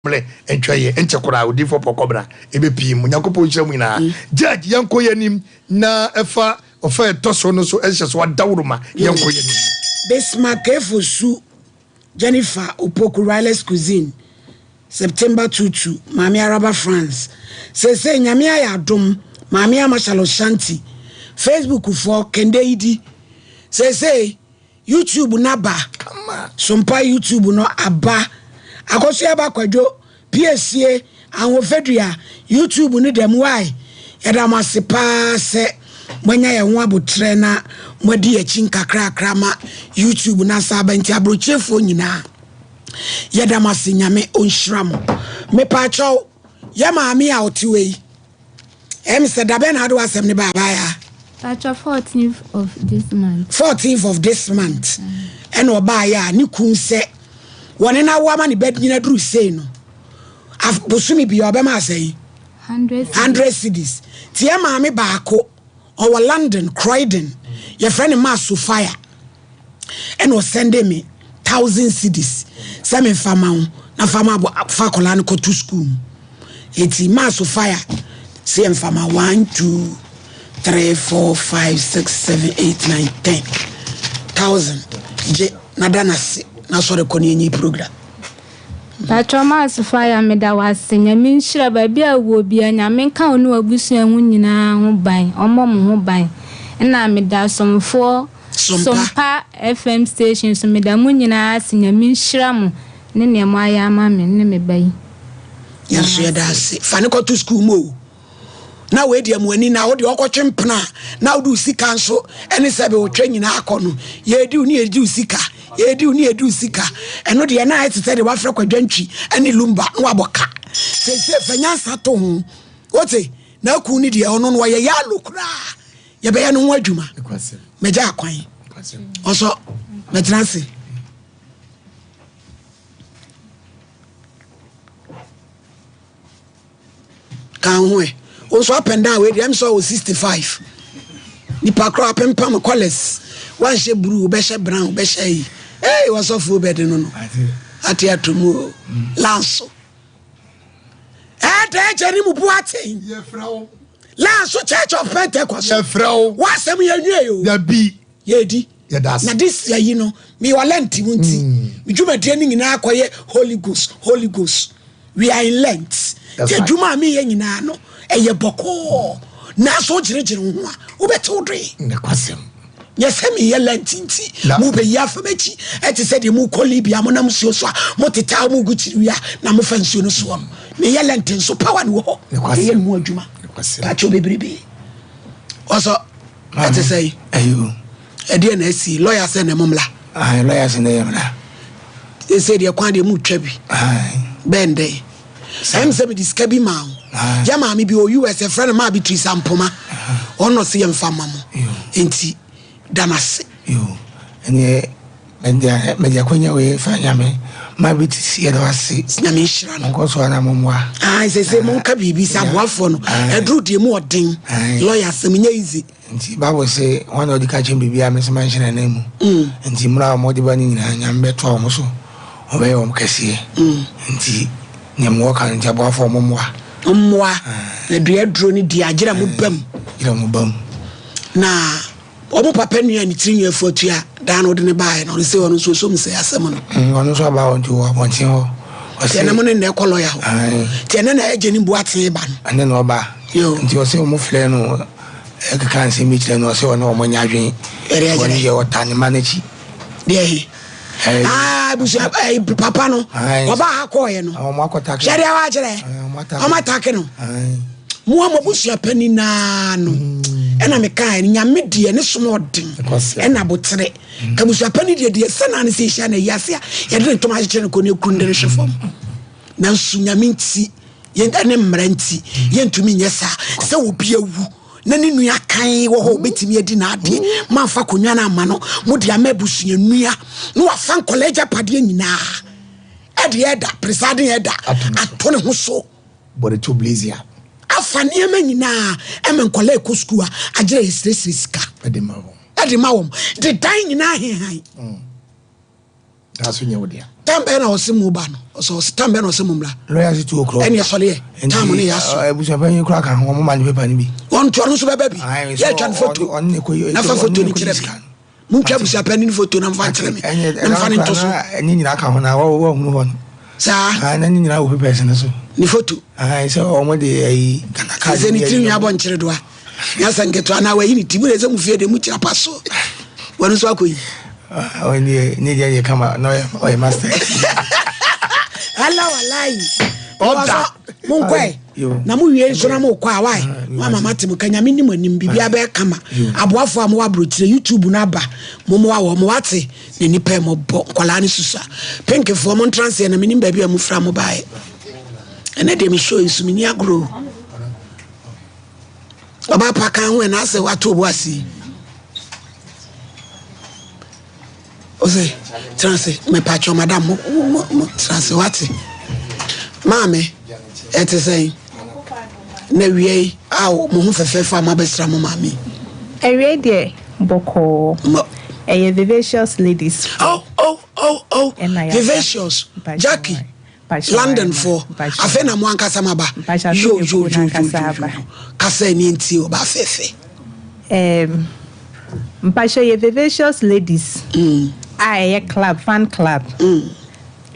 Mmerɛ ntwa yɛ nkyɛ koraa odiyifoɔ Pɔkɔbra ɛbɛpie mu. Nyankopɔn nhyira mo nyinaa. Judge yɛnkɔ yɛn anim na ɛfa ɔfa ɛtɔ so no so ɛnhyɛ so adaworoma yɛnkɔ yɛn anim. Bismarck Efosu Jennifer Opoku Riley's Cuisine September 22 Maame Araba France Seesei Nyame ayɛ adom Maame Ama Charlotte Shanti Facebook foɔ Kende Idi Seesei YouTube no aba Sompa YouTube no aba Akosua Aba Kwadwo Piesie Ahofadua YouTube no dɛm wai Yɛda mo ase paa sɛ moanya yɛn ho aboterɛ na moadi yɛn akyi nkakrakra ma YouTube no asan aba nti abrokyerefoɔ nyinaa yɛda mo ase Nyame ɔnhyira mo. Mepaakyɛw yɛ maame a ɔte hɔ yi ɛm sɛ dabɛn na ade w'asɛm no baa baeɛ a? Paatwɔ 14th of this month. 14th of this month ɛna ɔbaeɛ a ne kun sɛ wɔne no awo ama ne ba nyina duru sei no bosome bia ɔbɛma asɛn 100 cedis nti yɛ maame baako ɔwɔ London Croydon yɛfrɛ no ma Sophia ɛna ɔsɛnde me 1000 cedis sɛ memfa ma wo na fa ma fa akwadaa no kɔto school mu eti ma Sophia sɛ yɛmfa ma 1 2 3 4 5 6 7 8 9 10 thousand gye na da n'ase na sɔre kɔ ne yɛnyi program. Patrɔ Mass Fire meda wo ase Nyame nhyira baabi a wowɔ biaa Nyame nka wo ne w'abusua ho nyinaa ho ban ɔmmɔ mo ho ban ɛna meda asomfoɔ Sompa FM station so meda mo nyinaa ase Nyame nhyira mo ne neɛ mo ayɛ ama me ne me ba yi. Yɛn nso yɛda ase. Fa no kɔto sukuu mu o. Na wei deɛ mo ani na wo deɛ ɔkɔtwe mpena a na wode wo sika nso ɛne sɛ bɛ wotwa nyinaa akɔ no yɛdi wo ne yɛdi wo sika yɛdi wo ne yɛdi wo sika ɛno deɛ na ayɛ te sɛ deɛ wafrɛ kwadwantwi ɛne lumba na wabɔ ka seesei fa nyansa to ho wote na aku ne deɛ ɔno no ɔyɛ yalo koraa yɛbɛyɛ no ho adwuma mɛgya akwan ɔsɔ mɛtena ase. Ka ho ɛ. Wo nso up and down wei deɛ ɛm sɛ ɔwɔ 65. Nipa korɔ apempam colours. Wanhyɛ blue, wobɛhyɛ brown, wobɛhyɛ ayi. Hey, wɔsɔfoɔ bɛde no no. Ate ato mu o. Lanso. Ɛda agya ne mu bu aten. Lanso Church of Pentecost. Yɛfrɛ wo. W'asɛm yɛ nwie o. Dabi. Yɛdi. Yɛda ase. Na this year yi no, meyɛ Lent mu nti, mm. me dwumadie no nyinaa kɔyɛ Holy Ghost, Holy Ghost. We are in Lent. Nti adwuma a meyɛ nyinaa no, ɛyɛ bɔkɔɔ. Nanso wogyinagyina wo ho a, wobɛte wo doe. Nokwasɛm. Nyɛ sɛ meyɛ Lent nti, mobɛyi afa m'akyi. Ɛte sɛ deɛ mokɔ Libya, monam nsuo so a, motetaa mo gu kyiriwia na mofa nsuo no soɔ no. Meyɛ Lent nso, power no wɔ hɔ. Ɛyɛ no mu adwuma. Pakyɛw bebrebe. Ɔsɔ. Ɛte sɛ Ayo. Ɛdeɛ na asi lɔya sɛ na ɛmo mmla. Ayi lɔya sɛ na ɛyɛ mmla. Ɛsɛ deɛ kwan deɛ mu twa bi. Bɛn dɛn. Ɛm sɛ mede sika bi maa wo. Yɛ maame bi wɔ US ɛfrɛ no maa Beatrice Ampoma. Ɔno se yɛmfa ma mo. Nti da no ase. Yo. Ɛneɛ mede akwanya wei fa Nyame ma Beatrice yɛda wo ase. Nyame nhyira no. Monkɔ so ara mommoa. Ayi sɛ sɛ monka biribi sɛ aboafoɔ no ɛduru deɛ mu ɔden. Lɔya asɛm nyɛ easy. Nti Bible se, Hwan na ɔdi kan kyerɛ me biribi a me nso manhyɛ n'anan mu? Nti mmerɛ a wɔde ba no nyinaa, Nyame bɛtoa wɔn so, ɔbɛyɛ wɔn kɛseɛ. Nti nea mewɔ ka no nti, aboafoɔ mommoa. Mommoa, na dua aduro no di a, gyerɛ mo ba mu. Gyerɛ mo ba mu. Na wɔn papa nua a ne tiri nwi afu atua daa na ɔde no baeɛ no, ɔno sɛ ɔno nso ɔsɔ mu sɛ asɛm no. Ɔno nso aba hɔ nti ɔwɔ abɔnten hɔ. Nti ɛnɛ mo ne nnɛ kɔ lɔya hɔ. Nti ɛnɛ na ɛgye ne Boateng ba no. Ɛnɛ na ɔba. Nti ɔsɛ wɔn frɛ no ɛkeka nsɛm bi kyerɛ no ɔsɛ ɔne wɔn nyɛ adwene. Wɔn deɛ ɔta ne mma n'akyi. Deɛ he? Ah, abusua eh, papa no ɔba ha kɔɔyɛ no. Hwɛ deɛ wakyerɛ. Wɔn atake no. Mo a mo abusua panin naa no ɛna mekae no nyame deɛ ne som ɔden ɛna abotere. Abusua panin deɛ deɛ sɛ naa ne sɛ yɛhyia no ayi ase a yɛde ne ntoma akyekyere no kɔ ne ekuru ne de no hwe fam. Nanso nyame nti yɛn ne mmara nti yɛntumi nyɛ saa sɛ obi awu na ne nua kan wɔ hɔ obɛtumi adi n'adeɛ mamfa konwa no ama no mode ama abusua nua na wafa nkɔla agyapadeɛ nyinaa ɛde ɛda presiding ɛda ato ne ho so bɔde to blazia afa nneɛma nyinaa ɛma nkɔla ɛkɔ sukuu a agyerɛ yɛsiresire sika ɛde ma wɔn ɛde ma wɔn de dan nyinaa hehan Daa so nyɛ wo dea. Time bɛn na ɔse mo ba no? Ɔsɛ ɔse time bɛn na ɔse mo mmra? Lawyer se 2 o'clock. Ɛne ɛsɔre yɛ. Time no yɛ aso. Abusuapanyin koraa ka ho, wɔn ma ne paper no bi. Wɔn nto ɔno nso bɛba bi. Aye, Yɛ twa ne photo. ɔno ne kɔ yi- Na fa ɔno photo ne no kɔ yi kyerɛ sika me. Montwa abusuapanyin photo na mfa nkyerɛ me. Ɛnyɛ Na mfa ne nto so. Ɛnyɛ nyinaa ka ho na wɔhunu hɔ no. Saa. Ah, na ne nyinaa wɔ papers no so. Ne photo. Ah, sɛ wɔn de ayi Ghana card. Sɛ ne tiri nwi abɔ nkyere doa. Nyasa nketewa na wayi ne ti mu de sɛ mu fie de mu kyerɛ pa so. Wɔn nso akɔ yi. Ɔno deɛ ne deɛ yɛ kama na ɔyɛ master. Ala walayi. Ɔda. Monkɔɛ. Na mo wie nso na mo kɔ a wae. Mo ama mate mo ka Nyame ni mo anim biribiara bɛyɛ kama. Aboafo a mo wɔ aburokyire YouTube no aba. Mo mo wɔ mo wate na nipa mo bɔ nkwadaa ne susua. Pinkfoɔ mo ntra nseɛ na menim baabi a mo fira mo baeɛ. Ɛnɛ deɛ me show nso menni agorɔ. Ɔbaa pa kan ho ɛna asɛ wato obo ase yi. Ose tena ase mepatwɔ madam mo mo mo tena ase wate. Maame ɛte sɛn na awia yi a mo ho fɛfɛɛfɛ a moabɛsra mo maame yi. Awia deɛ bɔkɔɔ. Ɛyɛ vivacious ladies. Oh oh oh oh vivacious Jackie. London foɔ afei na mo ankasa mo aba yo yo yo yo yo kasa ani ntie ɔbaa fɛfɛ. Um, mpakyɛ yɛ Vivacious Ladies mm. a ɛyɛ club fan club mm.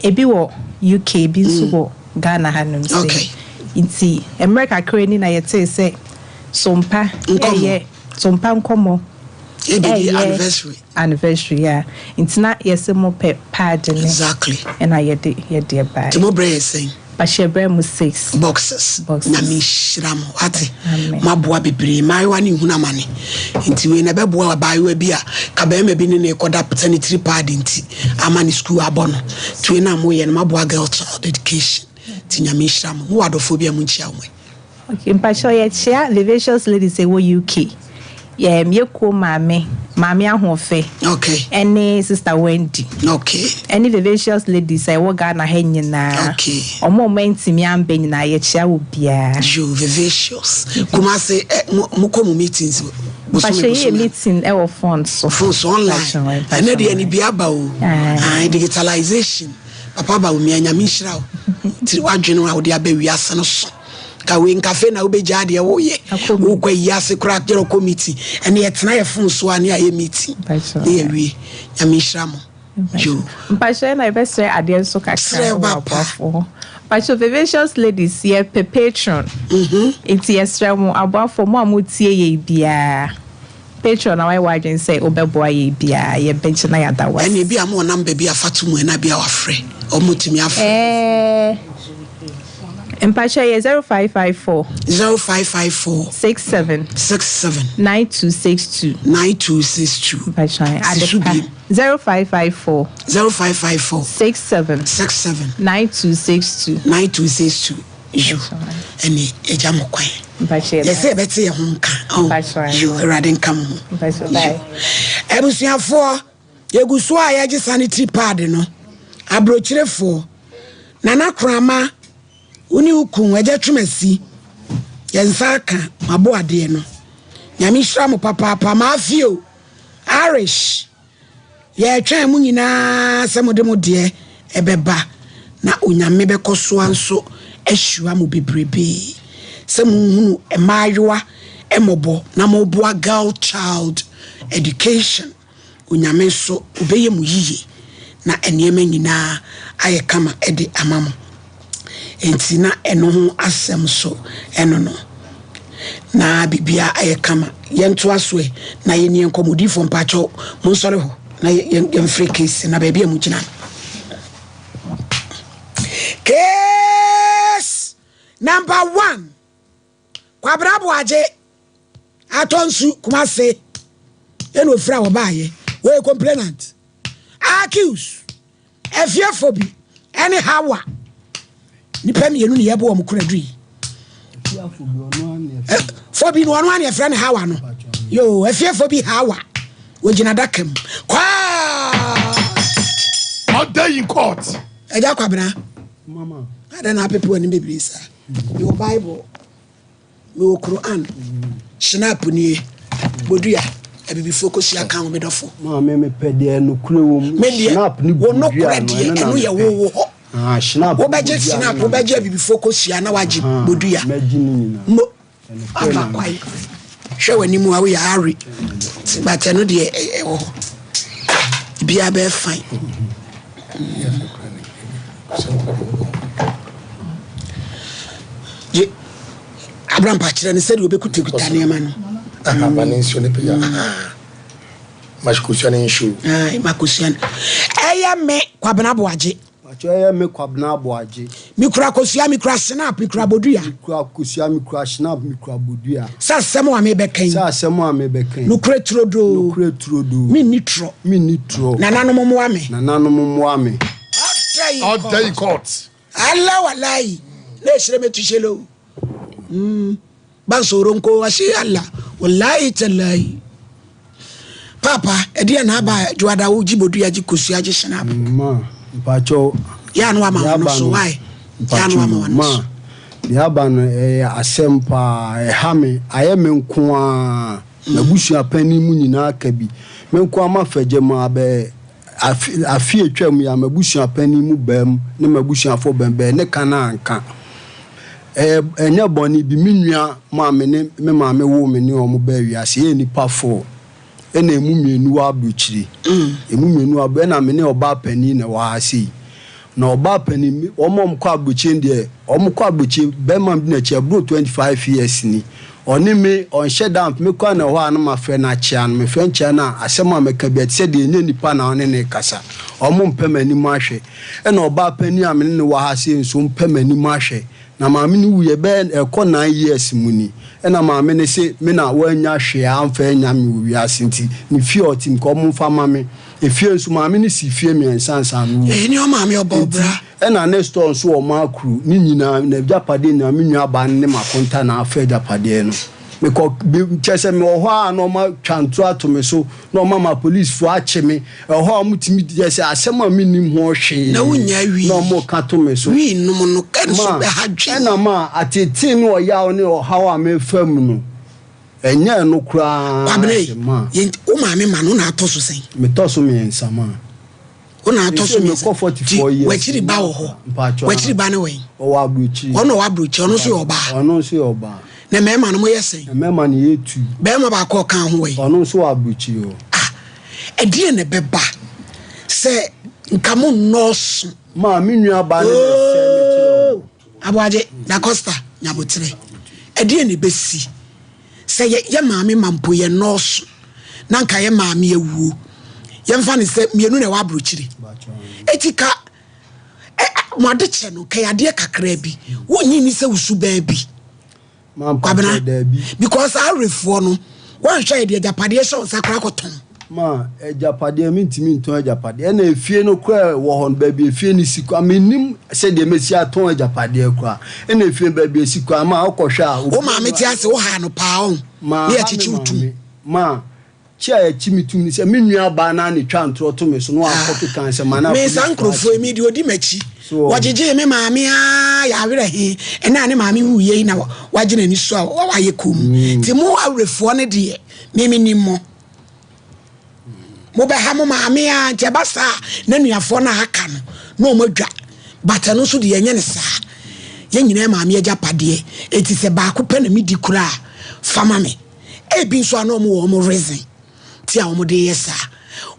ebi wɔ UK ebi nso mm. wɔ Ghana hanom sɛ okay. Nti mmerɛ kakra ni na yɛtee sɛ Sompa ɛyɛ Sompa nkɔmmɔ ɛyɛ anniversary Anniversary a nti na yɛse mo pɛ pad ne Exactly. ɛna yɛde yɛdeɛ baeɛ. Nti mo brɛ yɛ sɛn? Pakyɛ yɛbrɛ mo six. Boxes. Boxes. Nyame nhyira mo wate. Amen. Mo aboa bebree mmaayewa ne nhunu amane nti wei na ɛbɛboa abaayewa bi a ka bɛrima bi ne no rekɔda sanitary pad nti ama ne school abɔ no nti wei na moyɛ no moaboa girl child education nti Nyame nhyira mo. Mowɔ adɔfoɔ bi a monkyia wɔn ɛ. Ok mpakyɛw yɛkyea Vivacious ladies ɛwɔ UK yɛm yɛ kuo maame maame ahoɔfɛ Ok. ɛne sister Wendy Ok. ɛne Vivacious ladies a ɛwɔ Ghana ha nyinaa Ok. ɔmo a ɔmo antumi amba nyinaa yɛkyea wɔ biaa. Yo Vivacious Kumasi ɛ mo mo kɔ mo meetings bosome Mpakyɛw yɛyɛ bosome a. meeting ɛwɔ phone so. Phone so online Mpakyɛw ɛnɛ mpakyɛw deɛ anibia aba o Ae. ae digitalization papa Bawumia Nyame nhyira wo tiri wadwene a wode aba wiase no so. Ka wei nka afei na wobɛgyaa deɛ woyɛ wokɔ ayi ase koraa gyerɛ kɔ meeting ɛne yɛtena yɛ phone so a ne ayɛ meeting ne yɛwie. Nyame nhyira mo. Yo. Mpakyɛ na yɛbɛsrɛ adeɛ nso kakra Srɛ wɔ ba pa. aboafoɔ hɔ. Mpakyɛ Vivacious Ladies yɛpɛ patron nti yɛsrɛ mo aboafoɔ mo a motie yɛn biara Patreon na wayɛ w'adwene sɛ wobɛboa yɛn biara yɛbɛgye na yɛada wo ase. Ɛne ebia mowɔ number bi a fa to mu ɛna bia wafrɛ ɔmo tumi afrɛ. Ɛɛ mpakyɛ yɛ 0554. 0554. 67. 67. 9262. 9262. Mpakyɛ Si so adepa biem. 0554. 0554. 67. 67. 9262. 9262. Yo, ɛne yɛgya mo kwan. Yɛsɛ yɛbɛte yɛn ho nka. Oh, yo, Awurade nka mo ho. Yo. Abusuafoɔ, yɛgu so a yɛgye sanitary pad no. Aburokyerefoɔ, Nana Korama, wo ne wo kun, Agya Twumasi, yɛn nsa aka mo aboadeɛ no. Nyame nhyira mo papaapa. Maafio, Irish. Yɛretwɛn mo nyinaa sɛ mode mo deɛ ɛbɛba, na Onyame bɛkɔ soa nso ahyira mo bebrebee sɛ monhunu mmaayewa mmɔbɔ na moboa girl child education. Onyame nso ɔbɛyɛ mo yiye na nneɛma nyinaa ayɛ kama de ama mo. Enti na ɛno ho asɛm so ɛno no. Na biribiara ayɛ kama. Yɛntoa so ɛ na yɛnni nkɔmmɔ. Odiyifoɔ mpakyɛw monsɔre hɔ na yɛmfrɛ case na baabi a mogyina no. Case number one. Kwabena Boagye atɔ nsu Kumase ɛna ofiri a wɔbaayɛ. Wɔyɛ complainant. Accused. Afiefo bi ne Hawa. Nnipa mmienu ne yɛbɔ wɔn kura dui. Fo bi no ɔno ne yɛfrɛ no Hawa no. Yo, afiefo bi Hawa. Wɔgyina adaka mu. Kwaa! Order in court. Agya Kwabena. Mama. Adɛn na apepe w'anim bebree saa? Mewɔ Bible. Mewɔ Quran. Schnapp nie. Bodua. abibifoɔ kosua ka ho, me dɔfo. Maame mepɛ deɛ nokorɛ wɔ mu. Me deɛ, Schnapp ne wo bodua nokorɛ no, deɛ, ɛno na ɛno yɛ mepɛ. wo wo hɔ. Ah, Schnapp ne Wobɛgye bodua no Schnapp, na wobɛgye mepɛ. abibifoɔ kosua na wagye Ahaa, bodua. mɛgye ne nyinaa. Mo, Ɛnokorɛ aba na kwae. mepɛ. Hwɛ w'anim a woyɛ are. But ɛno deɛ ɛwɔ hɔ. Biara bɛyɛ fine. Gye Abrampa kyerɛ no sɛdeɛ ɔbɛkutakuta nneɛma no. Aha, ma ne nsuo no pagya. Aha. Ma kosua no nsuo. Ae, ma kosua no. Ɛyɛ me Kwabena Boagye. Pakyɛ ɛyɛ me Kwabena Aboagye. Mekura kosua, mekura snap, mekura bodua. Mekura kosua, mekura snap, mekura bodua. Sɛ asɛm a mebɛka yi. Sɛ asɛm a mebɛka yi. Nokorɛ turodoo. Nokorɛ turodoo. Menni torɔ. Menni torɔ. Nananom mmoa me. Nananom mmoa me. Ɔda yi court. Allah walayi. Na ehyire me tuhyele o. Mm. Ban soro nko ase Allah wallahi tallahi. Papa, ɛdeɛ na aba dwoada wo gye bodua gye kosua gye shinap. Ma, mpakyɛw. Yɛ ano ama wɔn so, why? Yɛ ano ama wɔn so. Ma, deɛ aba no ɛyɛ asɛm paa, ɛha me, ayɛ me nko ara, m'abusua panin mu nyinaa ka bi. Me nko ara mafa gya mu abɛ afe afe atwa mu yi a m'abusua panin mu baam ne m'abusuafoɔ baam bɛɛ ne ka no anka. Ɛyɛ ɛnyɛ bɔne bi, me nua maame ne me maame woo me ne wɔn baa wiase, yɛyɛ nnipa four, ɛna ɛmu mmienu wɔ abrokyire, ɛmu mmienu wɔ abro, ɛna me ne ɔbaa panin na ɛwɔ ha sei. Na ɔbaa panin, me, wɔn a wɔkɔ abrokyire no deɛ, wɔkɔ abrokyire, bɛrima bi na akyi, ɛboro 25 years ni, ɔne me, ɔnhyɛ da, me koraa na ɛwɔ hɔ a na mafrɛ no akyea no, mefrɛ no kyea no a, asɛm a mɛka biara, ɛte sɛ deɛ ɛnyɛ nipa na ɔne no rekasa, wɔmpɛ m'anim ahwɛ. Ɛna ɔbaa panin a me ne no wɔ ha sei nso mpɛ m'anim ahwɛ. Na maame no wuiɛ bɛyɛ ɛkɔ nine years mu ni. Ɛna maame no se me na wannya hwee amfa annya me wɔ wiase nti ne fie a ɔte mu nka ɔmfa ma me. Efie nso maame no sii fie mmiɛnsa ansa na ɔwu. Eyi ne ɔmaame ɔbɔ Nti bra. ɛna ne store nso wɔ Makru ne nyinaa n'agyapadeɛ nyinaa me nua baa no ne m'akonta na afa agyapadeɛ no. Mekɔ bi kyerɛ sɛ mewɔ hɔ a na wɔatwa ntorɔ ato me so na wɔama apolisifoɔ akye me. Ɛwɔ hɔ a wɔtumi kyerɛ sɛ asɛm a mennim ho hwee Na wonnya wii. na wɔka to me so. Wii nom no nso Ma bɛha dwen. ɛna ma ateetee ne ɔyaw ne ɔhaw a merefa mu no, ɛnyɛ ɛno koraa Kwabena yi, ase ma. yɛn wo maame ma no wo na atɔ so sɛn? Metɔ so mmiɛnsa ma. Wo na atɔ so Seesei mmiɛnsa. mekɔ Nti 44 years. w'akyiri ba wɔ hɔ. Mpakyɛw, W'akyiri ba ne wɛn? Ɔwɔ aburokyiri. Ɔno ɔwɔ aburokyiri, ɔno nso yɛ ɔbaa. Ɔno nso yɛ ɔbaa. Na mmarima no moyɛ sɛn? Mmarima no yɛ tu. Barima baako a ɔka ho wɔ yi. Ɔno nso wɔ aburokyiri hɔ. Ah, ɛdeɛn na ɛbɛba sɛ nka mo nnɔɔso? Maa me nua baa ne na ɛsɛ me kyerɛ o. Aboagye, Da Costa, Nyaboterɛ, ɛdeɛn na ɛbɛsi sɛ yɛ yɛ maame ma mpo yɛ nnɔɔso na nka yɛ maame awuo? Yɛmfa no sɛ mmienu na ɛwɔ aburokyiri. Eti ka ɛ ɛ mo ade kyɛ no nka yɛ adeɛ kakraa bi. Wonnye nni sɛ wo suban bi. Kwabena, Kwabena, because awerefoɔ no, woanhwɛ a yɛde agyapadeɛ hyɛ wo nsa koraa kɔtɔn. Ma, agyapadeɛ, mentumi ntɔn agyapadeɛ. Ɛna efie no koraa ɛwɔ hɔ no, baabi efie no si koraa, mennim sɛdeɛ mɛsi atɔn agyapadeɛ koraa. Ɛna efie no, baabi esi koraa, ma wokɔhwɛ a. Wo maame te ase, wohaa no paa ɔn, Ma, ne ha yɛkyekye me wo tum. maame, ma, Kyi a yɛkyi me tum ne sɛ me nua baa no ara na etwa ntorɔ to me so na wakɔ keka nsɛm anaa Me saa polisifo nkurɔfoɔ akye yi, me. me deɛ ɔdi m'akyi. So wɔn. Wɔgyegyee me maame ara yɛ awerɛ he, ɛnna a ne maame wuiɛ yi na wagye n'ani so a wayɛ komm. Nti mo awerɛfoɔ no deɛ, me mennim mo. Mobɛha mo maame ara, nti ɛba saa a, n'anuafoɔ no a aka no, na wɔn adwa. But ɛno nso deɛ yɛnyɛ no saa. Yɛn nyinaa maame agyapadeɛ, enti sɛ baako pɛ na medi koraa a, fa ma me. Ebi nso a na wɔn wɔ wɔn reason ti a wɔn de yɛ saa.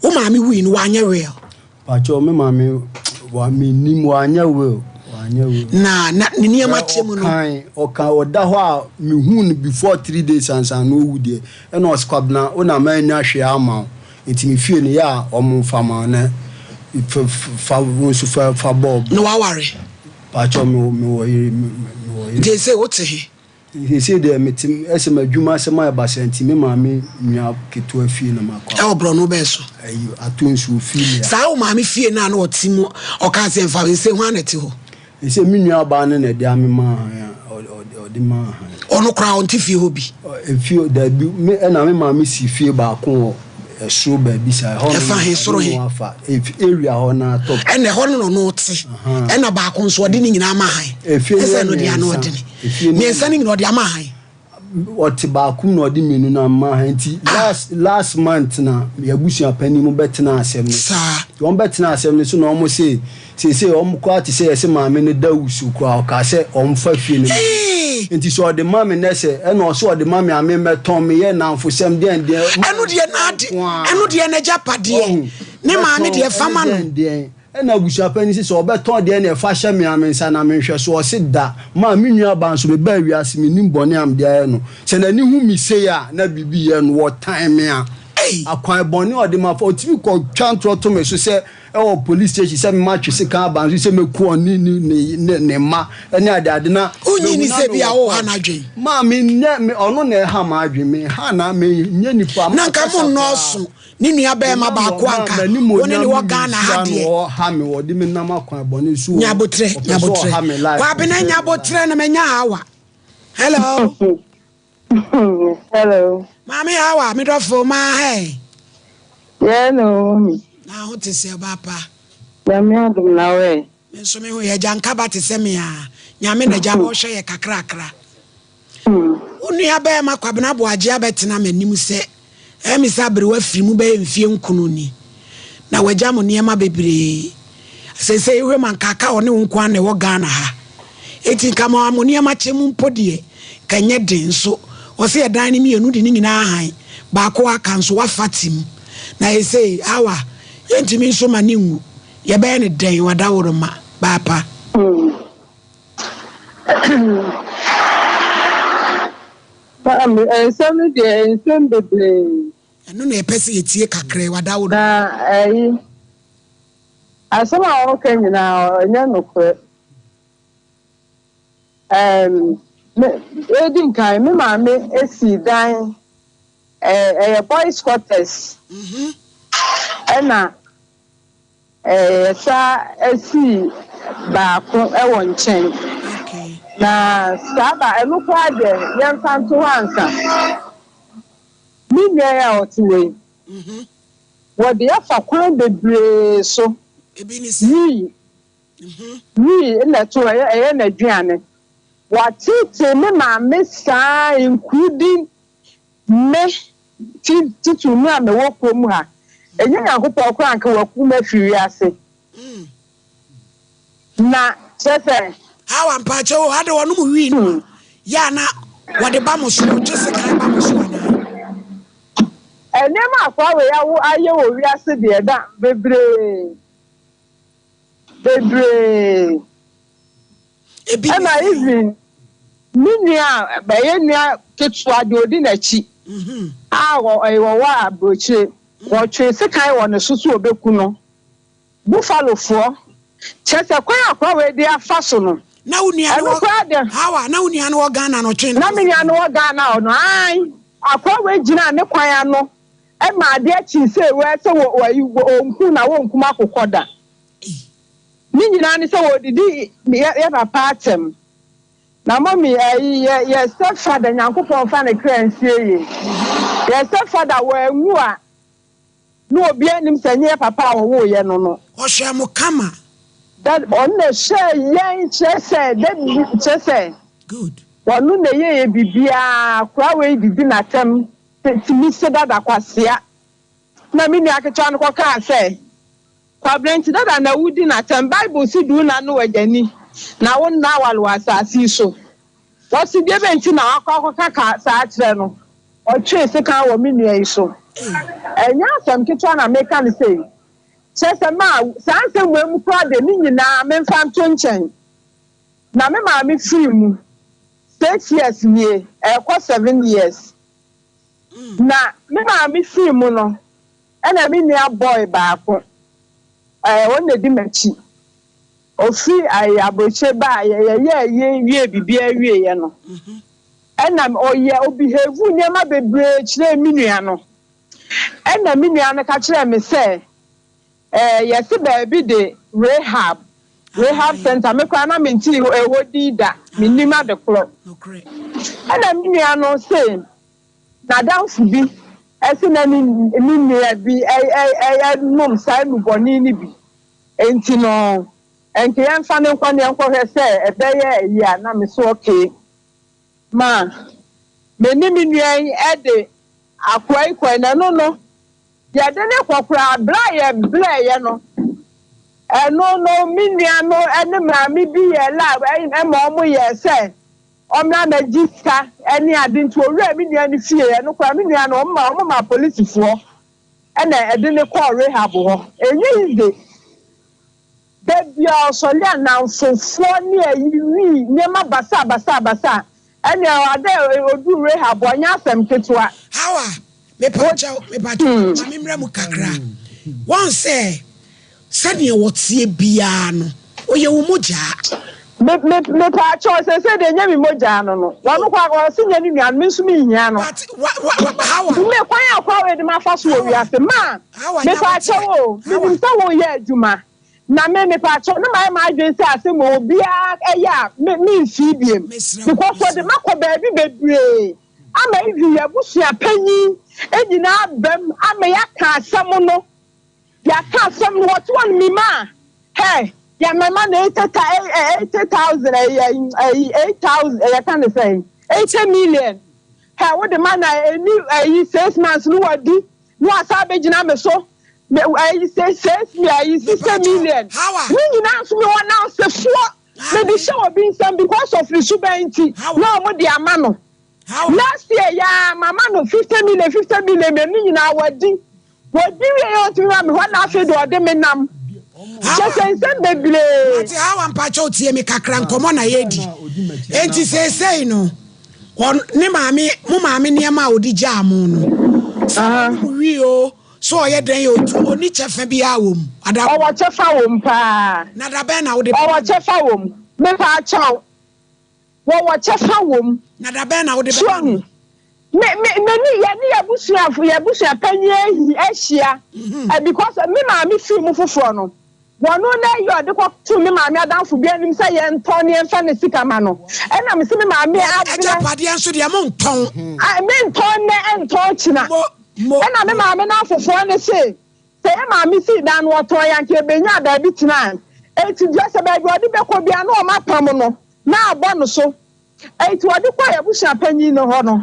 Wo maame wui no wanyɛ will. Pakyɛw me maame wa me nim wanyɛ will wanyɛ will. Na na ne nneɛma kyɛ mu no. Ɔkan ɔkan ɔda hɔ a me hu no before 3 days ansa na owu deɛ ɛna ɔsi Kwabena wo na manya hwee ama wo nti me fie no yɛ a wɔn nfa ma wo na fa fa wo nso fa fa bɔɔ. Na waware. Pakyɛw me me wɔ yere me wɔ yere. Nti sɛ wote he. Seesei deɛ mete ɛsɛ m'adwuma asɛm ayɛ basaa nti me maame nua ketewa fie na makɔ. Ɛwɔ borɔno bɛn so? Ayi ato nsuo fie. Saa wo maame fie no a na ɔte mu ɔkaa sɛ mfa nsɛ hwan na ɛte hɔ? Ɛsɛ me nua baa no na ɛde ame maa han a ɔde maa han. Ɔno koraa ɔnte fie hɔ bi? Efie daabi me ɛna me maame si fie baako wɔ ɛsoro baabi saa ɛhɔ no Ɛfa he soro he? afa area hɔ na top. Ɛna ɛhɔ no na ɔno te ɛna baako nso ɔde ne nyinaa ma han. Efie no Ɛsɛ yɛ no deɛ ano mmiɛnsa. ɔdene. Efie no Mmiɛnsa no nyinaa ɔde ama han. Ɔte baako mu na ɔde mmienu no ama ha nti last last month na yɛabusua panin mu bɛtena asɛm no so. Saa. Wɔn bɛtena asɛm no so na wɔn se seesei wɔn koraa te sɛ yɛse maame no da wusu koraa ɔkaa sɛ wɔn fa fie no ma Ee! me nti sɛ ɔde ma me nɛ sɛ ɛna ɔse ɔde ma me a me mɛtɔn meyɛ nnamfosɛm deɛn deɛn Ɛno deɛ n'ade, nko ara ɛno deɛ n'agyapadeɛ. wahu Ne maame mɛtɔn deɛ fa ɛne ma no. deɛn deɛn. Ɛna abusuapanin se sɛ ɔbɛtɔn deɛ na ɛfa hyɛ me ara me nsa na menhwɛ so. Ɔse da. Maa me nua baa nso mebaa wiase mennim bɔne a mede ayɛ no. Sɛ n'ani hu me sei a na biribi yɛ no. Wɔtan me a Ei! akwan bɔne a ɔde ma fa. Ɔtumi kɔ twa ntorɔ to me so sɛ ɛwɔ police station sɛ matwe sekan aba nso sɛ mɛku ɔne ne ne ne ne mma ne ade ade na Wonnye mahu nni na sɛ ebia mewɔ woreha court. n'adwene? Maa menyɛ me ɔno na ɛha m'adwene. Menha na menyɛ nipa. Na nka Makasa koraa. monnɔɔso. Ne nua bɛɛma baako a nka wo ne ne wɔ Ghana ha deɛ. Nyabotrɛ, nyabotrɛ. Kwabena nyabotrɛ na manya Hawa. Hello. Hello. Maame Hawa, me dɔfo, ma hɛ. Yeah, no. Na ho te sɛ ɔbaa pa. Nyame adom na wɛ. Me nso me ho yɛ agya nkaba te sɛ me a. Nyame na agya ɔhwɛ yɛ kakrakra. Wo nuabarima Kwabena Boagye abɛtena m'anim sɛ ɛyɛ me sɛ aberewa firi mu bɛyɛ mfeɛ nkono ni, na wagya mo nneɛma bebree. Seesei wohwɛ mu a, nka aka ɔne wo nko ara na ɛwɔ Ghana ha. Enti nka ma mo nneɛma kyɛ mu mpo deɛ, nka ɛnyɛ den. Nso ɔse ɛdan no mmienu de ne nyinaa han, baako aka nso wafa tim. Na seesei Awa, yɛntumi nso ma no nwu. Yɛbɛyɛ no dɛn? Wadaworoma, Baapa. Maame, nsɛm no deɛ nsɛm bebree. Ɛno na yɛpɛ sɛ yɛtie kakra yi, wada wo. Na ɛyi, asɛm a wɔka nyinaa ɛnyɛ nokorɛ. Ɛɛm, me, edi nkan, me maame esi dan, ɛyɛ boys quarters, ɛna Yɛsan sii baako wɔ nkyɛn. Na saa ba ɛno koraa deɛ yɛmfa nto hɔ ansa. Me nua yi a ɔte hɔ yi, wɔde afa kwan bebree so. Wii, wii na ɛto ɛyɛ ɛyɛ n'aduane. Wɔateetee me maame saa including Me, ti, titiriw me a mewɔ kurom ha, ɛnyɛ Nyankopɔn koraa anka wakum me afiri wiase. Na, kyerɛ sɛ. Hawa, mpaakyɛw o, ade wɔnom wii no a, yɛ a na wɔde ba mo so, wɔtwe sekan ba mo so anaa? Nneɛma a akoa wei awo ayɛ wɔ wiase deɛ, da, bebree, bebree. Ebi ne Ɛna sɛn? even me nua a ɛyɛ nua ketewa deɛ ɔdi n'akyi a wɔwɔ aburokyire, wɔtwee sekan wɔ ne so sɛ ɔbɛku no. Buffalo foɔ, kyerɛ sɛ kwan a akoa wei de afa so no, Na wo nua no ɛno wɔ koraa deɛ. Hawa, na wo nua no wɔ Ghana na ɔtwee ne Na ho me nua sekan? no wɔ Ghana hɔ no, ae, akoa wei gyinaa ne kwan ano ma adeɛ kyee sɛ wei sɛ wɔ wɔ ɔnku na wɔnkum akokɔ da. Ei. Ne nyinaa ne sɛ wɔdidi yɛ papa atɛm. Na mummy ɛyi yɛ yɛ step father Nyankopɔn nfa ne kra nsie yie. Yɛ step father wanwu a na obiara nnim sɛ ɛnyɛ yɛ papa a ɔwoo yɛ no no. Ɔhwɛɛ mo kama. Dad ɔno na ɛhwɛɛ yɛn kyerɛ sɛ da bi kyerɛ sɛ Good. ɔno na ɛyɛ yɛ biribiara akora wei didi n'atɛm tumi se dada kwasea na me nua ketewa no kɔkaa sɛ Kwabena nti dada na wudi no atɛm. Bible se du nna no w'agya ni na wo nna aware wɔ asase yi so. Wɔse deɛ bɛn nti na wakɔ akɔka ka saa akyerɛ no. Ɔtwee sekan wɔ me nua yi so. Ɛnyɛ asɛm ketewa na meka no sei. Kyerɛ sɛ ma saa nsɛm wei mu koraa deɛ ne nyinaa memfa nto nkyɛn. Na me maame firi mu 6 years nie, ɛrekɔ 7 years. Na me maame firi mu no, Ɛna me nua boy baako, ɛɛ ɔno na edi m'akyi. Ofiri ayi abrokyire baa yɛ yɛyɛɛ ayie wiee biribiara wieɛ no, ɛna ɔyɛ ɔbehave nneɛma bebree kyerɛɛ me nua no. Ɛna me nua no ka kyerɛɛ me sɛ, ɛɛ yɛse baabi de rehab, rehab center, me koraa na mentee ɛhɔ din da, mennim adekorɔ. Ɛna me nua no se N'adamfo bi se na ne nua bi nom saa nnubɔne no bi, enti no ɛnke yɛmfa no nkɔ na yɛnkɔhwɛ sɛ ɛbɛyɛ ayi a. Na me so okay. Ma. Me ne me nua yi de akoa yi kɔe, na ɛno no, yɛde no kɔ koraa, berɛ a yɛbrɛeɛ no, ɛno no, me nua no ne maame bi yɛɛ lab ma wɔyɛɛ sɛ ɔmmra mmɛgye sika ne ade, nti ɔwuraa me nua no fie, ɛno koraa me nua no, wɔma wɔma apolisifoɔ na ɛde no kɔɔ rehab hɔ. Ɛnyɛ easy. Da biara ɔsɔre a nnamfofoɔ ne ayi wii nneɛma basaa basaa basaa. Ɛnneɛ ada a ɔduu Rahab hɔ, ɛnyɛ asɛm ketewa. Hawa, mepakyɛw, mepakyɛw, ma me mmra mu kakra. Wɔn sɛ, sɛdeɛ wɔteɛ biara no, ɔyɛ wo mogyaa. Me, me, mepaakyɛw, seesei deɛ ɛnyɛ me mogyaa no no. Wɔn kɔ, ɔse nyɛ ne nua no, me nso menhia no. But, wa, wa, wa, Hawa. Me, kwan a ɔkwan wei de mafa so wɔ wiase, ma, Hawa, nya mepaakyɛw aboterɛ. o, Hawa. menim sɛ woreyɛ adwuma. Na me mepaakyɛw na mayɛ m'adwene sɛ asɛm wei obiara ɛyɛ a me memfii biem Mesrɛ wo, because wɔde mesrɛ wo. makɔ baabi bebree ama even y'abusua panyin nyinaa abam ama yɛaka asɛm no yɛaka asɛm no wɔte hɔ no mima a hɛ yɛmema no 80,000 ɛyɛ ɛyi 8,000 yɛka ne sɛn 80 million hɛ wode ma na ɛni ɛyi 6 months no wadi na wasan abɛgyina me so me ɛyi sɛ six mi ɛyi 60 million Hawa. Ne nyinaa nso mi wɔ nansefoɔ mede hyɛ obi nsam because of ne suban nti Hawa. na ɔmo de ama no. Hawa. Last year yaa mama no 50 million 50 million mmienu nyinaa wadi wadi wie yɛ ɔntumi ma mi hɔ na afei de ɔde me nam kyɛ sɛ nsɛm bebree. Mate Hawa, mpakyɛw tie me kakra, nkɔmmɔ na yɛdi. Enti seesei no, ɔn ne maame, mo maame nneɛma a ɔde gyaa mo no, sɛ ɔnom wii o, sɛ ɔyɛ dɛn o, otu ɔni kyɛfa biara wɔ mu. Ada Ɔwɔ kyɛfa wɔ mu paa. Na da bɛn na wode Ɔwɔ bɛma no? kyɛfa wɔ mu. Mepa akyɛw, wɔwɔ kyɛfa wɔ mu. Na da bɛn na wode So bɛma no? ahu me me me ne yɛ ne yɛbusuafo yɛbusua panyin ahi ahyia ɛ because me maame firi mu foforɔ no, wɔn na ɛyɛ ɔde kɔto me maame adamfo bi anim sɛ yɛntɔn ne yɛmfa ne sika ma no, ɛna me sɛ me maame abrɛ. Agyapadeɛ nso deɛ montɔn. A mentɔn nnɛ, ɛntɔn kyina. Mo mo. Ɛna me maame n'afofoɔ ne se sɛ yɛ maame sii dan no ɔtɔn yɛ anka ebenya baabi tena, eti deɛ sɛ baabi ɔde bɛkɔ bia na ɔma pam no na abɔ no so. Eti ɔde kɔ yɛ abusua panyin no hɔ no,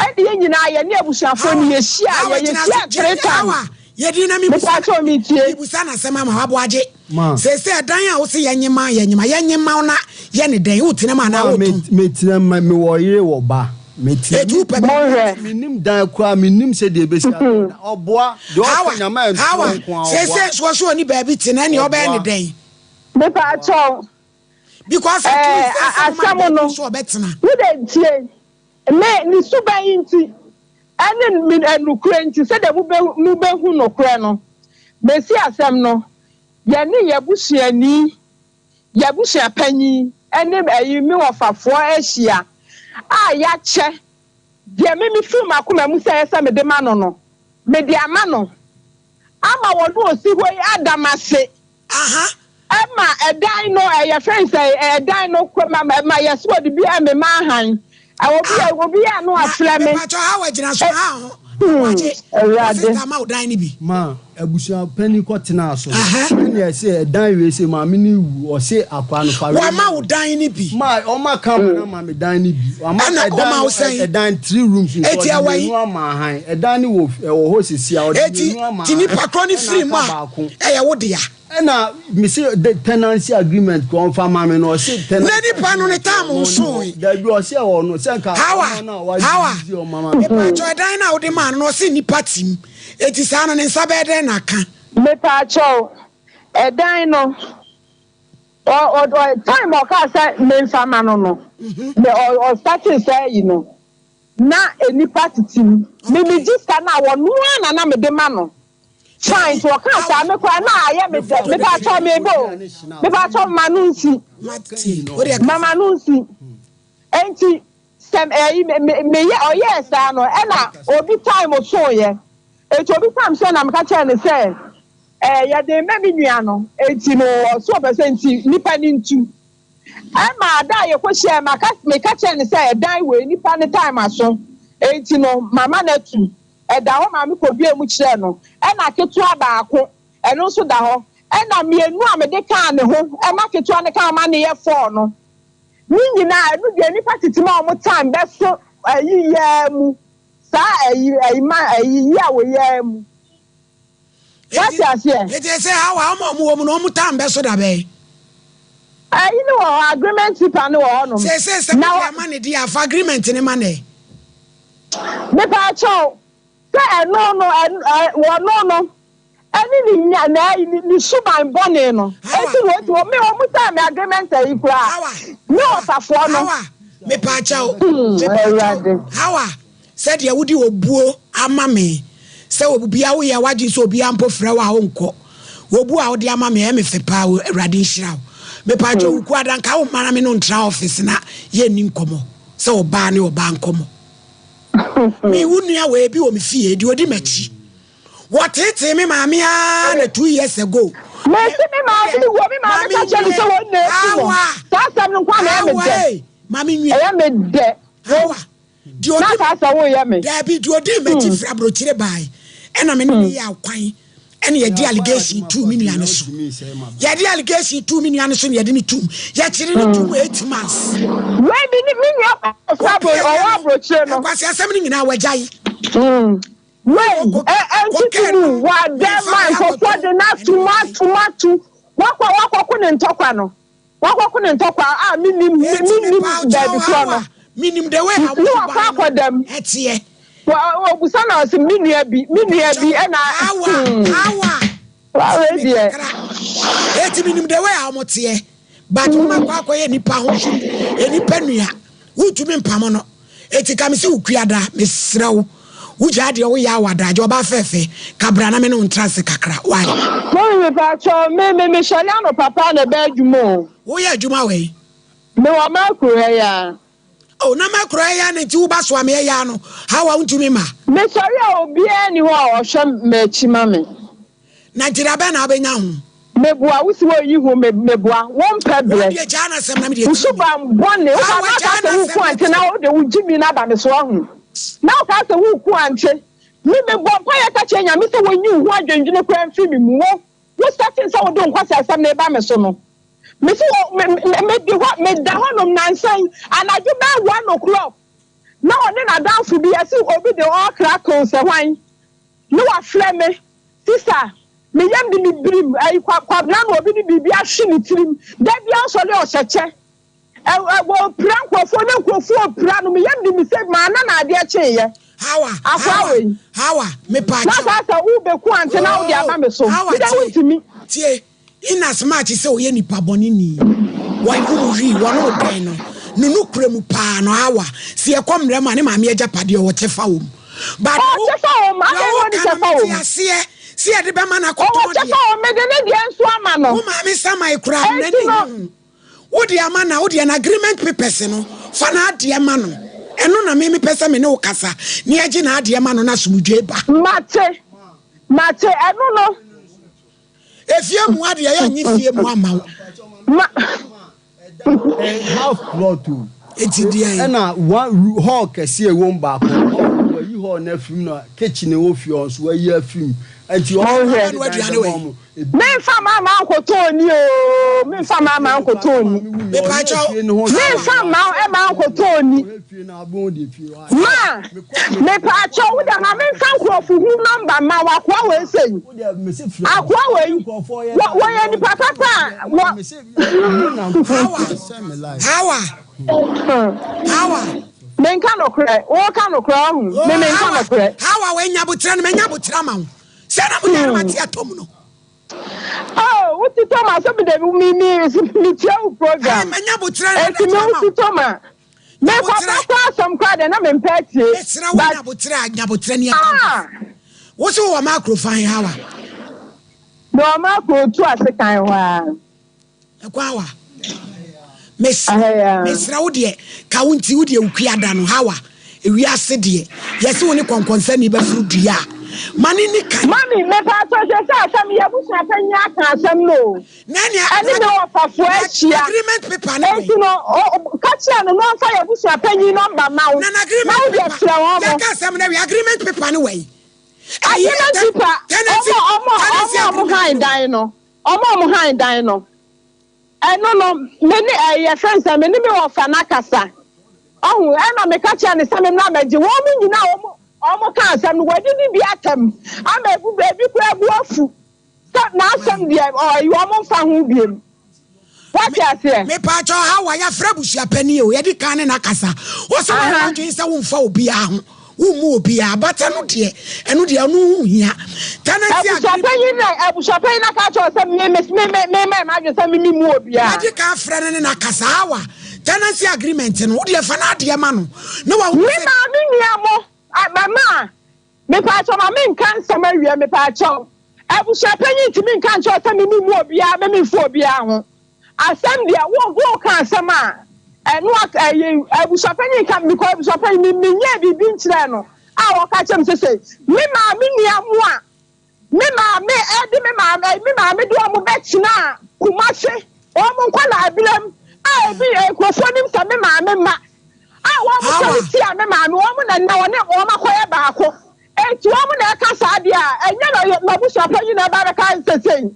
ɛde yɛn nyinaa yɛ ne abusuafoɔ no Hawa, yɛhyia Hawa yɛ gyina so yɛhyia gye three times. Hawa yɛdi na mibusa Mepaakyɛw, metie. Mibusa n'asɛm ama waboagye. Ma. Seesei ɛdan a wose yɛnyema yɛnyema yɛnyema wo na yɛ ne dɛn, wotena mu anaa Ma me wotɔn? Metena ma mewɔ yere wɔ ba. Metena. Eti wopɛ baabi Monhwɛ. Menim dan koraa, menim sɛdeɛ ɛbɛsi atɔ dan. Ɔboa deɛ Hawa ɔka nyama ɛntoɔ Hawa nko a ɔboa. Seesei nso ɔso ɔni baabi tena, ɛnea ɔbɛyɛ ne Ɔboa. dɛn? Mepaakyɛw. Because at Ɛɛ least sɛ sɛ moma asɛm baabi no nso ɔbɛtena. Wode tie me ne suban yi nti ɛne me nokorɛ nti sɛdeɛ mobɛ mobɛhu nokorɛ no mesi asɛm no yɛne yɛbusuani yɛbusua panyin ɛne ɛyi me wɔfafoɔ ahyia a yɛakyɛ deɛ me mefiri m'akoma mu sɛ ɛsɛ mede ma no no mede ama no ama wɔn osi hɔ yi adam ase. Ɛma ɛdan no ɛyɛ fɛn sɛ ɛdan no kɔ ma ma yɛsɛ wɔde bi ɛmema ahan obi yɛ obi yɛ ano afrɛ me. Mepatɔ Hawa gyina so ha ho wagye. Awurade. Sister ma wo dan no bi. Ma abusua panyin kɔ tena so no, ɛna ɛsɛ ɛdan wei sɛ maame ne wu ɔse akora no fa wei Wama wo dan no bi. Ma ɔma ka ma na ma me dan no bi. Ɔma Ɛna ɛdan ɔma no wo sɛn? Ɛdan three rooms nso Eti ɔde ɛwɔ yi? mmienu ama ahan. Ɛdan no wɔ ɛwɔ hɔ sisi a ɔde Eti mmienu ama ti ahan. nipa korɔ ne Ɛna firi mu aka a baako. ɛyɛ wo dea. Ɛna mese de tenancy agreement kɔ ɔnfa ma me no, ɔse tenancy Na nipa no ne tam nso yi. Dabi, ɔse ɛwɔ no sɛ nka Hawa ɔno na wagye Hawa di ɔma ma me. Mepatɔ ɛdan no a wode maa no no, ɔse nipa tim, eti saa no ne nsa bɛyɛ dɛn na aka? Mepaakyɛw, ɛdan no ɔ ɔ ɔ time a ɔkaa sɛ memfa ma no no me ɔ ɔstartee sɛ ayi no na nipa tete mu me megye sika no a wɔno ara na na mede ma no fine, nti ɔkaa saa me koraa na ayɛ me dɛ. Mepaakyɛw, mebe o, mepaakyɛw, mama no nsi. Mate wode mama no nsi. Enti sɛ ɛyi me me meyɛ ɔyɛɛ saa no, ɛna obi time soeɛ, eti obi time so na meka kyerɛ no sɛ yɛde mɛ me nua no, eti no ɔso ɔpɛ sɛ nti nipa ne ntu ɛma ada a yɛkɔhyia maka meka kyerɛ no sɛ ɛdan wei nipa ne time aso, eti no mama no atu ɛda hɔ. Maame kɔdua mu kyerɛ no, ɛna ketewa baako ɛno nso da hɔ, ɛna mmienu a mede kaa ne ho ɛma ketewa ne kaa ma ne yɛ four no ne nyinaa, ɛno deɛ nipa tete mu a wɔn time bɛso. ayi yi mu. Saa ayi ayi ma ayi yi a wɔ yi mu. Wate aseɛ? Eti sɛ hawa ɔmo a ɔmo wɔ mu no ɔmo tam bɛ so da bɛn? Ayi ne wɔ hɔ, agreement paper ne wɔ hɔ nom. Sɛ sɛ Na mo de ama ne di afa agreement ne ma nɛ. Mepaakyɛw, sɛ ɛno no ɛ wɔno no ɛne ne nya na ne suban bɔne no. Eti wɔ eti wɔ me ɔmo sɛ me agreement ayi koraa. Ne ɔsafoɔ no. Hawa, mepaakyɛw, mepaakyɛw, Hawa, sɛdeɛ wode obuo ama me sɛ obia woyɛ w'adwene sɛ obia mpo frɛ wo a wonkɔ. Obuo a wode ama me ɛyɛ me fɛ paa o, Awurade nhyira wo. Mepaakyɛw wo kuo adanka wo mma na me no ntra office na yɛnni nkɔmmɔ sɛ ɔbaa ne ɔbaa nkɔmmɔ. Me wo nua wɔ ebi wɔ me fie deɛ ɔdi m'akyi. Wɔteetee me maame ara na 2 years ago. Mesi me maame wɔ me maame ka kyerɛ me sɛ wɔn na eku no. Saa asɛm no nko ara na ɛyɛ me dɛ. Maame nwie. Ɛyɛ me dɛ. Hawa. Deɛ Na ɔdi saa sɛ woyɛ me. Daabi deɛ ɔdi m'akyi firi aburokyire baae ɛna me ne ne yɛ akwan ɛna yɛde allegation tuu me nua no so. Yɛde allegation tuu me nua no so na yɛde ne tum. Yɛkyere ne tum 8 months. Wei bi ne me nua ɔwɔ aburokyire no. Nkwasi asɛm no nyinaa wagyae. Wei ɛ ɛ ntiti mu wɔ adɛn ma nkurɔfoɔ de no ato mu ato mu ato wakɔ wakɔko ne ntɔkwa no wakɔko ne ntɔkwa a menim menim baabi korɔ no menim the way a ne wakɔ akɔ dɛm ɛteɛ wɔ obusa na ɔsɛ me nua bi me nua bi ɛna awa awa wawe deɛ eti menim the way a wɔn teɛ but wɔn akɔ akɔyɛ nipa ho so nipa nua wontumi mpam no. Eti ka mese wo kuada, mesrɛ wo, wogyaa deɛ woyɛ a w'adagye, ɔbaa fɛɛfɛ, ka bra na me ne wo ntra ase kakra, why? Mummy mepakyɛw, me me mesɔre anɔpa paa na ɛbɛ adwuma o. Woyɛ adwuma wɔ he? Me wɔ Makuro ha yi ara. Oh, na Makuro ha yi ara na nti woba soa me ɛyɛ ano, how a wontumi mma? Mesɔre a obiara nni hɔ a ɔhwɛ m'akyi ma me. Na nti da bɛn na wobɛnya ho? Meboa, wo si woyi ho me meboa, wo mpɛ brɛ. Wo deɛ gyaa n'asɛm na me deɛ Wo tie me. suban bɔne, wo ka Awa na gyaa ka sɛ wo n'asɛm ku na ante tie. na wo de wo gyimi no aba me so ahu. Na wo ka sɛ wo ku ante. Me me bɔ mpaeɛ ka kyerɛ Nyame sɛ wɔnyi wo ho adwendwene koraa mfiri me mu. Wo wo starting sɛ wo de wo nkwaseasɛm no reba me so no. Me se wo me me me di hɔ me da hɔ nom nansa yi anadwo bɛyɛ 1 o'clock na ɔne n'adamfo bi yɛse obi de ɔɔkra sɛ hwan ne wafrɛ me. Sister, me yam de me birim, ayi kwa kwabena na obi de biribi ahwe ne tirim. Da biara ɔsɔre a ɔhyɛ kyɛ. Ɛ ɛ wɔpira nkurɔfoɔ na nkurɔfoɔ pira no, me yam de me sɛ maa na na adeɛ kyeeɛ. Hawa, Akoa Hawa, wei. Hawa, mepa Na kyɛw. saa sɛ wobɛku ante na wode aba me so. Hawa, Me deɛ tie, wontumi. tie. In as much sɛ ɔyɛ nipa bɔne ni, wɔnom wii, wɔnom dɛn no, no nokorɛ mu paa no, Hawa, sɛ yɛkɔ mmerɛ mu a, ne maame agyapadeɛ ɔwɔ kyɛfa wɔ mu. But Ɔwɔ wo, kyɛfa wɔ mu, deɛ adɛn na ɔnni woka no kyɛfa wɔ mete mu? aseɛ, sɛ yɛde bɛma no Ɔwɔ akɔtɔn kyɛfa deɛ. wɔ mu, mede ne deɛ nso ama no. Wo maame saman koraa, Enti n'ani no, nnye ho. Wode ama no a, wodeɛ no agreement papers no, fa n'adeɛ ma no. Ɛno na me mepɛ sɛ me ne wo kasa, na yɛgye n'adeɛ ma no na asomdwoeɛ ba. Mate, mate, ɛno no. Efie mu adeɛ yɛ nye fie mu ama wo. Ma. Half plot o. Eti deɛ. Ɛna one hall kɛse a ɛwɔ mu baako hall wayi hall no afiri mu na kitchen ɛwɔ fie hɔ nso wayi afiri mu nti ɔmo Monhwɛ. de dan bɛma ɔmo. Menfa mama nkotɔ oni oo, menfa mama nkotɔ oni. Menfa mma ɛma nkotɔ oni. Ma, mepaakyɛw wo deɛ ma menfa nkurɔfo hu number ma wo akoa wei sei. Akoa wei, wɔ wɔyɛ nipa papa a wɔ. Hawa, Hawa, Hawa. Menka nokorɛ, woka nokorɛ ɔho, me menka nokorɛ. Hawa wei nyabotrɛ no manya abotrɛ ama wo. Sɛ na mo yare ma te atɔ mu no. Oh, wo ti tɔ ma sɛ mi de mi mi mi tia wo program. Manya abotrɛ na Eti mi wo ti tɔ ma. Me papa kɔ asɛm kora de na me mpɛ tie. Mesrɛ wo nyabotrɛ a nyabotrɛ ne ɛka. Wo so wɔ ma akuro fan hawa. Me wɔ ma akuro tu ase kan hɔ a. Ɛkɔ hawa. Mesrɛ wo deɛ ka wo nti wo deɛ wokua da no hawa. Ewiase deɛ yɛse wo ne kɔnkɔnsani bɛforo dua a ma ne ni kan. Mami mepatɔ hwɛ sɛ asɛm yɛ abusua panyin aka asɛm no o. Ɛne me wɔfafoɔ ahyia. Agreement paper ne Enti no ka kyerɛ no na ɔmfa yɛ abusua panyin nɔmba ma wo. Na agreement Na wo deɛ paper. frɛ wɔn mo. Yɛka asɛm no awie agreement paper ne wɔ yi. Agreement paper ɔmo ɔmo ɔmo ɔmo han dan no ɔmo ɔmo han dan no ɛno no me ne ɛyɛ fɛn sɛ me ne me wɔfa no akasa. Ɔho, ɛna meka kyerɛɛ no sɛ memmra mmɛgye wɔn nyinaa a wɔn wɔka asɛm no, wɔadidi bi atɛm ama ebu ebi koraa bo afu sɛ n'asɛm deɛ ɔyi wɔn mfa ho biom. Woate aseɛ? Mepaakyɛw Hawa, yɛafrɛ abusuapanin o, yɛadi kan ne no akasa. Ɔse wayɛ w'adwene sɛ womfa obiara ho, wommu obiara, but ɛno deɛ, ɛno deɛ ɔno ho hia. Tenancy agreement. Abusuapanyin na abusuapanyin no aka akyerɛ wo sɛ me me me me meyɛ m'adwene sɛ me memmu obiara. Yɛadi kan afrɛ no ne no akasa. Hawa, tenancy agreement no, wo deɛ fa n'adeɛ ma no na wahu Me sɛ. maame nua mo, mama, mepaakyɛw ma menka nsɛm awie, mepaakyɛw. Abusuapanyin ntumi nka nkyerɛ wo sɛ me memmu obiara, me memfa obiara ho. Asɛm deɛ, wo woka asɛm a, ɛno ak ɛyi abusuapanyin nka because abusuapanyin me menyɛɛ biribi nkyerɛɛ no a ɔka kyerɛ me sɛ sei, me maame nua mo a Me maame de me maame me maame de wɔn bɛtenaa Kumasi, wɔn nkwadaa-berɛm a ebi nkurɔfoɔ nim sɛ me maame mma a wɔn sɔre tia me maame, wɔn na nnɛ wɔne wɔn akɔyɛ baako. Enti wɔn na ɛka saa deɛ a, ɛnyɛ na m'abusuapanyin na ɛba abɛka sesei.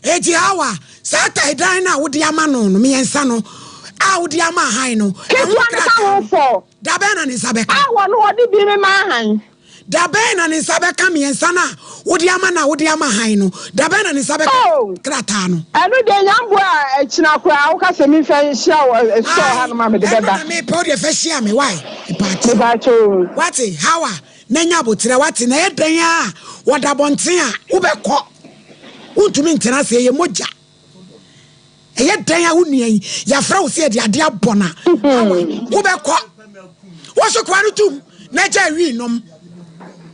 Enti Hawa, saa tae dan no a wode ama no no, mmiɛnsa no a wode ama Ahan no, ɛho Ketewa no ka krataa ho no, fɔ. da bɛn na ne nsa bɛka? A wɔn wɔde bi mema Ahan. Da bɛn na ne nsa bɛka mmiɛnsa no a wode ama no a wode ama Ahan no? Da bɛn na ne nsa bɛka Oh, krataa no? ɛno deɛ nyamboa a ɛkyina koraa woka sɛ memfa nhyia wɔ store Ae, hanom a mede ɛno bɛba. na mepɛ, wo deɛ fa hyia me, wai? Mepaakyɛw. Mepaakyɛw o. Wate, Hawa, na nya aboterɛ, wate, na ɛyɛ dɛn ara a, wɔda abɔnten a, wobɛkɔ. Wontumi ntena ase, ɛyɛ mogya. Ɛyɛ dɛn a wo nua yi, yɛafrɛ wo sɛ yɛde adeɛ abɔ no a, awa, wobɛkɔ. Wo so koa no tom na gya wii nom.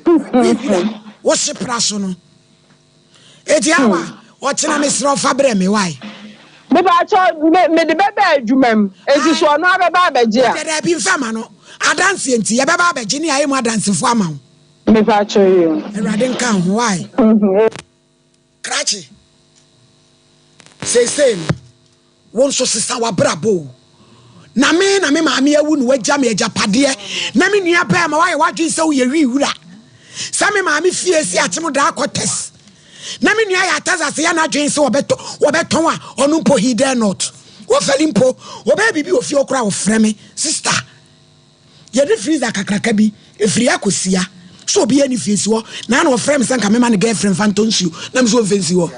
Wii wura, wo hye pra so no. Eti awa, ɔkyena mesrɛ wo fa brɛ me, why? Mepaakyɛw, me mede bɛba adwuma mu, enti so ɔno ara bɛba abɛgye a? Wodeɛ daabi mfa ma no, adanseɛ nti, yɛbɛba abɛgye ne yɛayɛ mu adansefoɔ ama wo. Mepaakyɛw yi o. Awurade nka wo ho why. Krakye, seesei no wo nso sesa w'abrabɔ o. Na me na me maame awu na wagya me agyapadeɛ na me nua bɛɛma woayɛ w'adwene sɛ woyɛ wii wura. Sɛ me maame fie si akyem daa kɔtɛs na me nua yɛ atazase yɛ n'adwene sɛ wɔbɛtɔ wɔbɛtɔn a ɔno mpo he dare not. Wɔfɛli mpo wɔbɛyɛ biribi wɔ fie hɔ koraa wɔfrɛ me sister. Yɛde freezer kakraka bi ɛfiri akɔsia sɛ obiara ni fie si hɔ na na ɔfrɛ me sɛ nka mema ne girlfriend fa ntɔ nsuo na me sɛ ɔmfa nsi hɔ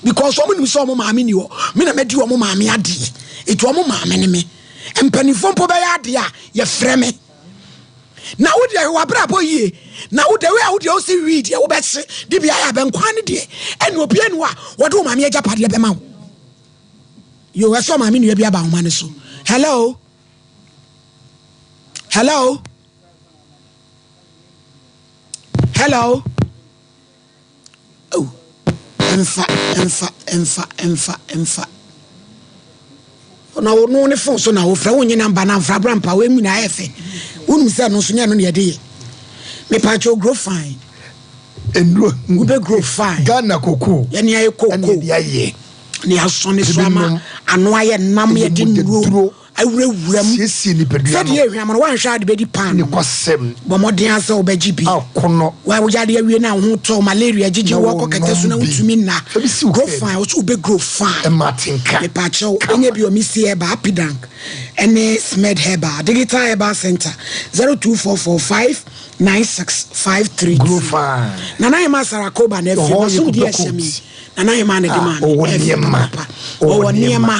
because wɔn nim sɛ wɔn maame ni hɔ me na madi wɔn maame adeɛ ɛti wɔn maame ne me mpanimfoɔ mpo bɛyɛ adeɛ a yɛfrɛ me na wo deɛ hwɛ w'abrabɔ yie na wo deɛ wei a wo deɛ wosi wii deɛ wobɛhye de bi ayɛ abɛnkwan ne deɛ ɛne obiara ni hɔ a wɔde wo maame agyapadeɛ bɛma wo yo ɛsɛ ɔmaame nua bi aba ahoma no so hello Hello? Hello? Oh, ɛmfa, ɛmfa, ɛmfa, ɛmfa, ɛmfa. Na wo no ne phone so na wofrɛ wonye namba na mfra bra mpa wo emu na ayɛ fɛ. Wonim sɛ no nso nyɛ no na yɛde yɛ. Mepatwo grow fine. Nnuro. Wobɛ grow fine. Ghana koko. Yɛne ayɛ koko. Ɛne yɛde ayɛ. Na yɛasɔ ne so ama ano ayɛ nam yɛde nnuro awurawura mu. Siesie nipadua no. Sɛdeɛ ehwam no, woanhwɛ a wode bɛdi paanoo. Nokwasɛm. Bɔ mmɔden ara sɛ wobɛgye bi. Akɔnnɔ. Woyare awie na wo ho tɔ wo, malaria gyegye wo, Na ɔkɔ kɛtɛ so na wɔnom bi. wontumi nna. Fa bi si wo Grow kaa mu. fine, wo nso wobɛ grow fine. Ɛma atenka. Mepaakyɛw, Kama. wobɛnya bi wɔ Missy Herbal, Apidank, ɛne Smed Herbal, Digital Herbal Centre, 0244 596532. Grow fine. Nana Hemaa Sarah Koba na afiri Ɔhɔ yɛ m'asomdie kɔpɛ ɛhyɛ me yi. coat. Nana Hemaa na ɛde Ah, maa me. ɔwɔ Ɛyɛ fɛ nneɛma. papaapa. Ɔwɔ Ɔwɔ nneɛma. nneɛma.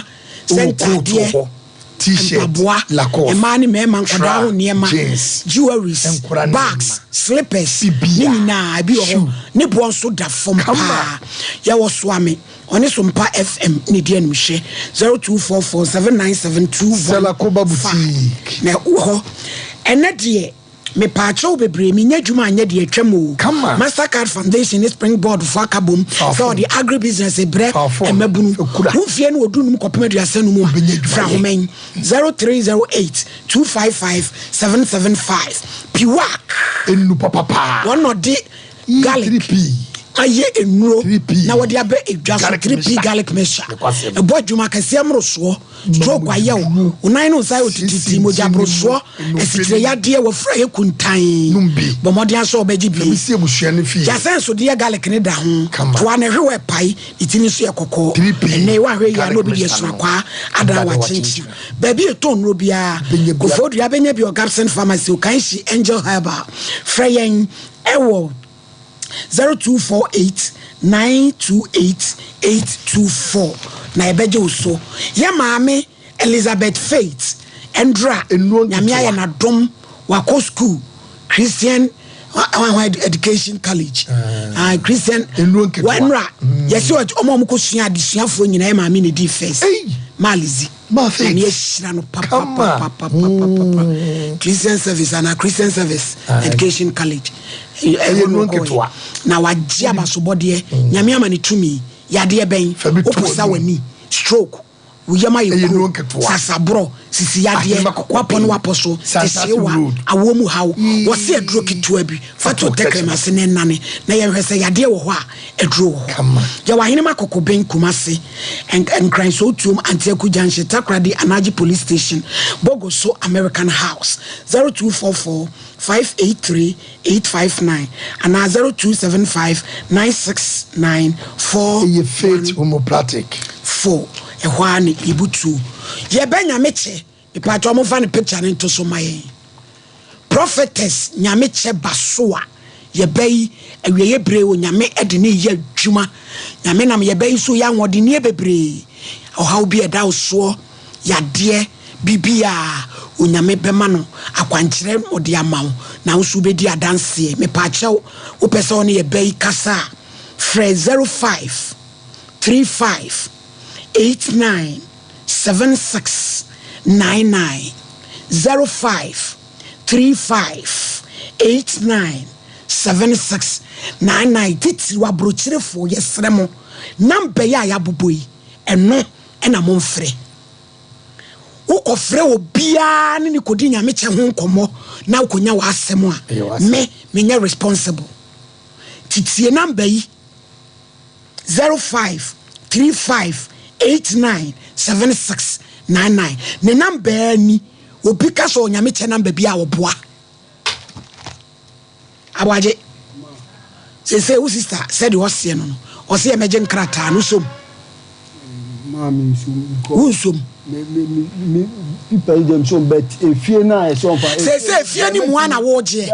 Sɛ Ɔwɔ coat wɔ ntaadeɛ, hɔ. T-shirt, mpaboa, Lacoste, mmaa ne mmarima, nkwadaa tra, ho nneɛma, jeans, jewelries, nkwadaa nneɛma, bags, slippers, ne bibia, nyinaa ebi wɔ hɔ. shoe. Ne boɔ nso da fam Kama. paa. Yɛwɔ Soame, ɔne Sompa FM ne di animhwɛ 0244 797 Selakoba 215 Boutique. na ɛwɔ hɔ. Ɛnɛ deɛ Mepaakyɛw bebree, mennya adwuma anyɛ deɛ atwam oo. Kama. Mastercard Foundation ne Springboard fo aka bom Fa sɛ phone. wɔde agribusiness rebrɛ Fa phone. mmabunu. Fa kura. Wo mfeɛ no wɔ du num kɔpem aduasa num a, Wobɛnya adwuma fra yɛ. ahoma yi, 0308 255 775. Piwak. Enu papapaa. Wɔn na ɔde garlic, E3P. Ayɛ nnuro na wɔde aba edwa so, 3P garlic mixture. Ɛbɔ adwuma kɛseɛ mmorosoɔ, stroke ayɛ wo, wo nan ne wo nsa ayɛ otititi, mogya borosoɔ, asikyire yadeɛ, wafura ayɛ kuntann. Bɔ mmɔden ara sɛ wobɛgye bi. Yɛasɛnsodeɛ garlic no da ho, toa no hwewa ɛpae, ne ti no nso yɛ kɔkɔɔ. Ɛnnɛ yi woanhwɛ yie a na obi de asunakwaa adan wo akyenkyen. Baabi a yɛtɔn nnuro biara, Koforidua bɛnya bi wɔ Gabson Pharmacy, Okainshi Angel Herbal. Frɛ yɛn wɔ. 0248 928 824 na yɛbɛgye wo so. Yɛ maame Elizabeth Faith Ndra, Nyame ayɛ n'adom wakɔ school Christian Education College. Ah, Christian Ndra, yɛsɛ ɔmo a ɔmo kɔ sua adesuafoɔ nyinaa yɛ maame na edi first. Maalizi. Nyame ahyira no papapapapapapa. Christian service ana Christian service education college. Ɛhɔ no kɔɛ. Na wagye abasobɔdeɛ. Nyame ama ne tumi. Yadeɛ bɛn? Woposa w'ani. Stroke. Wo yam ayɛ kuro. Sasaborɔ. Sisi yadeɛ. Wapɔ ne wapɔ so. Tehyeewa. Awoɔ mu haw. Wɔse aduro ketewa bi. Fa to tɛkrɛma ase na ɛnane. Na yɛnhwɛ sɛ yadeɛ wɔ hɔ a aduro wɔ hɔ. Yɛwɔ Ahenema Kokoben, Kumasi, Nkran Sowutuom, Antiaku Junction, Takoradi, Anagye Police Station, Bogoso American House, 0244 583 859 anaa 0275 969 4 Ɛyɛ Faith Homeopathic. 4. Ɛhɔ ara na yɛbutuo. Yɛbɛ Nyame kyɛ. Mepakyɛw momfa ne picture no nto so ma yɛn. Prophetess Nyamekyɛ Basoa yɛba yi awieɛ bere Onyame de ne yɛ adwuma. Nyame nam yɛba yi so yɛ ahoɔdenneɛ bebree. Ɔhaw bi a ɛda wo soɔ, yadeɛ, biribi a Onyame bɛma no akwankyerɛ na ɔde ama wo na wo nso wobɛdi adanseɛ. Mepakyɛw wopɛ sɛ wo ne yɛba yi kasa a, frɛ 05 35 89 7699 05 35 89 7699 Titiriw aburokyerefoɔ yɛsrɛ mo number yi a yɛabobɔ yi ɛno na momfrɛ. Wokɔfrɛ obiara ne ne kɔdi nyamekyɛ ho nkɔmmɔ na wokɔnya w'asɛm a me menyɛ responsible. Nti tie number yi. 0535897699 ne number ni obi ka sɛ onyame kyɛ number bi a ɔboa aboagye sese wo sister sɛdeɛ ɔseɛ no no ɔse yɛ mɛgye nkrataa no som wo nsom sese efie ni mua na wogyeɛ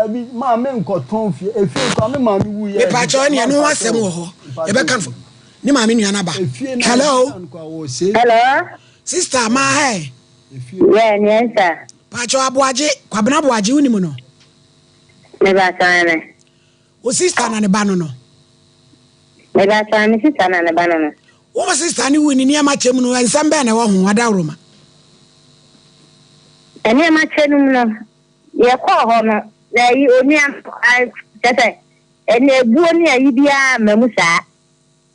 mepaakyɛw ɛne ɛno ho asɛm wɔ hɔ yɛbɛka no ne maame nua no aba hello hello sister maa hɛ yɛ neɛ nsa paakyɛw aboagye kwabena aboagye wonim no mebaakyɛw ne wo sister na ne ba no no mebaakyɛw me sister na ne ba no no Wo sista no wui ne nneɛma kyɛ mu no, nsɛm bɛn na ɛwɔ ho? Adaworoma. Nneɛma kyɛ no mu no, yɛkɔɔ hɔ no, na ayi onua no kyɛ sɛ ɛna ebuo ne ayi biara mma mu saa.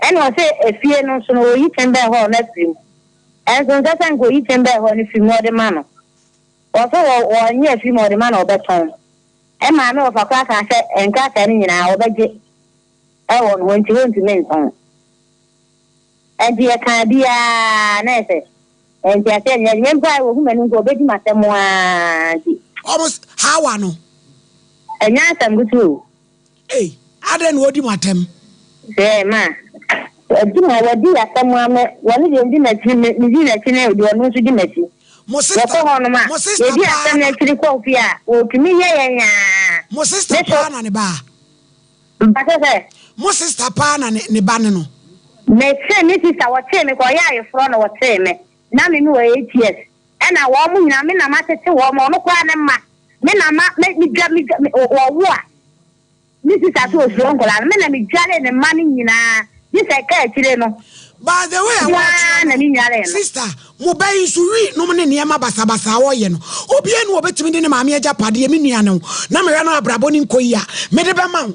Ɛna ɔsɛ efie no nso no oyi kyɛn hɔ no afiri mu. Ɛnso nsɛ sɛ nka oyi kyɛn hɔ no firi mu ɔde ma no. Wɔsɛ wɔ wɔnye afiri mu ɔde ma no ɔbɛtɔn. Ɛmaa me wɔfa koraa kaa sɛ nkrataa no nyinaa wɔbɛgye ɛwɔ no hɔ nti wɔntumi ntɔn. Ɛnti yɛkaa bi ara na ayɛ sɛ nteaseɛ nyɛ adwuma. Mpo a wɔhu m'anim nka wɔbɛdi m'asɛm ara nti. Wɔn Hawa no. Ɛnyɛ asɛm ketewa o. Ei, adɛn na wɔdi mo atɛm? Sɛ ma wɔdi ma wɔdi asɛm ara me wɔne deɛ ɔdi m'akyi me medi n'akyi ne deɛ ɔno nso di m'akyi. Mo sista, Yɛkɔ hɔnom a, mo sista yɛdi paa asɛm no na. akyiri kɔ fie a, wɔtumi yɛ yɛn aa. Mo sista Me so. paa na ne ba a. Mpakyɛ sɛ. Mo sister paa na ne ba ne no. Me se me sister wɔkyee me kɔ ɔyɛ ayeforɔ na wɔkyee me na me me wɔ 8 years ɛna wɔn mo nyinaa me na ma tete wɔn ɔno koraa ne mma me na ma me me dwa me dwa wɔwo a me sister so osuro nkɔlaa no me na me dware ne mma no nyinaa gye sɛ ɛka akyire no By the way a Waa wɔkyerɛ na no me nwaree no. sister mo ba yi nso wi nom ne nneɛma basabasa a ɔyɛ no obiara ni ɔbɛtumi de ne maame agyapadeɛ me nua ne wo na mehwɛ no abrabɔ ne nkɔ yi a mede bɛma wo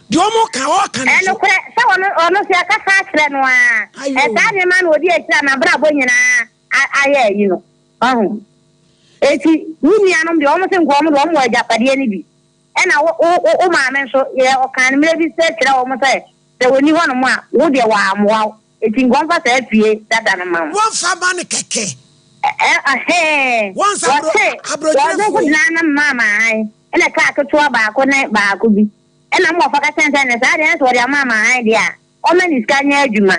deɛ ɔmo ka ɔka no so. Ɛnokorɛ sɛ ɔno ɔno nso yɛakasa akyerɛ no aa Ayoo. ɛsaa nneɛma na ɔdi akyire a n'abrabɔ nyinaa ayɛ ayi no wahu eti wo nuanom deɛ wɔn se nka wɔn deɛ wɔn wɔ agyapadeɛ no bi ɛna wo wo wo maame nso yɛ ɔkaa no mmerɛ bi sɛ kyerɛ wɔn sɛ. Sɛ ɔnni hɔnom a, wo deɛ wammoa wo, enti nka ɔmfa saa fie dada no mma wo. Wɔmfa mma no kɛkɛ. Ɛ, ɛhee. Wɔnsa abro, Wɔse, wɔdze abrɔkyerɛfoɔ yi. nkogyinaa no maa me ahan, ɛna kaa ketewa baako ne baako bi. Ɛna me wɔfa ka kyerɛɛ no sɛ, ɛnɛ saa deɛ, na sɛ wɔde ama me ahan deɛ a, ɔmma ne sika nyɛ adwuma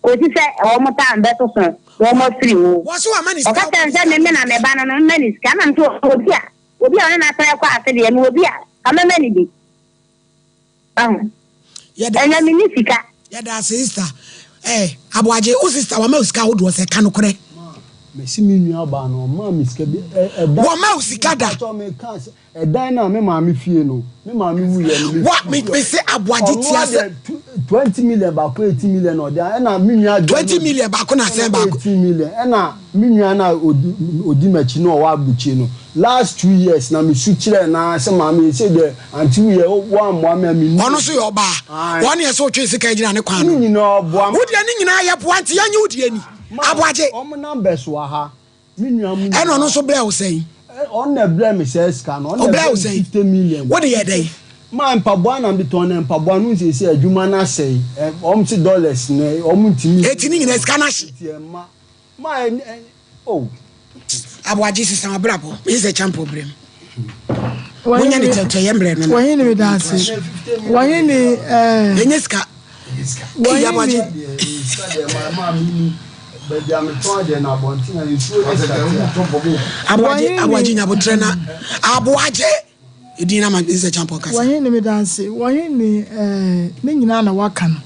kɔsi sɛ wɔn time bɛsoso na wɔn afiri mu. Wɔse wama ne sika, Ɔka ɔma kyerɛɛ ne me sɛ sika me me na me ba no no, mma ne sika. Ɛna me nso, obi a, obi a ɔne no asan kɔ ase deɛ, mewɔ bi a, ka mɛma no bi. Wahu? Yɛda Ɛnɛ ase. menni sika. Yɛda ase sister. Eh, Aboagye, wo sister wama wo sika ahodoɔ sɛ, ka nokorɛ. Ma, mese me nua baa no, ɔmaa me sika bi, ɛ, ɛda. Wɔma wo sika da? Mpakyɛw, meka sɛ, ɛdan no a me maame fie no, me maame wuiɛ no, me Wa, me, mese Aboagye ɔno tia sɛ. adeɛ, 20 million baako, 18 million na ɔde, ɛna me nua deɛ 20 million baako na sɛn baako? 18 million, ɛna me nua no a ɔdi, ɔdi m'akyi no a ɔwɔ abukyire no, last 2 years na me su kyerɛɛ no ara sɛ maame, ɛsei deɛ, Auntie wuiɛ, woammoa me a menni. Ɔno nso yɛ ɔbaa. Ae. Wɔn yɛ sɛ wotwe sika gyina ne kwan Ne no. nyinaa ɔboa me. Wo deɛ ne nyinaa yɛ boa nti yɛnye wo deɛ ni. Ma Aboagye. wɔn numbers wɔ ha. Me nua mo Ɛna ɔno nyinaa. nso brɛɛ wo sɛn? Ɛ ɔno na ɛbrɛɛ me saa sika no. Ɔno na Ɔbrɛɛ ɛbrɛɛ wo me sɛn? 50 million. Wode yɛɛ dɛn? Ma mpaboa na metɔn na mpaboa no seesei adwuma no asɛe. Ɛ wɔn se dollars no wɔn ntumi. Eti ne nyinaa sika no ahye? Nti ɛmma. Ma ɛ ɛ oh. Aboagye sesa w'abrabɔ. Meyɛ sɛ champo brɛ mu. Monyɛ ne tɛtɛ yɛ mbrɛ no. Wɔhe ne meda ase. Wɔhe ne ɛɛ. Yɛnyɛ sika. Eyi Aboagye. Aboagye Aboagye nyabotrɛ na Aboagye. Edin na ma nsɛ kyampɔn kasa. Wɔhe ne meda ase. Wɔhe ne eh, ne nyinaa na waka no.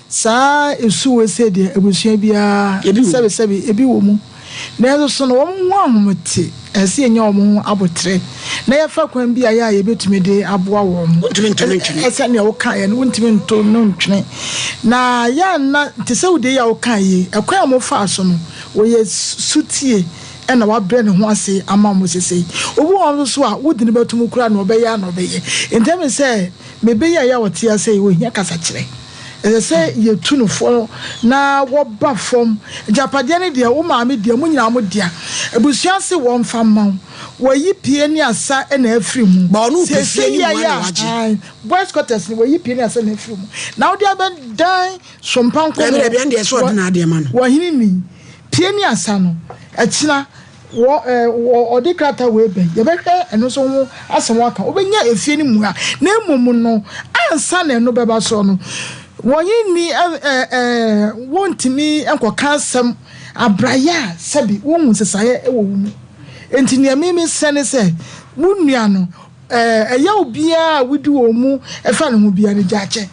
Saa esu wei sei deɛ abusua biara Ebi wɔ mu. sɛbe sɛbe ebi wɔ mu. Nanso so no wɔn ho ahomete, ɛsɛ sɛ yɛnya wɔn ho aboterɛ na yɛfa kwan bi a yɛ a yɛbɛtumi de aboa wɔn. Wontumi nto no ntwene. Sɛnea wokaeɛ no, wontumi nto no ntwene. Na yɛ a na te sɛ wo deɛ yi a wokaeɛ yi, ɛkwan a wɔfaa so no, wɔyɛ sotie. na wabrɛ ne ho ase ama mo sesei. Obi wɔ hɔ nso so a, wode no bɛto mu koraa nea ɔbɛyɛ ara na ɔbɛyɛ. Enti ɛme sɛ me bɛ yi a ɛyɛ a ɔte ase yi, ohia kasakyerɛ. Ɛsɛ sɛ yɛtu no fo na wɔba fam. Agyapadeɛ no deɛ, wo maame dea, mo nyinaa mo dea. Abusua se wɔmfa mma wo. Wɔayi pie ne asa na afiri mu. Ba ɔno wopɛ fie Seesei ne yi a mua ɛyɛ na a, wagye. ae, boys quarters no, wɔayi pie ne asa na afiri mu. Na wode abɛdan sompa Dabi nkɔmmɔ dabi, ɛnde ɛsɛ ɔde n'adeɛ ma no. wɔ hene ni. Pie ne asa no, ɛkyena wɔ ɛ wɔ ɔde krataa wei bɛ, yɛbɛhwɛ ɛno nso ho asɛm aka. Wobɛnya efie no mua. Na mmom no, ansa na ɛno bɛba soɔ no, wɔn nni ɛ ɛ ɛ wɔntumi nkɔka asɛm abrayɛ a sɛbi wonhu nsesaeɛ wɔ wo mu. Enti nea me mesrɛ ne sɛ, wo nua no, ɛ ɛyaw biara a wodi wɔn mu fa ne ho biara no, gyaa kyɛ.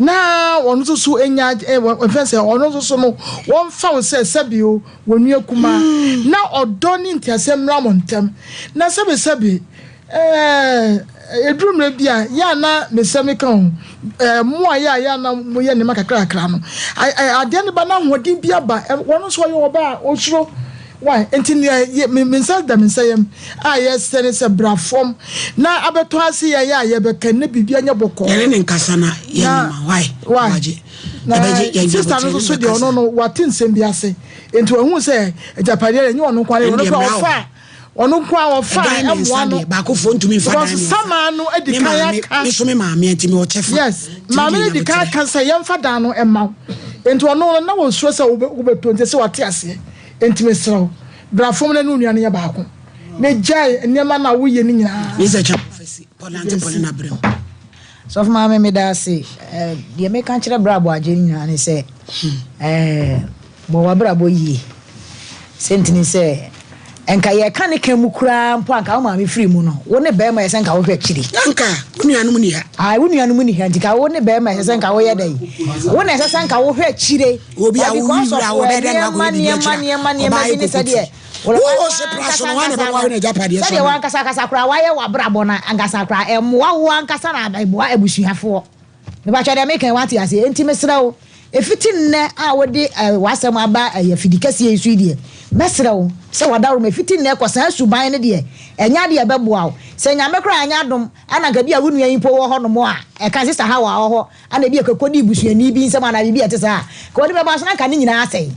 Na ɔno nso so nya ɛfɛn sɛ ɔno nso so no wɔmfa wo sɛ sɛbi o wɔn nua kumaa na ɔdɔ ne nteaseɛ mmra mo ntam na sɛbi sɛbi ɛɛ eduru mmerɛ bi a yɛ a na mesɛ meka o ɛɛ mo a yɛ a yɛ a na mo yɛ nneɛma kakra kakra no adeɛ no ba na ahoɔden bi aba wɔn nso ɔyɛ ɔbaa osuro. Wai, enti nea ye, me, me nsa da me nsa yam a yɛsrɛ ne sɛ bra fam na abɛtɔ ase yɛn a yɛbɛka na biribi anyɛ bɔkɔɔ. Yɛne ne nkasa na yɛnyɛ Na, ma, wai, wai, Aboagye, na yɛbɛgye, yɛn sista no abokyerɛ nso ne so deɛ bɛkasa. ɔno no wate nsɛm bi ase, enti wahu sɛ agyapadeɛ deɛ ɛnyɛ ɔno nko ara, ɔno Ɛndeɛ koraa mmra hɔ. ɔfa a, ɔno nko ara ɔfa a Ɛdan mmiɛnsa ɛmmoa no. deɛ, baakofoɔ ntumi mfa dan Because mmiɛnsa. samaa no adi Me kan maame, aka. me nso me maame nti mewɔ kyɛfa. Yes, Nti maame wode no di kan nyaboterɛ. aka sɛ yɛmfa dan no mma wo, enti ɔno no na ɔsuro sɛ wobɛ, wobɛtɔ nti sɛ wate aseɛ. Enti mesrɛ wo, bra fam na ne wo nua no nyɛ baako, na gyae nneɛma no a woyɛ no nyinaa. Sɔfo Maame meda ase. Deɛ meka kyerɛ bra Aboagye no nyinaa ne sɛ, bɔ w'abrabɔ yie. Sɛ ne sɛ, nka yɛka ne ka mu koraa mpo a nka wo maame firi mu no, wo ne bɛrima yɛ sɛ nka wohwɛ akyiri. Nka wo nuanom ni ha. Ae, wo nuanom ni ha nti ka wo ne bɛrima ɛsɛ sɛ nka woyɛ dɛn? Wo na ɛsɛ sɛ nka wohwɛ akyire. Obi a But wowi because of wura a wɔbɛyɛ dɛn na nneɛma wakɔyɛ biribi nneɛma akyiri a nneɛma nneɛma ɔbaa bi yɛ ne koko sɛdeɛ ti. Wo se pra so no hwan na ɛbɛma wahwɛ n'agyapadeɛ so sɛdeɛ ama no? wankasa ankasa koraa wayɛ w'abrabɔ no ankasa koraa ɛmmoa wo ankasa na ɛboa abusuafoɔ. Mepakyɛ deɛ meka yi wate aseɛ? Enti mesrɛ wo ɛfiti nnɛ a wode w'asɛm aba afidi kɛseɛ yi so yi deɛ mɛsrɛ wo sɛ w'adaworoma ɛfiti nnɛ kɔ saa suban no deɛ ɛnyɛ adeɛ ɛbɛboa wo. Sɛ Nyame koraa anyɛ adom ana nka bi a wo nua yi mpo wɔ hɔ nom a ɛka Sister Hawa wɔ hɔ Ana ebia kɔkɔdii busuani bi nsam anaa biribi a ɛte saa a, anka wɔde bɛba so na anka ne nyinaa asɛe.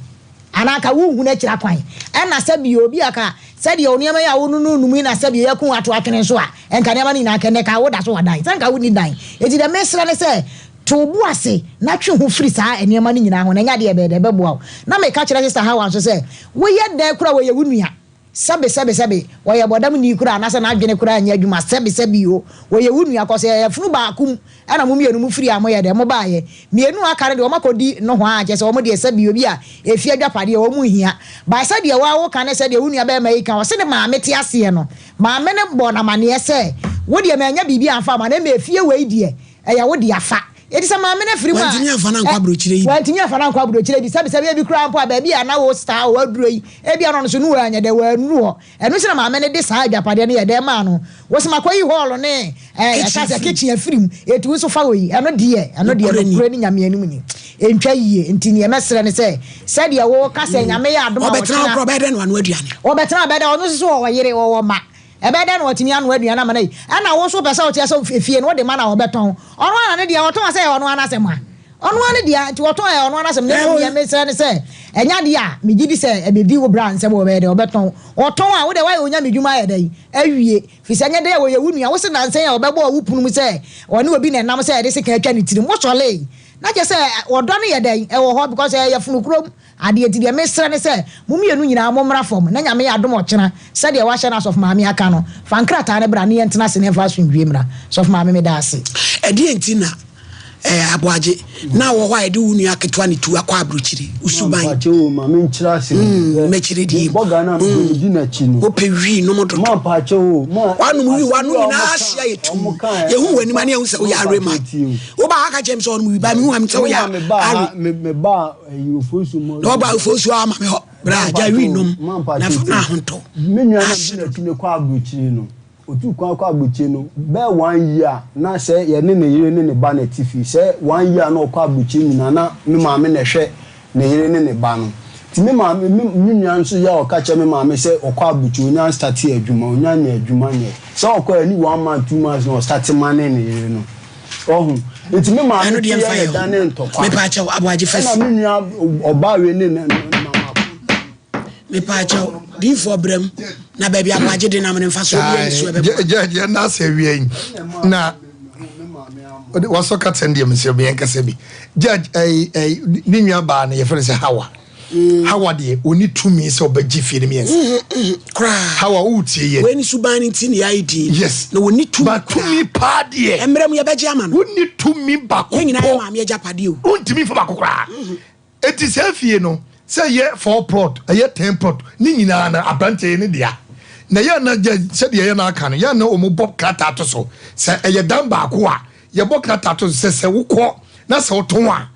Anaa anka wonhu no akyiri akwan. Ɛnna sɛbio obi a ka sɛdeɛ wo nneɛma yi a wonununum yi na sɛbio yɛako wo ato atwene nso a, anka nneɛma no nyinaa anka ɛnnɛ ka woda so wɔ dan. Sɛ anka wonni dan. Enti deɛ mesrɛ ne sɛ, To wo bo ase na twe ho firi saa nneɛma no nyinaa ho, na ɛnyɛ adeɛ a ɛbɛyɛ dɛ, ɛbɛboa wo. Na meka kyerɛ Sista Hawa nso sɛ, Woyɛ dɛn koraa a, ɔyɛ wo nua. Sɛbe, sɛbe, sɛbe, ɔyɛ bɔdamni koraa anaasɛ n'adwene koraa nyɛ adwuma, sɛbe, sɛbe o, ɔyɛ wo nua, kɔsɛ ɛyɛ funu baako mu ɛna mo mmienu mo firi a moyɛ dɛn, mobaeɛ. Mmienu a aka no deɛ wɔakɔdi nohoa a kyerɛ sɛ wɔn deɛ sɛbe obi a ɛfie adwapadeɛ wɔn nhia. By sɛdeɛ wo ara woka ne sɛdeɛ wo nua barima yi ka, ɔse ne maame te aseɛ no, maame no bɔɔ no amaneɛ sɛ, wo deɛ mannya biribi amfa amma no, mmom efie wei deɛ, Ɛyɛ wo dea fa. Enti sɛ maame no afiri mu a, Wantumi amfa no ankɔ aburokyire yi bi. Wantumi amfa no ankɔ aburokyire bi. Sɛbisɛbi ebi koraa mpo a, baabi a na wo star wɔ aduro yi, ebia na ɔno nso ne wanyɛ dɛ, wannuru hɔ. Ɛno nti na maame no de saa agyapadeɛ no yɛ dɛn maa no. Wo se makɔyi hall ne ɛɛ yɛka sɛ kitchen afiri mu, enti wo nso fa wei. Ɛno deɛ, ɛno deɛ nokorɛ ni Nyame anim ni, ɛntwa yie. Nti neɛ mɛsrɛ ne sɛ, sɛdeɛ woka sɛ Nyame yɛ adom a Ɔbɛtena hɔ ɔkyena. koraa ɔbɛyɛ dɛn na wanoa aduane? Ɔbɛtena hɔ, ɔbɛyɛ dɛn, ɔno nso so ɔwɔ yere, ɔwɔ mma. Ɛbɛyɛ dɛn na watumi anoa aduan ama no ayi? Ɛnna wo nso wopɛ sɛ wokyerɛ sɛ efie no wode ma no a ɔbɛtɔn. Ɔno ara na ne dea, ɔtɔn a sɛ ɛyɛ ɔno ara n'asɛm a. Ɔno ara ne dea, nti ɔtɔn a ɛyɛ ɔno ara n'asɛm. Na mmom deɛ mesrɛ ne sɛ, ɛnyɛ adeɛ a megye di sɛ ɛbɛdi wo bra nsam ɔbɛyɛ dɛn, ɔbɛtɔn. Ɔtɔn a, wo deɛ woayɛ onyame dwuma ayɛ dɛn? Awie. Firi sɛ ɛnyɛ dɛn a ɔyɛ wo nua. Wo se nnansa yi a ɔbɛbɔɔ wo pono mu sɛ ɔne obi na ɛnam sɛ yɛde sekan atwa ne tirim. Wosɔree. Na kyerɛ sɛ ɔdɔ no yɛ dɛn? Ɛwɔ hɔ because ɛyɛ yafunu kurom. Adeɛ nti deɛ mesrɛ ne sɛ mo mmienu nyinaa mommra fam na Nyame yɛ adom ɔkyena sɛdeɛ wahyɛ no Asɔfo Maame aka no fa nkrataa no bra ne yɛntena ase na yɛmfa asomdwie mmra. Sɔfo Maame meda ase. Ɛdeɛn nti na eh, Aboagye, na wɔ hɔ a yɛde wo nua ketewa ne tu akɔ abrokyire? Wo suban. Ma mpakyɛ o, ma me nkyerɛ ase o. Mm, mɛkyerɛ die. Bɔ Ghana mm. me di n'akyi no. Wopɛ wii nom dodo. Ma mpakyɛ o, ma. Wanom wii, wano nyinaa ahyia yɛ tum. Yɛhu w'anim a ne yɛhu sɛ woyɛ are man. Woba ha ka kyerɛ me sɛ ɔnom wii, ba mehu am sɛ woyɛ are. Me ba Na ɔba ofosu ama me hɔ bra gya wi nom na fa ma ahontɔ. Me nua na mede n'akyi no kɔ aburokyire no, otu kwan kɔ aburokyire no bɛyɛ one year na sɛ yɛne ne yere ne ne ba na ɛte fie. Sɛ one year na ɔkɔ aburokyire nyinaa na me maame na ɛhwɛ ne yere ne ne ba no. Nti me maame me me nua nso yɛ a ɔka kyerɛ me maame sɛ ɔkɔ aburokyire onya nstate adwuma onya nyɛ adwuma nyɛ. Sɛ ɔkɔ ɛni one month two months na ɔstate mane ne yere no. Wahu? Nti me maame Ɛno deɛ te mfa yɛ yɛ na ho. ne ntɔkwa. Mepaakyɛw, Aboagye fa Ɛna si. me nua ɔbaa wei ne ne mama ko. Mepaakyɛw, diifoɔ brɛ mu na baabi Aboagye de nam no mfasoɔ biara nni so ɛbɛboa. Judge yɛn na asɛ awia yi na wasɔ kata no deɛ mesrɛ mu yɛnkasa bi. Judge ɛyi ɛyi ne nua baa no yɛfrɛ no sɛ Hawa. Hawa deɛ ɔni tumi sɛ ɔbɛgye fie no mmiɛnsa. Koraa. Hawa wotie yɛ. Wei ne suban no nti ne yɛayɛ din. Yes. Na wɔnni tumi Ba tumi paa deɛ. Mmerɛ mu yɛbɛgye ama no. Wonni tumi baako Yɛn nyinaa yɛ maame agyapadeɛ o. Wontumi mfa baako koraa. Enti saa fie no sɛ ɛyɛ four plot ɛyɛ ten plot ne nyinaa no aberanteɛ yi ne dea. Na yɛ na gya sɛdeɛ yɛ na aka no yɛ na wɔn bɔ krataa to so sɛ ɛyɛ dan baako a yɛbɔ krataa to so sɛ sɛ wokɔ na sɛ wotɔn a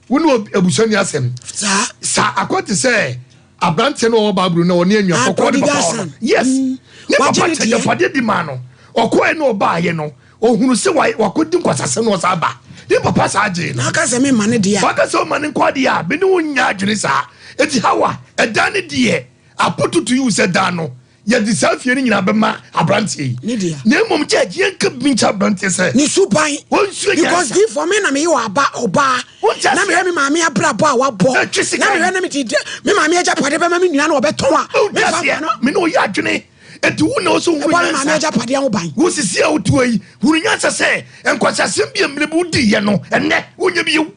Wo ne abusua nni asɛm. Saa. Sa akɔ te sɛ aberanteɛ no ɔwɔ Bible no ɔne anua Ah, kɔkɔɔ ne prodigal papa hɔ no. son. Yes. Mm. Ne Wagye papa ne kyɛ deɛ. agyapadeɛ di maa no. Ɔkɔɛ ne ɔbaayɛ no, ɔhunu sɛ wa- wakɔdi nkwasasɛm na ɔsan ba. Ne papa saa gyee no. Na ɔka sɛ memma no deɛ a. Waka sɛ ɔma no nkɔ adeɛ a, me ne wo nyɛ adwene saa. Enti Hawa, ɛdan no deɛ, apototo yi wo sɛ dan no. Yɛde saa fie no nyinaa bɛma aberanteɛ yi. Ne dea. Na mmom judge yɛnka bi nkyɛ aberanteɛ sɛ. Ne suban. Ɔnsua nyansa. Because difoɔ me na meyɛ ɔba ɔbaa. Wonte aseɛ. Na mehwɛ me maame abrabɔ a wabɔ. Ɛtwe sika. Na mehwɛ na mede me maame agyapadeɛ bɛma me nua na ɔbɛtɔn a. Wonte aseɛ. Me ne ɔyɛ adwene. Enti wo na ɔsɛ wohunu nyansa. Ɛbɔ me maame agyapadeɛ ho ban. Wo sisi a wotu yi hunu nyansa sɛ nkwaseasɛm bi a mmerɛ bi wodiiɛ no ɛnnɛ wonyɛ bio.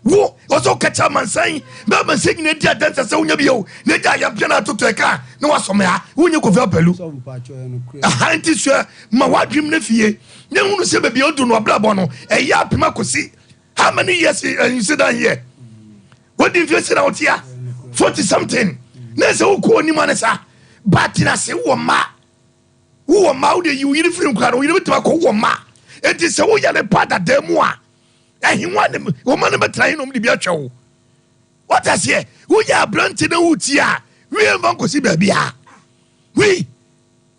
Wo, ɔsɛ woka kyerɛ amansan na amansan nyinaa di adanse sɛ wonya bio na agya ayampeɛ no atoto ɛka na wasɔ me ha wonyɛ Kofi Apalu aha nti sua ma w'adwem no fie na hunu sɛ baabi a wodu no abrabɔ no ɛyɛ apem akɔsi how many years you sit down here wodi mfie sɛ na wotea 40 something na sɛ wokɔ onim ane sa ba tena ase wowɔ mma wowɔ mma wode yi wo yere firi nkora no wo yere bɛtumi akɔ wowɔ mma enti sɛ woyɛ ne pa dadaa mu a Ahengua ne wɔma no bɛtena he na wɔde bi atwa wo. Wate aseɛ? Woyɛ aberante na wotie a, wie mfa nkɔsi baabi a. Wi,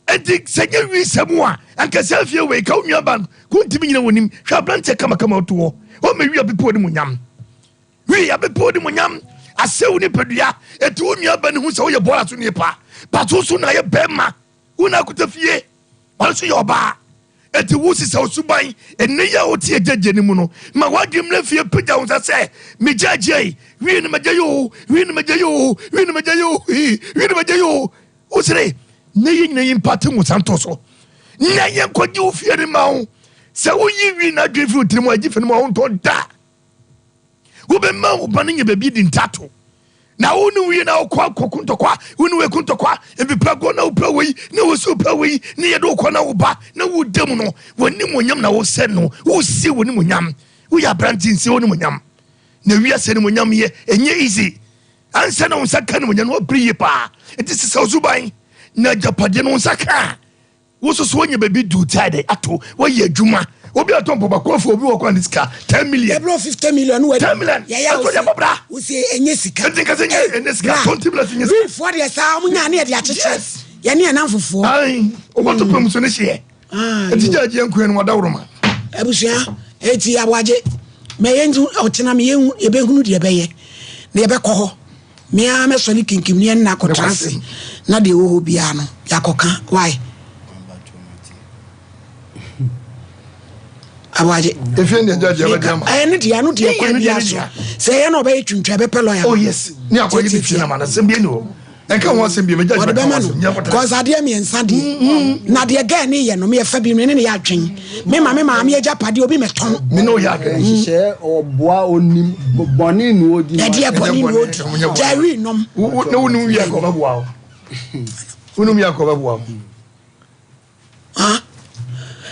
enti sɛ nyɛ wi sɛ mu a, anka saa fie wei ka wo nuaba no, ko ntumi nyina w'anim. Hwɛ aberanteɛ kamakama ɔto hɔ. Ɔma wi abepɔ ne mu nyam. Wi abepɔ ne mu nyam. Asɛ wo nipadua. Enti wo nuaba no hu sɛ woyɛ bɔɔla so nipa. But wo so na ayɛ bɛrima. Wo na akuta fie. Ɔno nso yɛ ɔbaa. Enti wo sesa wo suban ɛnnɛ yi a wote agyagya no mu no. Ma w'adwene mmra fie, pagya wo nsa sɛ, Me gyaagyaa yi, wii na magya yi oo, wii na magya yi oo, wii na magya yi oo, hii, wii na magya yi oo. Wo sere, nnɛ yɛn nyinaa yi mpate nwosa nto so. Nnɛ yɛnkɔgye wo fie no ma wo. Sɛ woyi wi na adwene firi wo tirim a, agye fi no mu a wontɔ da. Wobɛma wo ba no nya baabi di ntato. Na wo ne wie na wokɔ akɔko ntɔkwa, wo ne wei ko ntɔkwa, mpiprago na wopɛ wei, na wosi wopɛ wei, ne yɛde wokɔ na wo ba na woda mu no, w'animuonyam na wosɛ no, wosie w'animuonyam. Woyɛ aberante nsie w'animuonyam. Na wiase animuonyam yɛ, ɛnyɛ easy. Ansa na wo nsa ka animuonyam no, wabere yie paa. Nti sesa wo suban na agyapadeɛ no wo nsa ka a, Wo nso so woanya baabi du gyae dɛ ato woayɛ adwuma obi atɔ mpɔba kɔfo obi wɔ kwan de sika 10 million ɛbrɛ 50 million no 10 million yɛyɛ ɛtɔ de abɔ bra wo se ɛnyɛ sika ɛnti nka sɛ nyɛ ɛnyɛ sika 20 million nyɛ sika wifoɔ deɛ saa ɔmo nya ne yɛde akyekyɛ yɛne yɛn namfofoɔ ayi wobɔto pɛm so ne hyeɛ ɛnti gya agye nkoa no wadaworo ma abusua eti aboagye mɛ yɛn ɔkyena me yɛn yɛbɛhunu deɛ ɛbɛyɛ na yɛbɛkɔ hɔ Me ara mɛsɔre kinkim ne yɛn nna akɔtra ase na deɛ ɛwɔ hɔ biara no yɛakɔka. Why? Aboagye. Efie ne agya deɛ bɛde ama. Ɛyɛ ne deɛ ano deɛ kwan biara so. Sɛ ɛyɛ na ɔbɛyɛ twintwa ɛbɛpɛ lɔya. Oh yes. Ne akɔyɛ ne fie na ma na sɛm bi ni hɔ. Ɛnka ho asɛm bi mɛgya ɔde bɛma no. Kɔs adeɛ mmiɛnsa deɛ. Na deɛ gɛɛ ne yɛ no meyɛ fa bi me ne ne yɛ adwen. Me ma me maame agyapadeɛ obi mɛtɔn. Me ne ɔyɛ adwen. Nhyehyɛɛ ɔboa onim bɔne na odi. Ɛdeɛ bɔne na odi. Gyae nom. Na wonim wie akɔ bɛboa wo. Wonim wie akɔ bɛboa wo. Ah,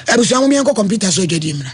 abusua mo yɛnkɔ kɔmputa so adwadie mmra.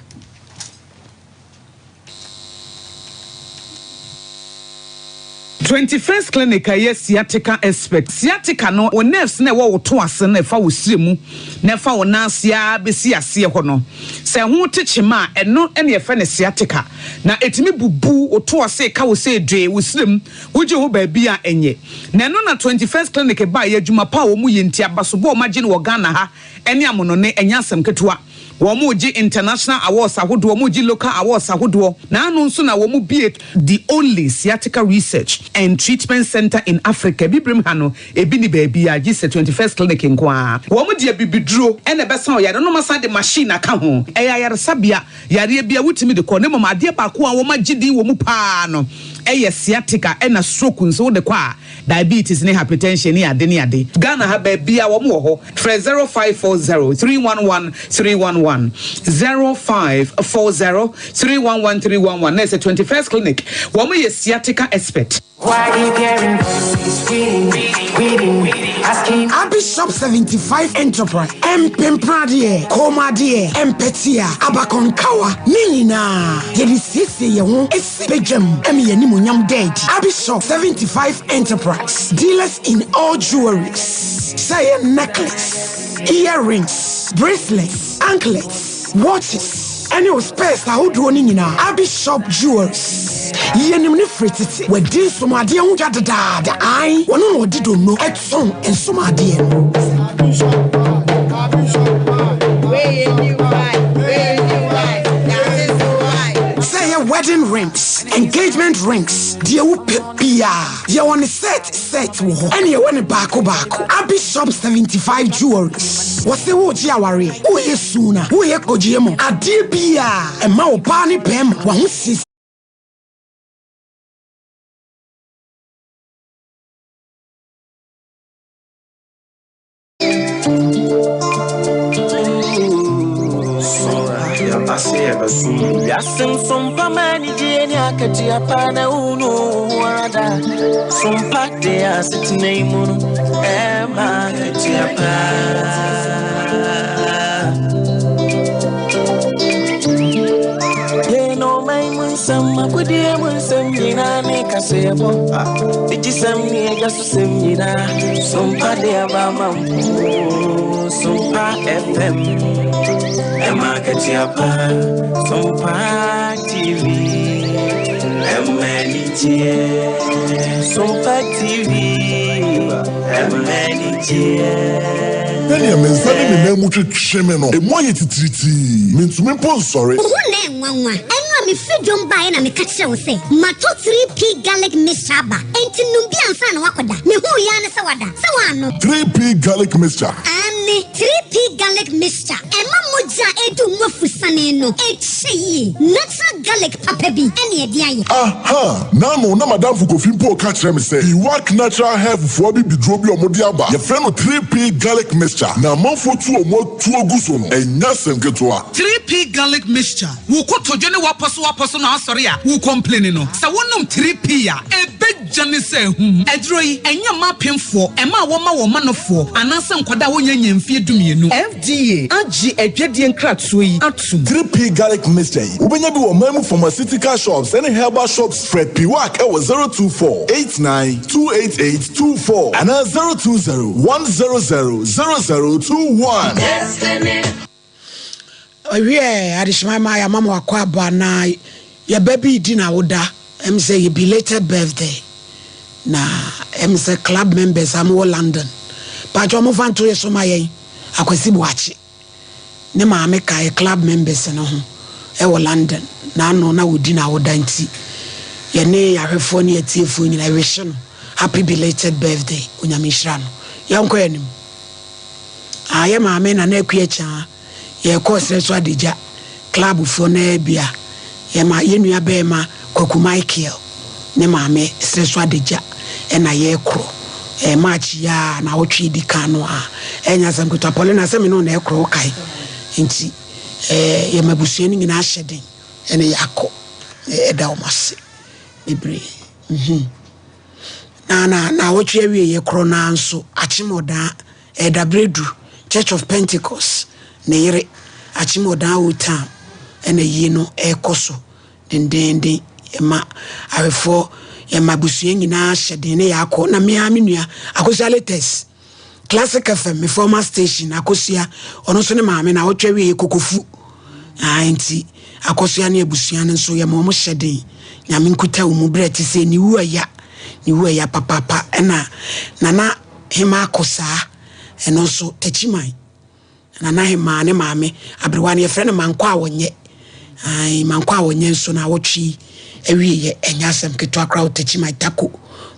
21st Clinic a ɛyɛ sciatica expert. Sciatica no, wo nerves no a ɛwɔ wo to ase no a ɛfa wo srɛ mu na ɛfa wo nan ase ara bɛsi aseɛ hɔ no, sɛ ɛho te kyema a, ɛno na yɛfrɛ no sciatica. Na ɛtumi bubu wo to ase, ɛka wo sɛ dwee, wo srɛ mu, wogye ho baabi a ɛnyɛ. Na ɛno na 21st Clinic baeɛ, adwuma pa a wɔyɛ nti, abasobɔ a wɔagye no wɔ Ghana ha ne amonɔne, ɛnyɛ asɛm ketewa. Wɔregye international awards ahodoɔ, wɔregye local awards ahodoɔ. Na ano nso na wɔbue the only sciatica research and treatment centre in Africa. Abibirem ha no, ebi nni baabiara gye sɛ 21st Clinic nko ara. Wɔde abibiduro na ɛbɛsa wo yareɛ na wɔasan de machine aka ho. Ɛyɛ ayaresabea, yareɛ biara wotumi de kɔ na mmom adeɛ baako a wɔagye din wɔ mu pa ara no yɛ sciatica ɛna stroke nso wode kɔ a diabetes ne hypertension ne ade ne ade. Ghana ha baabiara wɔn wɔ hɔ. Frɛ 0540 311 311, 0540 311 311 na ɛsɛ 21st Clinic. Wɔn yɛ sciatica expert. Abi Shop 75 Enterprise, Mpempradeɛ, Kɔnmuadeɛ, Mpɛtea, Abakɔnkawa, ne nyinaa yɛde siesie yɛn ho si badwam ma yɛn animuonyam da adi. Abi Shop 75 Enterprise, dealers in all jewelries, sɛ ɛyɛ necklace, earrings, bracelets, anklets, watches, ɛne wo spares ahodoɔ no nyinaa. Abi Shop Jewelries, yɛnim no firi tete. Wadi nsomadeɛ ho dwa dedaada. Ae, wɔno na ɔde donno tɔn nsomadeɛ no. Sɛ ɛyɛ wedding rings, engagement rings, deɛ wopɛ biara, yɛwɔ ne set set wɔ hɔ, ɛne yɛwɔ ne baako baako. Abi Shop 75 Jewelries, wɔse woregye awareɛ, woreyɛ suna, woreyɛ kɔgyeɛ mu, adeɛ biara, ɛma ɔbaa ne barima w'ahosiesie. Sɛnea me nsa ne me nan mu twetwe me no, emu ayɛ titiritii. Mintumi mpo nsɔre. Wo ho nnɛ nwanwa. Ɛno a mefiri dwom baeɛ na meka kyerɛɛ wo sɛ matɔ 3P garlic mixture aba, enti nom bi ansa na woakɔda. Mehuu yi ara ne sɛ wada. Sɛ woannom. 3P garlic mixture. Aane, 3P garlic mixture. Ɛma mogya a ɛdu mu afusane no kyɛ yie. Natural garlic papa bi ne ɛde ayɛ. Aha! N'ano na m'adamfo Kofi mpo reka kyerɛ me sɛ Iwak Natural Health foɔ abibiduro bi a wɔde aba, yɛfrɛ no 3P Garlic Mixture, na amanfoɔ tu wɔn atuo gu so no, ɛnyɛ asɛm ketewa. 3P. 3P Garlic Mixture, Wo kotodwe ne w'apɔso w'apɔso na asɔre a wo kɔmpleni no, sɛ wonom 3P a, ɛbɛgya ne sɛ ahum. Aduro yi, ɛnyɛ mma apemfoɔ, mmaa a wɔma wɔn manofoɔ, anaasɛ nkwadaa a wɔnnya nnya mfeɛ dumienu. FDA agye adwadie nkratoɔ yi atom. 3P Garlic Mixture yi, wobɛnya bi wɔ ɔman mu pharmaceutical shops ne herbal shops. Frɛ Piwak wɔ 024 89 288 24 anaa 020 100 0021. Wiɛ, adehyema ma yɛama mo akwaaba na yɛba bi redi n'awoda, ɛm sɛ yɛ belated birthday, na ɛm sɛ club members a mowɔ London, paatwɔ momfa nto yɛ so ma yɛn, Akwasi Boakye. Ne maame ka yɛ club members no ho wɔ London n'ano na wɔdi n'awoda nti yɛne yɛahwɛfoɔ ne yɛatiefoɔ nyinaa wihye no happy belated birthday Onyame nhyira no. Yɛnkɔ yɛn anim. Ah yɛ maame Nana Akua Kyaa yɛkɔ ɔsrɛ so adagya club foɔ no ara bi a yɛma yɛn nua bɛɛma Kwaku Michael ne maame serɛ so adagya na yɛrekorɔ eh, March yi a naawɔtwe edi kan no a ɛnyɛ asɛm ketewa Paulina sɛ me ne wo na ɛkorɔ wokae nti eh, yɛma abusua no nyinaa hyɛ den ɛne yɛakɔ ɛda wɔn ase bebree mhm na na naawɔtwe awie yɛkorɔ naa nso akyem ɔdaa ɛda du Church of Pentecost ne yere akyem ɔdaa Old Town ɛna yie no ɛrekɔ so dendeenden. Yɛma awefoɔ, yɛma abusua nyinaa hyɛ den ne yɛakɔ. Na me ara me nua Akosua Latest, Classic FM, me former station, Akosua, ɔno nso ne maame na ɔtwa wie Kokofu. Ah, nti Akosua ne abusua no nso yɛma wɔn hyɛ den. Nyame nkuta wo mu berɛ te sɛ ne wu ɛya, ne wu ɛya papaapa. Ɛna Nana Hema Akosaa, ɛno nso Takyiman. Nana Hemaa ne maame aberewa no yɛfrɛ no Mankɔ a wɔnyɛ. Ae, Mankɔ a wɔnyɛ nso na awɔtwe yi awieɛ ɛnyɛ asɛm ketewa koraa wɔ Techiman Tako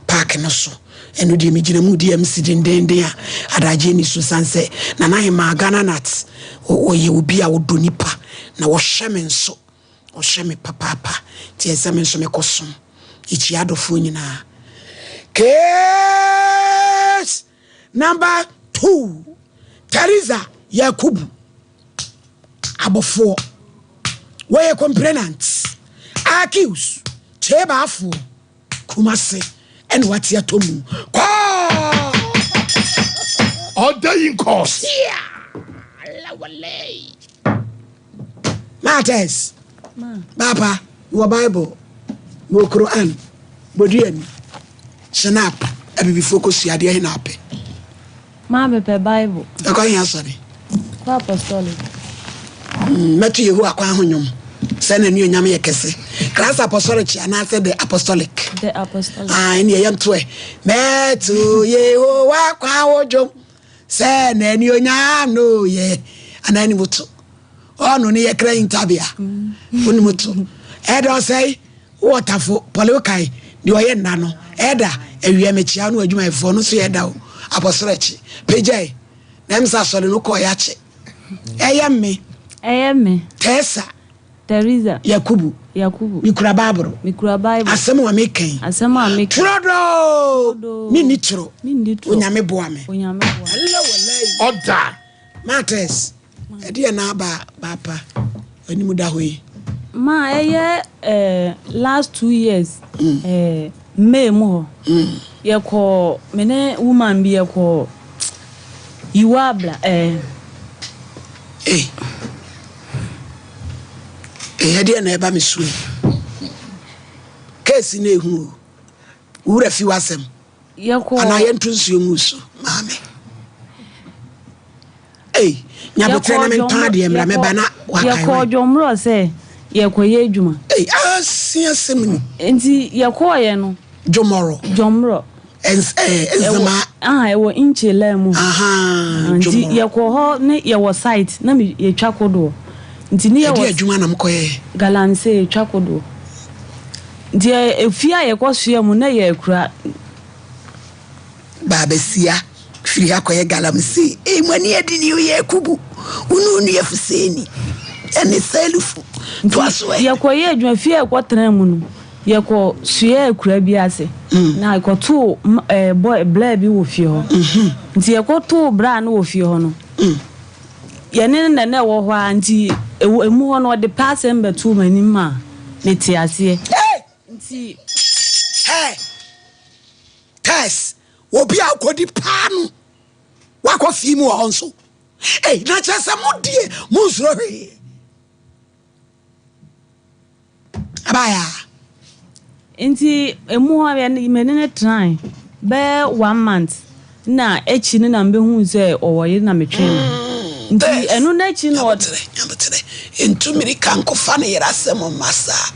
park no so. Ɛno deɛ megyina mu di MC dendenden a adagyeɛ ni so sane sɛ Nana Hemaa Ghana Nat ɔyɛ obi a ɔdɔ nipa na ɔhwɛ me nso. Ɔhwɛ me papaapa nti ɛsɛ me nso mekɔsom. Yɛkyia adɔfoɔ nyinaa. Case Number 2. Teresa Yakubu abɔfoɔ wɔyɛ complainant accuse kyebaafoɔ Kumasi ɛna wate atɔ mu kɔɔ. Ɔda yi nkɔ. Matters Papa wɔ Bible wɔ Quran Boduani Shinap abibifoɔ kɔ sua adeɛ he na apɛ. Maa mepɛ Bible. Ɛkɔ he asɔre? Kɔ Apostolic. Mm, mɛto Yehowa kwan ho nnwom sɛ n'anuonyam yɛ kɛse. Christ Apostolic anaasɛ The Apostolic? The Apostolic. Ah, ɛne ɛyɛ nto ɛ. Mɛto Yehowa kwan ho dwom sɛ n'anuonyam no yɛ anaa ne mu to. Ɔno ne yɛkra ntabea. Wonim to. Ɛdɔ sɛe. Wowɔ tafo, pɔle wokae deɛ ɔyɛ nna no ɛda awia mekyea wo ne w'adwumayɛfoɔ no nso yɛ ɛda o abɔsoro akyi pagyae na ɛm sɛ asɔre no kɔɔ yɛakye ɛyɛ me ɛyɛ me Tessa Teresa Yakubu Yakubu mekura baaboro mekura Bible asɛm a meka yi asɛm a meka turodoo menni toro menni toro Onyame boa me Onyame boa me Ɛlɛ walayi Ɔda. Matters Ɛdeɛn na aba paapa anim da hɔ yi? Ma ɛyɛ eh, last 2 years eh, May mu hɔ yɛkɔɔ me ne woman bi yɛkɔɔ Yiwa abla eh. Ei, ei ɛdeɛn na ɛba me so yi? Case no ehu o, wo werɛ fi w'asɛm. Yɛkɔɔ. Anaa yɛnto nsuo ngu so maame. Ei, nyabotrɛ na mentɔn adeɛ mmra mɛba na wakae Yɛkɔɔ dwɔmmerɔ sɛ yɛkɔyɛ adwuma. Ei, ase asɛm ni. Nti yɛkɔɔyɛ no. Dwomɔrɔ. Dwɔmmerɔ. Ɛns ɛɛ nzemaa. Aha, ɛwɔ Nkyelaa mu. Ahaa, Nti dwomɔrɔ. yɛkɔɔ hɔ ne yɛwɔ site na me yɛtwa kodoɔ. Nti ne yɛwɔ. Ɛdeɛ adwuma na mokɔyɛɛ? Galamsey, yɛtwa kodoɔ. Nti efie a yɛkɔsoɛ mu na ɛyɛ akura. Baabasia firi ha kɔyɛ galamsey. Ei mo ani adi ni o Yakubu, wo ne wo nua Fuseini ɛne Salufu. Toa so ɛ. Yɛkɔyɛɛ adwuma, fie a yɛkɔtenaa mu no, yɛkɔsoɛɛ akura bi ase. Na yɛkɔtoo boy, braa bi wɔ fie hɔ. Nti yɛkɔtoo braa no wɔ fie hɔ no, yɛne no na na ɛwɔ hɔ ara nti. Ɛwɔ emu hɔ no ɔde pɛ asɛm bɛtoo m'anim ma mete aseɛ. Nti. Hey! Tess, obi a wokɔdi paa no, woakɔ fie mu wɔ hɔ nso. Ei, na kyerɛ sɛ mo deɛ monsuro hwee. Abaayaa. Nti emu hɔ yɛ me ne no tenae bɛyɛ one month na akyi no na mebɛhuu sɛ ɔwɔ yere na metwee me ho. Nti ɛno no akyi no. Nyaboterɛ, nyaboterɛ, ntu mirika nkɔfa ne yere asɛm mma saa.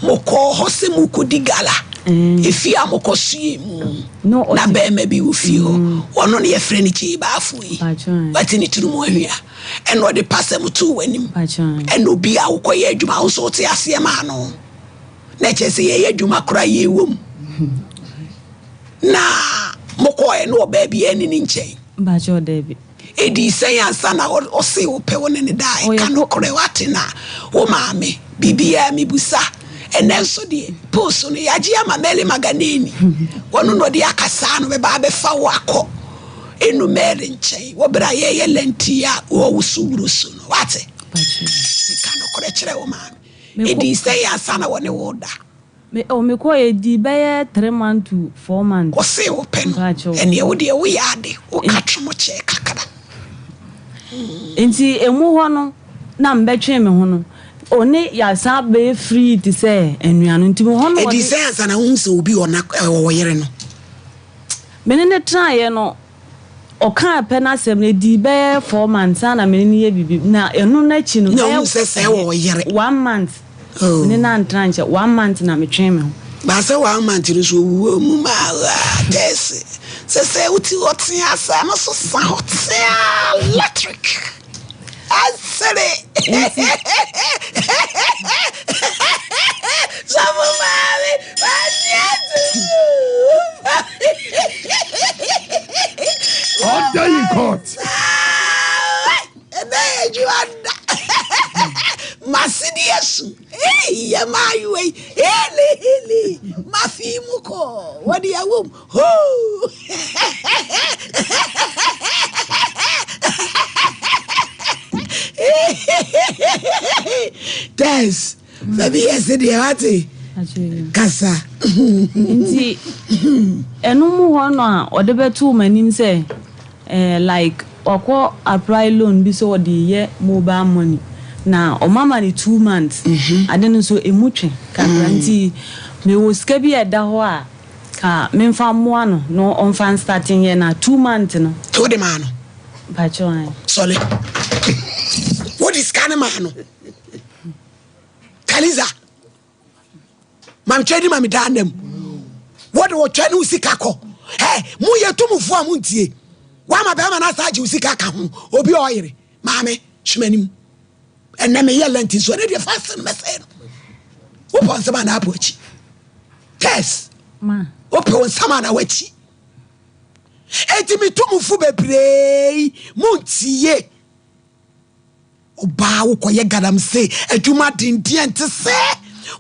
Mokɔɔ hɔ sɛ morekɔdi gala. Efie a mokɔsoɛɛ mu na barima bi wɔ fie hɔ. Ɔno na yɛfrɛ no Gyei Baafo yi. Wate ne tiri mu ahwia. Ɛna ɔde pasɛm too w'anim. Ɛna obi a wokɔyɛ adwuma wo nso wote aseɛ maa no. Na kyerɛ sɛ yɛyɛ adwuma koraa yɛwɔ mu. Na mokɔɛ no ɔbaa biara ni ne nkyɛn. Mpakyɛw daabi. Edii sɛn ansa na ɔsee wo pɛ wo ne no dae? Ka nokorɛ wate na wo maame biribiara mebusa ɛnɛ nso deɛ post no yagye ama Mary Maganeni ɔno na ɔde akasaa no bɛba abɛfa wo akɔ Enu Mary nkyɛn wɔ berɛ a yɛyɛ lɛnti a wɔwoso wuro so no wate? Nti ka nokorɛ kyerɛ wo maame edii sɛn ansa na wɔne wo da? Me oh me kɔɔ yɛ dii bɛyɛ 3 month to 4 month. Ɔsee wo pɛ no ɛneɛ wo deɛ wo yɛ ade wo ka twom kyɛɛ kakra. Nti emu hɔ no na me bɛ twee me ho no ɔne yasan bɛyɛ free te sɛ anuanom nti me hɔ no ɔde. Ɛdii sɛn ansa na wo hu sɛ obi wɔ na ɔwɔ yere no? Me ne no tenaeɛ no ɔkaa pɛ no asɛm no ɛdii bɛyɛ 4 months ansa na me ne no yɛ biribi na ɛno no akyi no Na wohu sɛ sɛɛ wɔ ɔyere. 1 month. Me ne no antra nkyɛ one month na metwee me ho. Ba sɛ one month no so owuo mu ma tɛɛse sɛ sɛ wote hɔ tea saa no so sa hɔ tea electric asere sɔfo maame maame Order in court. Ɛnɛ yɛ adwuma da. Masedi asu. Ei, yɛ maayewa yi. Hele, hele. Mafi mu kɔ. Wɔde awom. Hoo. Tess, fa bi yɛ se deɛ wate. Kasa. Nti, ɛno mu hɔ no a ɔde bɛtoo m'anim sɛ Eh like wakɔ apply loan bi sɛ ɔde reyɛ mobile money na ɔmama no 2 months ade no nso ɛmu twe kakra nti mewɔ sika bi a ɛda hɔ a ka memfa mmoa no na ɔmfa nstarte nyɛ na 2 months no. Nti wode maa no? Mpakyɛw ae. Sɔle wode sika no maa no? Kaliza. Mamtwɛn di ma me daa nna mu. Wode wotwɛn ne wo sika kɔ. Ɛ mo yɛ tumfoɔ a montie. Woama bɛrima no asa agye wo sika ka ho. Obi a ɔyere. Maame, hwɛ m'anim. Ɛnɛ meyɛ lɛnti nso ɛnɛ deɛ fast no mɛsɛe no. Wopɔ nsɛm anaa apɔ akyi? Tess. Wopɛ wo nsɛm anaa w'akyi? Enti me tumfo bebree montie. Ɔbaa wokɔyɛ galamsey adwuma dendeɛ nte sɛ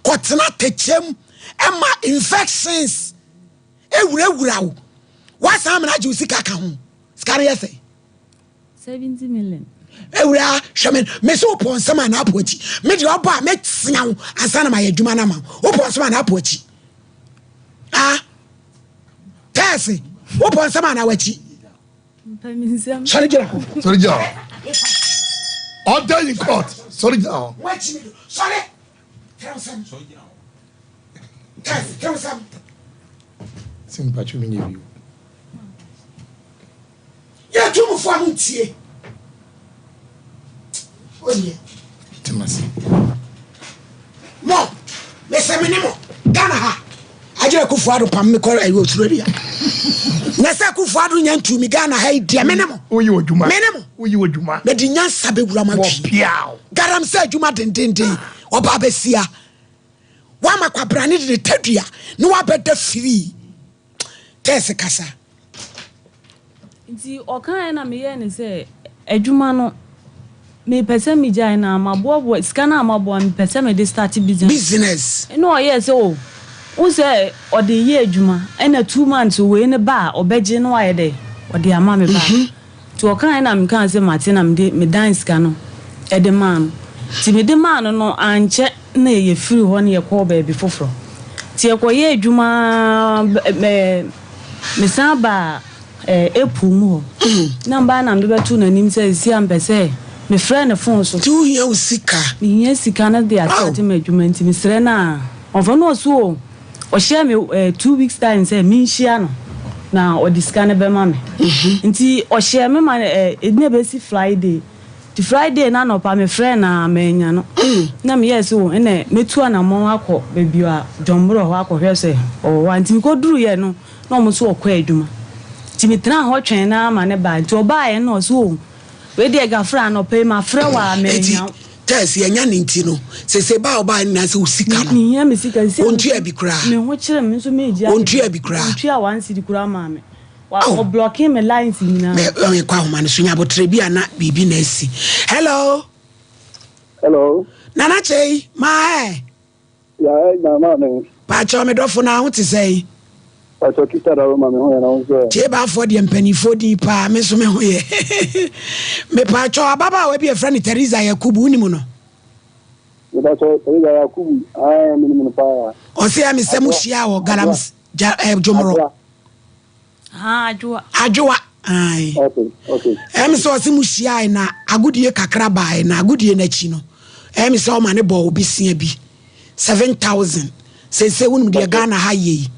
kɔtena atɛkyɛm ɛma infections ɛwurawura wo wasan amena agye wo sika ka ho sika no yɛ sɛ 70 million. Awura hwɛ me me sɛ wopɔ nsɛm a na apɔ akyi me deɛ ɔbɔ a mɛtea wo ansa na mayɛ adwuma no ama wo wopɔ nsɛm a na apɔ akyi ah tɛɛse wopɔ nsɛm a na wakyi Sɔre gyina hɔ. Sɔre gyina hɔ. Order in court. Sɔre gyina hɔ. Sɔre. Tẹwsɛm. Tẹwsɛm. Sɛ mpatwo mi nyɛ bio. Yɛ tumfo a mo ntie. Oye. Temase. Mo, mesɛ me ne mo, Ghana ha. Agyere Akufo Addo pam me kɔ ɛyɛ Australia. Na sɛ Akufo Addo nya ntu me Ghana ha yi deɛ me ne mo. Woyi wɔ dwuma. Me ne mo. Woyi wɔ dwuma. Mede nyansa bɛwura mo adwi. Garam sɛ adwuma dendenden. Ɔbaa bɛsia. Wama kwabrane de ne tadua na wabɛda firii. Tɛs kasa. Nti ɔkaeɛ na meyɛɛ no sɛ adwuma no mepɛ sɛ megyae na maboaboa sika no a maboa no mepɛ sɛ mede start business. Business. Ɛna ɔyɛɛ sɛ oh wohu sɛ ɔde reyɛ adwuma ɛna 2 months wei no ba a ɔbɛgye na wayɛ dɛ ɔde ama me back. Nti ɔkaeɛ na mekaa sɛ mate na mede medan sika no. de maa no. Nti mede maa no no, ankyɛ na yɛfirii hɔ na yɛkɔɔ baabi foforɔ. Nti yɛkɔyɛɛ adwuma ara bɛ mesan baa April mu hɔ. Na mebaa na mede bɛtoo n'anim sɛ seesei a mepɛ sɛ mefrɛɛ no fon so. Nti wohia wo sika? Mehia sika no de astate m'adwuma nti mesrɛ no a ɔmfa. Na ɔse oo. Ɔhyɛɛ me 2 weeks time sɛ menhyia no na ɔde sika no bɛma me. Nti ɔhyɛɛ me ma na ɛbɛsi Friday. Nti Friday no anɔpa mefrɛɛ no a mannya no. Na meyɛɛ sɛ o ɛnɛ mɛtu anammɔn akɔ baabi a John Borɔ hɔ akɔhwɛ sɛ ɔwɔ hɔ a. Nti mekɔduruiɛ no na ɔmo nso ɔkɔ adwuma. Nti metenaa hɔ twɛn no ara ma no baeɛ. Nti ɔbaeɛ no na ɔse o wei deɛ Gafra anɔpa yi mafrɛ wo a Enti mannya wo. Tess yɛnya no nti no sese ba a ɔbaeɛ no nyinaa sɛ wo sika no Mehia me sika sisi a ɔntua bi koraa me ho kyere me nso megye ade ɔntua bi koraa ɔntua 1 cedi koraa maa me. Wa Oh. ɔblocke me lines nyinaa. Me mekɔ ahoma no so nya aboterɛ bi a na biribi na asi. Hello. Hello. Nana Kyei, maa ɛ. Ya ɛ na maa me. Paakyɛw me dɔfo na ho te sɛn? Paakyɛw kita da ma me ho yɛ na ho sɛ. Kyei baafoɔ deɛ mpanimfoɔ din paa me nso me ho yɛ. Mepaakyɛw ababaawa bi a yɛfrɛ no Teresa Yakubu wonim no? Mepaakyɛw Teresa Yakubu ae menim no paa. Ɔse ɛme sɛ mo hyia wɔ Galams ja, eh, Dwomoro. Ah, Adwoa. Adwoa. Ae. Okay, okay. Ɛme sɛ ɔse mo hyiae na agodie kakra bae na agodie no akyi no ɛme sɛ ɔma ne bɔɔ obi sea bi 7000 seesei wonim deɛ Ghana ha yɛ yi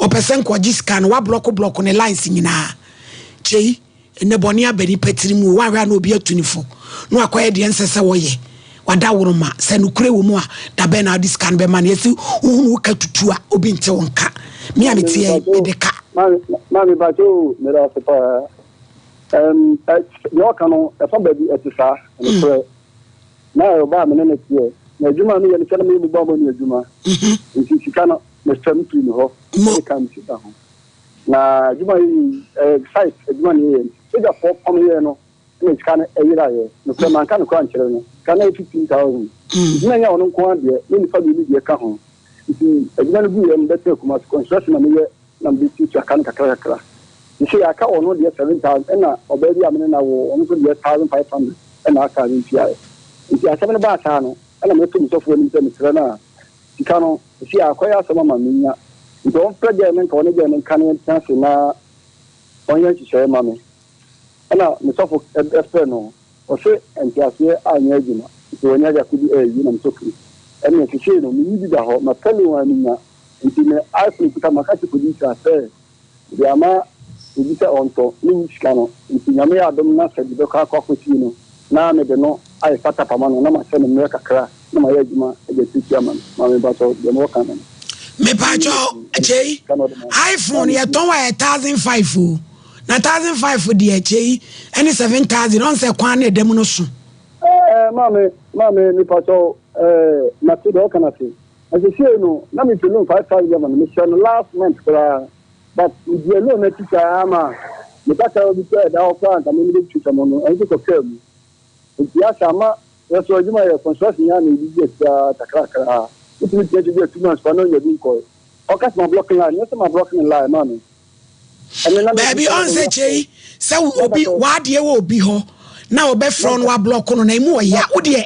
ɔpɛ sɛ nka ɔgye sika no wablɔko blɔko ne lines nyinaa kyei nnɛ bɔne aba nipa tiri mu o woanhwɛ a na obi atu ne fo na wakɔyɛ deɛ ɛnsɛ sɛ wɔyɛ wada woroma sɛ nokorɛ wɔ mu a da bɛn na wode sika no bɛma no yɛsi wohunu wo ka tutu a obi nte wo nka me a meteɛ yi mede ka. Maame mpakyɛ o meda ase paa ɛm deɛ ɔka no ɛfa baabi ɛte saa nokorɛ na ɛyɛ ɔbaa me ne no teɛ na adwuma a meyɛ no sɛ na meyɛ mobile money adwuma nti sika no mefɛm firi ne hɔ ɛde ka me sika ho na adwuma yɛ yi ɛyɛ site adwuma na yɛyɛ nti sogyafoɔ pam yɛn no ɛna sika no ɛyeraeɛ. Nokorɛ manka nokorɛ ankyerɛ no. Sika no yɛ 15,000. Nti na ɛnyɛ ɔno nko ara deɛ, na nnipa mmienu deɛ ka ho. Nti adwuma no guiɛ no mebɛtena Kumasi, construction na meyɛ na mede tuatua ka no kakra kakra. Seisei aka ɔno deɛ 7,000 ɛna ɔbaa bi a me ne no awo ɔno nso deɛ 1,500 ɛna aka a mentuaeɛ. Nti asɛm no baa saa no ɛna meto me sɔfoɔ anim sɛ mesrɛ no a sika no seisei akɔyɛ asɛm ama mennya. Nti ɔmfrɛ girl no nka ɔne girl no nka na yɛntena ase na ɔnyɛ nhyehyɛeɛ mma me. Ɛna me sɔfo frɛ no, ɔse nteaseɛ anyɛ adwuma, nti wanya yako bi ɛɛyi na me sɛ okay, ɛneɛ sesei no menni bi da hɔ, mapɛ loan a menya, nti me iPhone kuta maka kyerɛ producer sɛ mede ama obi sɛ ɔntɔ, menni sika no, nti Nyame yɛ adom na sɛ de bɛkɔ akɔ akɔsie no na mede no ayɛ startup ama no na mahyɛ no mmerɛ kakra na mayɛ adwuma de atuatua ama no. Maame mpakyɛw deɛ mewɔ ka no no. Mepakyɛw kyei, iPhone yɛtɔn a ɛyɛ 1005 o. Na 1005 deɛ kyei ɛne 7000 ɔn sɛ kwan na ɛda mu no so. Ɛɛ maame maame mepakyɛw ɛɛ mate deɛ ɔka no ase. Na sesei no na mepɛ loan 5000 ama no mehyɛ no last month koraa but media loan no akyi saa ma me kakra bi koraa ɛda hɔ koraa anka me mede twitwa mo no ɛno nso kɔ kaa mu nti asɛ ama yɛsɔ adwuma yɛ construction yɛ na ɛdidi akyi kakrakra wotumi tena akyi bi a 2 months koraa na ɔnya bi nkɔe ɔka sɛ ma block line nyɛ sɛ ma block ne line maame. Baabi ɔnsɛ kyei sɛ obi w'adeɛ wɔ obi hɔ na ɔbɛfrɛ no wablɔko no na emu ɔya wodeɛ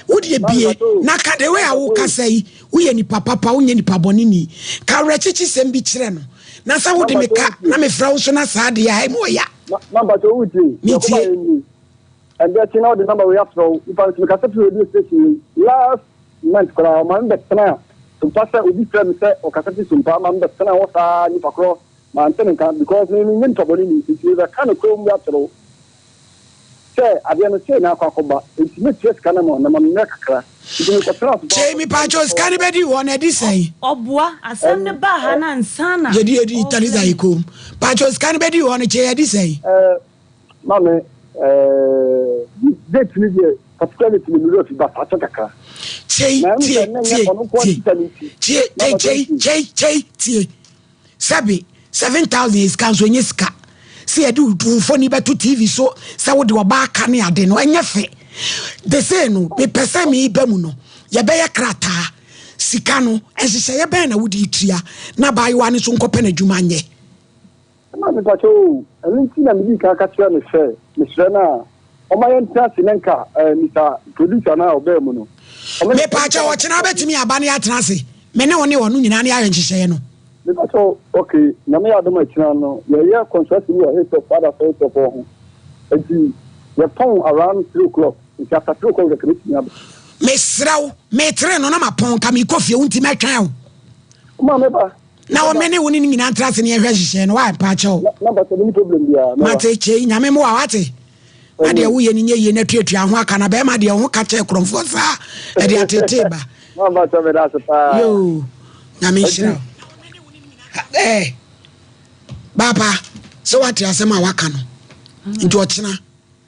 wodeɛ bie na ka the way a wokasa yi woyɛ nipa papa wonyɛ nipa bɔne ni ka awerɛkyekye sɛm bi kyerɛ no na sɛ wode me ka na mefrɛ wo so na saa deɛ a emu ɔya. Metie. Ɛdeɛ kye na ɔde number wei afrɛ wo nipa no mekasa firi radio station yi last month koraa ɔma me bɛtena Sompa sɛ obi frɛ me sɛ ɔkasa firi Sompa ma me bɛtena hɔ saa nipa korɔ mante ne nka because me menyɛ nipa bɔne ni nti mebɛka no korɔ mu akyerɛ wo sɛ adeɛ no sei na akɔ akɔba nti mɛtua sika no ma na ma me mmerɛ kakra nti mekɔtena Sompa. Kyei mepaakyɛw sika no bɛdi hɔ na ɛdi sɛn? Ɔboa, asɛm no baa ha no ansa na. Yɛdi yɛdi Talitha yi kom. Paakyɛw sika no bɛdi hɔ no kyei ɛdi sɛn? Ɛɛ Maame, eh, date ni deɛ, particular date ni mi werɛ fi but akyɛ kakra. Kyei, tie, tie, tie, tie, kyei, kyei, kyei, kyei, tie. Sɛbi, 7,000 yɛ sika nso ɛnyɛ sika. Sɛ yɛde wo mfoni bɛto TV so sɛ wode ɔbaa ka ne ade no, ɛnyɛ fɛ. De sei no, mepɛ sɛ meba mu no, yɛbɛyɛ krataa. Sika no, nhyehyɛeɛ bɛn na wode tua na abaayewa no nso nkɔpɛ n'adwuma nyɛ? Ɛna mepakyɛw o, ɛno nti na midii kan ka kyerɛɛ no sɛ mesrɛ no a, Ɔma yɛntena ase na nka eh, Mister Producer no a ɔbaa mu no. Ɔma yɛntena Mepaakyɛw, ɔkyena wobɛtumi aba na yɛatena ase, me ne wo ne ɔno nyinaa na yɛayɛ nhyehyɛeɛ no. Mepakyɛw, ok, Nyame yɛ adom a ɛkyena no yɛyɛ construction bi wɔ Hilltop, Father Asɔre Hilltop hɔ ho, nti yɛpɔn around three o'clock, nti after three o'clock deɛ nka mɛtumi aba. Mesrɛ wo, metere no na mapɔn, nka merekɔ fie, wo nti mɛtwɛn wo. Ɔma mɛba. Na wo me ne wo ne no nyinaa ntra ase na yɛnhwɛ nhyehyɛeɛ no, why, mpaakyɛw. Na mpakyɛw menni problem biara, mɛba. Mate, kyei, Nyame mmoa wo, wate? Na deɛ woyɛ no nyɛ yie na tuatua ho aka na bɛrima deɛ wo ho ka kyɛɛ korɔmfoɔ saa ɛde atetee ba. Mama sɛ meda ase paa. Yoo, Nyame nhyira wo. Eh, baapa, sɛ wate asɛm a waka no, nti ɔkyena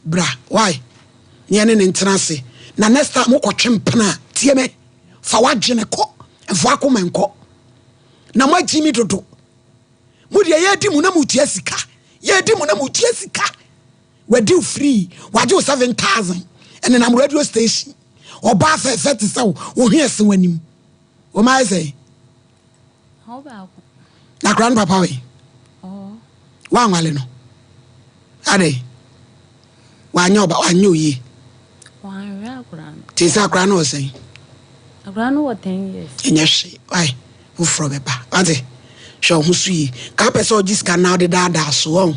bra, why? Ne yɛne ne ntena ase. Na next time wokɔtwe mpena a, tie me, fa w'adwene kɔ, mfa w'akoma nkɔ. Na moagyi me dodo. Mo deɛ yɛdi mu na motua sika, yɛdi mu na motua sika. Wadi wo free, wagye wo 7000 ɛnenam radio station. Ɔbaa fɛfɛ te sɛ wo, wo hwe ɛse w'anim. Wo ma ayɛ sɛ? Na akora no papa wei? Woanwale no? Adɛn? Wanyɛ ɔba, wanyɛ oyie. Wanhwɛ akora no. Te sɛ akora no wɔ sɛn? Akora no wɔ 10 years. Ɛnyɛ hwee, why? Foforɔ bɛba. Wate? Hwɛ wo ho so yie. Ka wopɛ sɛ ɔgye sika na wode daadaa so wɔn.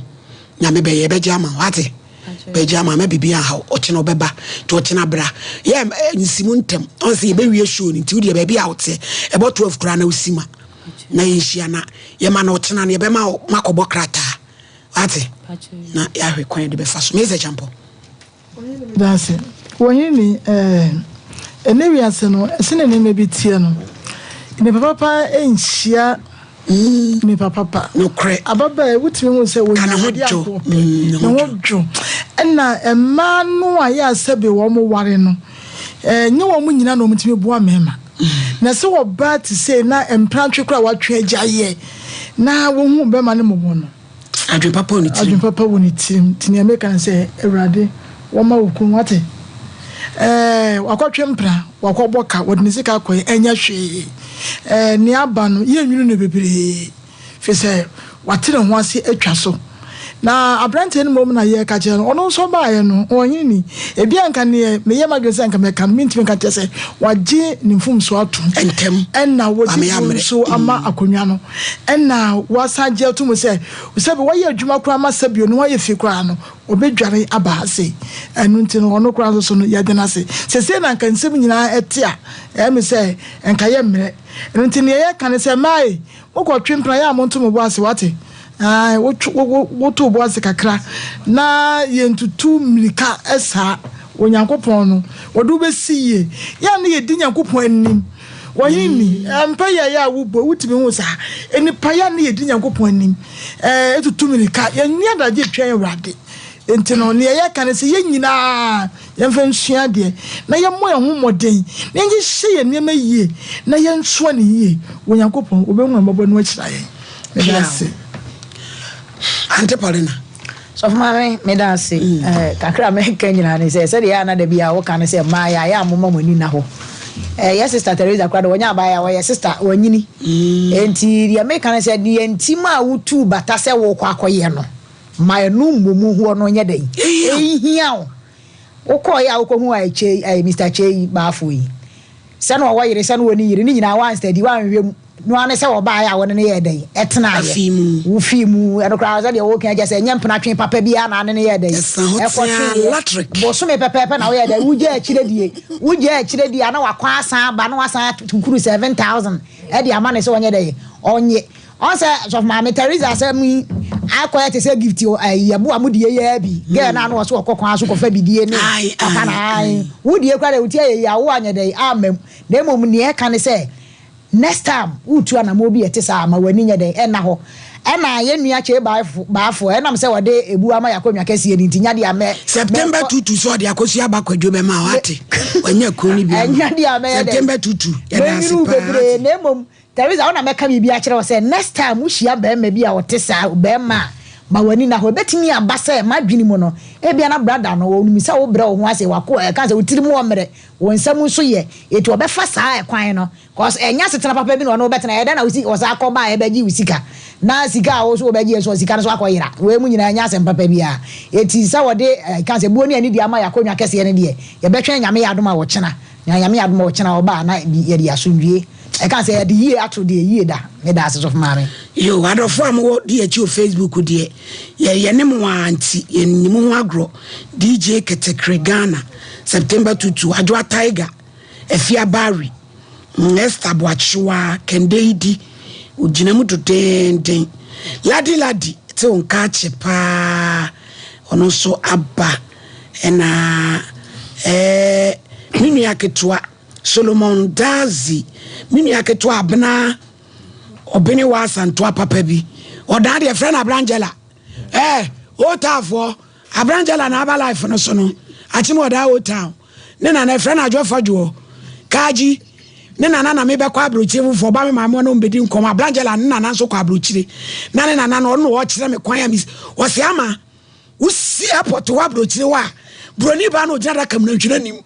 Nyame bɛyɛ, bɛgye ama wo. Wate? Bɛgye ama ma biribi anha wo. Ɔkyena ɔbɛba. Nti ɔkyena bra. Yɛ nsi mu ntɛm. Ɔn sɛ yɛbɛwie show no nti wodeɛ baabi a woteɛ. Ɛbɔ 12 koraa na wosi ma. Na yɛnhyia na yɛma no ɔkyena no yɛbɛma wo makɔbɔ krataa. Wate? Na yɛahwɛ kwan yɛde bɛfa so. Mese Kyampɔ. Medase. Wɔhene eh, ɛnɛ wiase no, sɛnea nneɛma bi teɛ no, nnipa papa nhyia nnipa papa. Nokorɛ. Ababaa yi, wotumi hu sɛ Ka ne wɔnya ho adeɛ dwo. anka ɔpɛ. Mm, ne Ne ho ho dwo. dwo. Ɛna mmaa no a yɛ a sɛbe wɔn ware no, eh, nyɛ wɔn nyinaa na wɔtumi boa mmarima. Na sɛ ɔbaa te sei na mprantwe koraa watwe agya yɛ na wɔhu bɛrima no mmɔbɔ no, Adwene papa wɔ ne tirim. Adwene papa wɔ ne tirim. Nti nea meka ne sɛ, Awurade, wɔma wo kunu, wate? Ɛɛ, wakɔtwe mpena, wakɔbɔ ka, wɔde ne sika akɔyɛ, ɛnyɛ hwee. Ɛɛ, nea aba no, yɛnnwene no bebree, firi sɛ wate ne ho ase atwa so. Na aberanteɛ no mmom na yɛreka kyerɛ no, ɔno nso ɔbaeɛ no, ɔhene ni. Ebia anka neɛ meyɛ m'adwene sɛ anka mɛka no, mentumi nka kyerɛ sɛ wagye ne mfomsoɔ atom. Ntɛm. Ɛna wɔde Maame bu Ammerɛ. nso ama akonnwa no. Ɛna wasan agye ato mu sɛ, sɛbi wayɛ adwuma koraa ma sɛbi ne ho ayɛ fi koraa no, ɔbɛdware aba ha sei. Ɛno nti no, ɔno koraa nso so no, yɛda no ase. Seesei na anka nsɛm nyinaa ɛte a, ɛyɛ me sɛ nka yɛmmrɛ. Ɛno nti nea yɛka ne sɛ, mmaa ei, mokɔtwe mpena, yɛ a monto mo bo ase, wate? Ae, wotwe, wo, wo, woto wo bo ase kakra na yɛntutu mmirika saa. Onyankopɔn no, ɔde wo bɛsi yie. Yɛ a na yɛdi Nyankopɔn anim. Wɔhe ni? Mpaeɛ a yɛ a wobɔ, wotumi hu saa. Nnipa yɛ a na yɛdi Nyankopɔn anim, ɛɛ, tutu mmirika. Yɛnni adagye twɛn Awurade. Enti no, nea yɛka ne sɛ yɛn nyinaa yɛmfa nsua adeɛ na yɛmmɔ yɛn ho mmɔden na yɛnhyehyɛ yɛn nneɛma yie na yɛnsoa no yie. Onyankopɔn, ɔbɛhu yɛn mmɔbɔ na wahyira yɛn. Meda ase. Auntie Paulina. Sɔfo maame, meda ase. Eh, kakra a mɛka nyinaa ne sɛ, sɛdeɛ ɛyɛ a na da bi a woka no sɛ mmaa yɛ a, yɛ a momma mo ani nna hɔ. Eh, yɛ Sister Teresa koraa de, wɔnyɛ abaayewa, wɔyɛ sister, wɔanyini. Enti deɛ meka ne sɛ, deɛ nti ma wotuu bata sɛ worekɔ akɔyɛ no, ma ɛno mmom hoɔ no nyɛ dɛn? Ɛnhia wo. Wokɔeɛ a wokɔhuu ayɛ Kyei, ɛɛ, Mister Kyei Baafoɔ yi, sɛ na ɔwɔ yere, sɛ na ɔnni yere, ne nyinaa woanstadi, woanhwɛ mu. No ara ne sɛ wɔbaeɛ a wo ne no yɛɛ dɛn? Ɛtenaeɛ. Wofii mu. Ɛno koraa sɛdeɛ woka yi kyerɛ sɛ ɛnyɛ mpenatwe papa biara na ne no yɛɛ dɛn? Ɛkɔtweeɛ. Bosome pɛpɛɛpɛ na woyɛɛ dɛn? Wogyaa akyire die. Wogyaa akyire die a na wakɔ asan aba na wasan atukuru 7000 de ama no sɛ ɔnyɛ dɛn? Ɔnnye. Ɔn sɛ Sɔfo Maame Theresa asɛm yi akɔyɛ te sɛ Gift yɛboa mo die yi ara bi. Girl no a na ɔse ɔkɔ kwan so kɔfa bidie ne papa no ae. Wo die koraa deɛ wo ti ayɛ yie a wo anyɛ dɛn amma mu. Na mmom nea ɛka ne sɛ Next time woretu anamɔn bi a ɛte saa a, ma w'ani nyɛ dɛn? Ɛnna hɔ. Ɛna yɛn nua Kyei Baafoɔ, ɛnam sɛ ɔde ebu ama yɛn akonnwa kɛseɛ no nti, nya deɛ a mɛ, September mɛkɔ. Tutu sɛ ɔde akosua aba kwadwo bɛma wo, ate? Wanya kuo no bi ama Ɛnya deɛ a mɛyɛ dɛn? September Tutu, yɛda ase Mɛnwene wo paa, bebree, ate? na mmom, Teresa, wo na mɛka biribi akyerɛ wo sɛ, next time wohyia barima bi a ɔte saa, barima a, ma w'ani nna hɔ. Ɛbɛtumi aba sɛ, m'adwene mu no, ebia na brada no, ɔnim sɛ wobrɛ wo ho ase, w'ako, ɛka sɛ wo tirim wɔ mmerɛ, wo nsam nso yɛ, enti ɔbɛfa saa ɛkwan no, Cos ɛnyɛ asetena papa bi na ɔne wo bɛtena, ɛyɛ dɛn na wo si ɔsan kɔ baeɛ bɛgye wo sika? Na sika a wo nso wobɛgyeɛ nso sika no nso akɔyera. Wei mu nyinaa ɛnyɛ asɛm papa biara. Enti sɛ wɔde ɛka sɛ buo ne anidie ama yɛn akonnwa kɛseɛ no deɛ, yɛbɛtwɛn Nyame yɛ adom a ɔkyena. Na Nyame yɛ adom a ɔkyena ɔba a na yɛde asomdwie. Ɛka sɛ yɛde yie ato deɛ yie da. Meda ase sɔfo maame. Yoo adɔfoɔ a mowɔ di akyi wɔ Facebook deɛ yɛ yɛne mo aa nti yɛnni mo ho agorɔ DJ Ketekre Ghana September Tutu Adwoa Tiger Afia Barry Esther Boakyewaa Kɛndɛyidi ogyina mu dodeenden Ladi Ladi te wo nka akye paa ɔno nso aba ɛna ɛɛ me nua ketewa Solomon Dazi me nua ketewa Abena ɔbene wɔ asantoa papa bi ɔdaa deɛ frɛ no Abrangela ɛɛ otaafoɔ Abrangela na aba life no so no akyem ɔdaa old town Ne nana yɛfrɛ no Adwoa Fadwoɔ Kaagyi ne nana na mebɛkɔ aburokyire foforɔ ɔba me maame hɔ na ɔmbɛdi nkɔmmɔ Abrangela ne nana nso kɔ aburokyire na ne nana no ɔno na ɔkyerɛ me kwan a mes ɔse ama wosi airport hɔ aburokyire hɔ a buroni baa na ɔgyina adaka mu na nhwɛ n'anim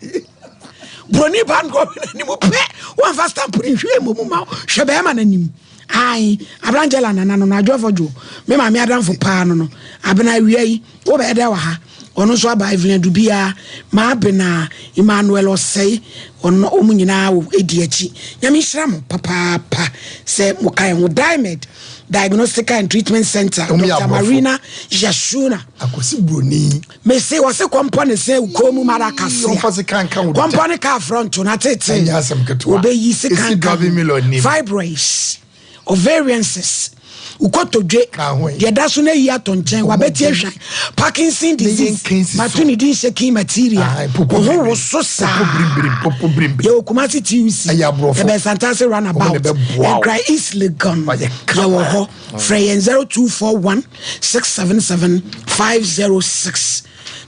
buroni baa na ɔhwɛ n'anim pɛ wɔmfa stamp ne nhwɛ mmɔ mu ma hwɛ bɛrima n'anim ae Abrangela nana no no Adwoa Fadwoɔ me maame adamfo paa no no abena awia yi Wobɛyɛ dɛ wɔ ha? Ɔno nso aba Evelyn Adubia, Maabena, Emmanuel Osei, ɔno wɔn nyinaa wɔ di akyi. Nyame nhyira mo papaapa sɛ mo ka yɛn ho. Dimed Diagnostical and Treatment Center, Dr. Marina Yasuna. Akwasi Broni. Mese wɔse kɔmpɔ ne sɛ kɔn mu mara kaseɛ. Kɔmpɔ ne kaa front na tete. Wɔbɛyi sekan ka ho. Fibroids. Ovarian cysts, wo kotodwe, deɛ ɛda so no ayi atɔ nkyɛn, wabɛti ahwan, Parkinson disease, mato ne din shaking material, wo ho woso saa. Yɛwɔ Kumasi TUC, yɛbɛn Santase runabout, Nkran East Legon, yɛwɔ hɔ. Frɛ yɛn 0241 677 506.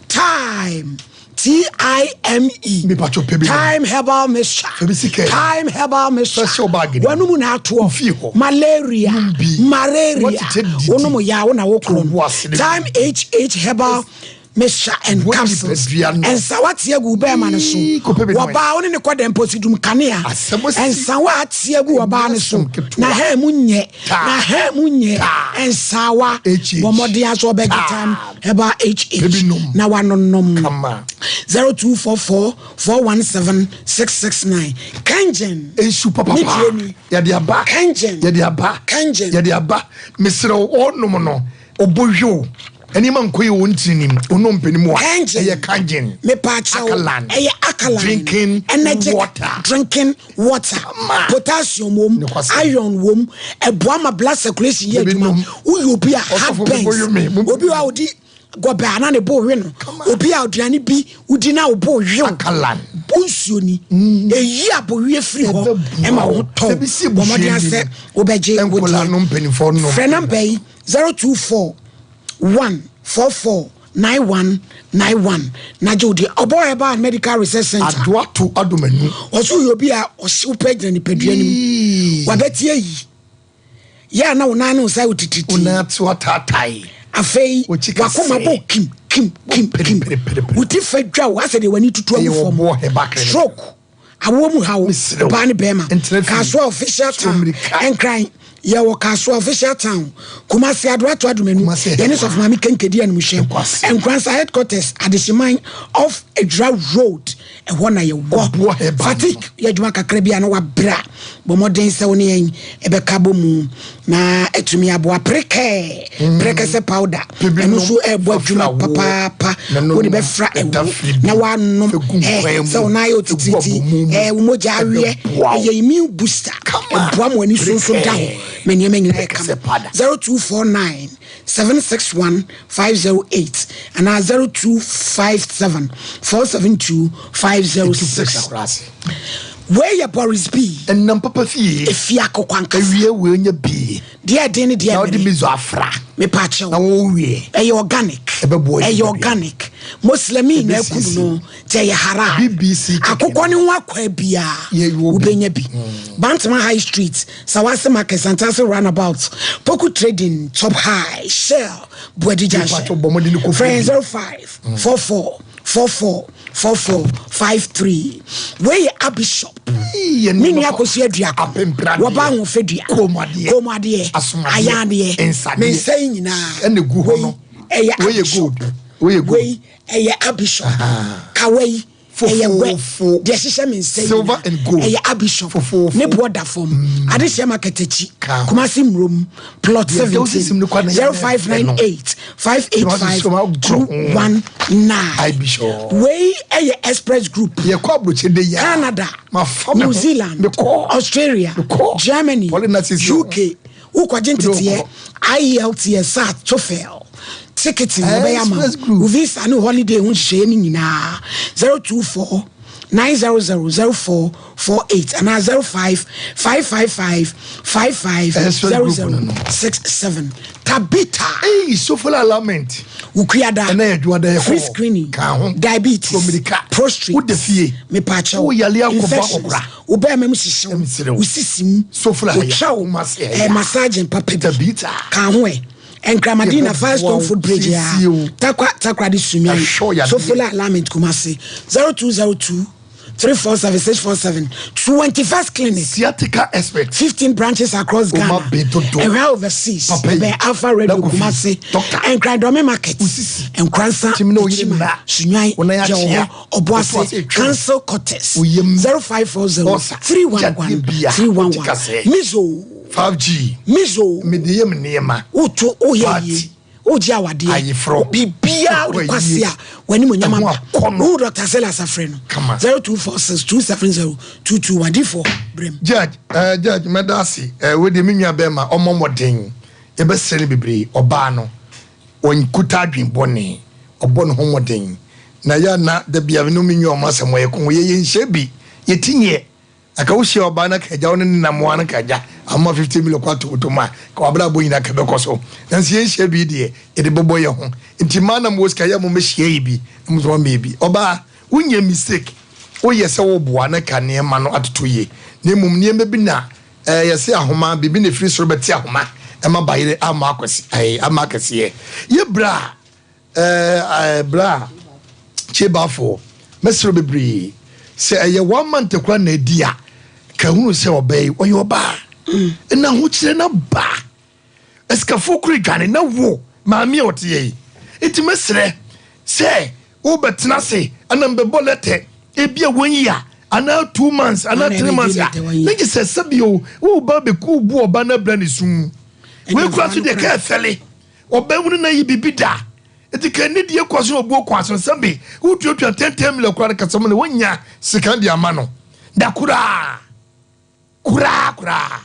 Time. T-I-M-E. Thyme herbal mixture. Thyme herbal mixture. Wɔn mu na atoɔ. Malaria. Malaria. Wɔn mu yawo na wɔkuro no. Thyme HH herbal mixture and capsules. Nsawa teɛ gu bɛrima no so. Wɔbaa wo ne ne kɔ dɛm posi dum kanea. Nsawa teɛ gu ɔbaa no so. Na hɛn mu nyɛ. Na hɛn mu nyɛ. Nsawa. Bɔ mmɔden aso ɔbɛgye thyme. Herbal HH na wanonom. 0244 417 669. Kangen. Nsu papapa. Yɛde aba. Kangen. Yɛde aba. Kangen. Yɛde aba. Mesrɛ wo ɔnom no ɔbɔ hwiw. Nneɛma nkɔ yi wɔ ntini nim. Ɔnom mpɛ mu a. Kangen. Ɛyɛ kangen. Mepa kyɛw. Alkaline. Ɛyɛ alkaline. Drinking Energetic water. Drinking water. Potassium wom. Iron wom. Ɛboa ma blood circulation yɛ adwuma. Woyɛ obi a heart burns. Obi a odi gɔbɛ a na ne bo we no. Obi a aduane bi wodi na wo bo we wo. Bo nsuo ni. Mm. Eyi abowie firi hɔ ɛma wo ho tɔ. Bɔ mmɔden asɛ wobɛgye wo deɛ. Frɛ namba yi 024 1 44 9191 na gye wo deɛ. Ɔbɔ Herbal and Medical Research Center. Adoa to adomanu. Ɔso yɛ obi a ɔhyew pɛ gyina nipadua no mu. Wabɛte ayi. Yɛ a na wo nan ne wo nsa yɛ titiritii. Wo nan ate ataatae. Afei wakoma bɔ kim kim kim kim. Wo ti fa dwa wo asɛ deɛ w'ani tutu agu fam. Stroke. Awoɔ mu haw, ɔbaa ne bɛrima. Kasoa official town, Nkran, yɛwɔ Kasoa official town, Kumasi, Adoato Adomanu, yɛne Sɔfo Maame Kenkedi Animuhyɛ, Nkoransa headquarters, Adehyeman off Adwira road, ɛhɔ na yɛwɔ. Fatigue yɛ adwuma kakra bi a na wabra, bɔ mmɔden sɛ wo ne yɛn ɛbɛka bɔ mu na atumi aboa. Prekɛɛ, prɛkɛsɛ powder, ɛno nso ɛbɔ adwuma papaapa. Wode bɛfra ɛwo na wanom ɛ sɛ wo nan ayɛ otititi ɛ wo mogya aweɛ ɛyɛ immune booster ɛboa ma w'ani so nso da hɔ ma nneɛma nyinaa yɛ kama. 0249 761 508 anaa 0257 472 506. Wei yɛ Boris B. Ɛnam papa fie. Efie akokɔ ankasa. Ewie wei nya bi. Deɛ ɛden ne deɛ Na ɔde ɛmene. miso afra. Mepa akyɛw. Na wɔwie. Ɛyɛ organic. Ɛbɛboa Ɛyɛ nipadua. organic. Moslemi na akum Ɛbɛsiesie. no nti ɛyɛ haram. BBC chicken. Akokɔ ne ho akwaa biara Yɛ wɔ bi. wobɛnya bi. Bantama High Street, Sawase Market, Santase Runabout, Poku Trading, Top High, Shell, Buadi Mepa Junction. akyɛw bɔ mmɔden kɔ Frɛ fie yɛn bi. 05 44. 44 44 53. Wei yɛ Abishop. Me nua Akosua Aduako. Wɔba Ahofadua. Kɔnmuadeɛ. Ayadeɛ. Me nsa yi nyinaa. Wei ɛyɛ Abishop. Wei ɛyɛ Abishop. Kawa yi. Ɛyɛ wɛ. Deɛ ɛhyehyɛ me nsa yi nyinaa. Ɛyɛ Abishop. Ne boɔ da fam. Adehyeɛ market akyi. Kumasi Mmrom. Plot 17 0598 585 219. Wei ɛyɛ Express Group. Canada, New Zealand, Australia, Germany, UK. Wokɔgye nteteɛ, IELTS, SAT, TOEFL, ticketing wɔbɛyɛ ama wo, wo visa ne holiday ho nhyehyɛeɛ no nyinaa. 024 900 0448 anaa 05 555 55 0067. Tabitha. Eyi Sofola Lament. Wukuada. Ɛnɛ yɛ adwuma dɛ Free screening. Ka ho. Diabetes. Promirika. Prostrate. Wode fie. Mepaakyɛw. Wo yale akɔbɔ Infections. akɔkora. Wo bɛrima mu hyehyew. Ɛmsere wo. Wo sisi mu. Sofola Wo ya. kyɛw. Wo mase ɛya. Ɛyɛ massaging papa bi. Tabitha. Ka ho ɛ. Nkramadina Yɛbɛboa Firestone wo, Footbridge ya. siesie wo. Takwa Takoradi Sunyani. Ɛhwɛ wo yadeɛ. Sofola Lament Kumasi. 0202 347 647 21st Clinic. Sciatica expert. 15 branches across Oma Ghana. be dodo. Ɛhwɛ overseas. Papa yi. Ɛbɛn Alpha Radio Na Kofi. Kumasi. Doctor. Nkrandɔme Market. Osisi. Nkransa. Timi na oyere Echima. nna. Sunyani. Wo nan akyea. Yɛwɔ hɔ. Ɔboase. Ɔboase etwa. Council Quarters. Oyem. 0540 Ɔsa. 311 Yadeɛ bia. 311. Ɔte kasɛɛ. Mizo. 5G. Mizo. Mede yɛ me nneɛma. Woto woyɛ Party. yie. Wogye awadeɛ. Ayeforɔ. Biribiara wode Wokɔ kɔ ase ayie. a w'animuonyam Ɛho aba. akɔnnɔ. Wohu Dr. Silas afrɛ no. Kama. 0246 270 221. Difoɔ, brɛ mu. Judge, eh, Judge, mɛda ase. Eh, wei deɛ me nua bɛrima, ɔmmɔ mmɔden. Yɛbɛsrɛ no bebree. Ɔbaa no, ɔnkuta adwene bɔne. Ɔbɔ ne ho mmɔden. Na yɛ a na da biara me ne me nua ɔmo asɛm ɔyɛ ko. Yɛyɛ nhyɛ bi. Yɛti nyɛ. Anka wo hyia ɔbaa na ka agya wo ne ne nam a na ka agya ama 50 million kɔ ato bɔtɔ mu a ka wabrabɔ nyinaa ka bɛkɔ so. Nanso yɛn hyia bi deɛ yɛde bɔbɔ yɛ ho. Nti mmaa na mowɔ sika yɛ mo mɛhyia yɛ bi na mo nso mama yɛ bi. Ɔbaa wo nyɛ mistake wo yɛ sɛ wo boa na ka nneɛma no atoto yie na mmom nneɛma bi na ɛɛ yɛse ahoma biribi na ɛfiri soro bɛte ahoma ɛma bayere ama akwasi ɛɛ ama akɛseɛ yɛ bra Ɛɛ bra Kyebafoɔ, mɛsrɛ bebree sɛ ɛyɛ one month koraa na adi a, ka hunu sɛ ɔbaa yi ɔyɛ ɔbaa. Ɛna ahokyerɛ no aba. Asikafoɔ koro dwane na wo maame a ɔte yɛ yi. Nti mɛsrɛ sɛ wobɛtena ase ana mbɛbɔ lɛtɛ ebi a one year anaa 2 months anaa 3 months a ne gye sɛ sɛbio woba bɛku bu ɔba no abira ne sum. Wei kura so deɛ ka ɛfɛle. Ɔbɛhunu na yi biribi da. Enti ka anidie kɔ so na obuo kɔ aso. Sɛbe wotuatua 10 10 million koraa no kasam no wonya sika de ama no da koraa. Koraa koraa.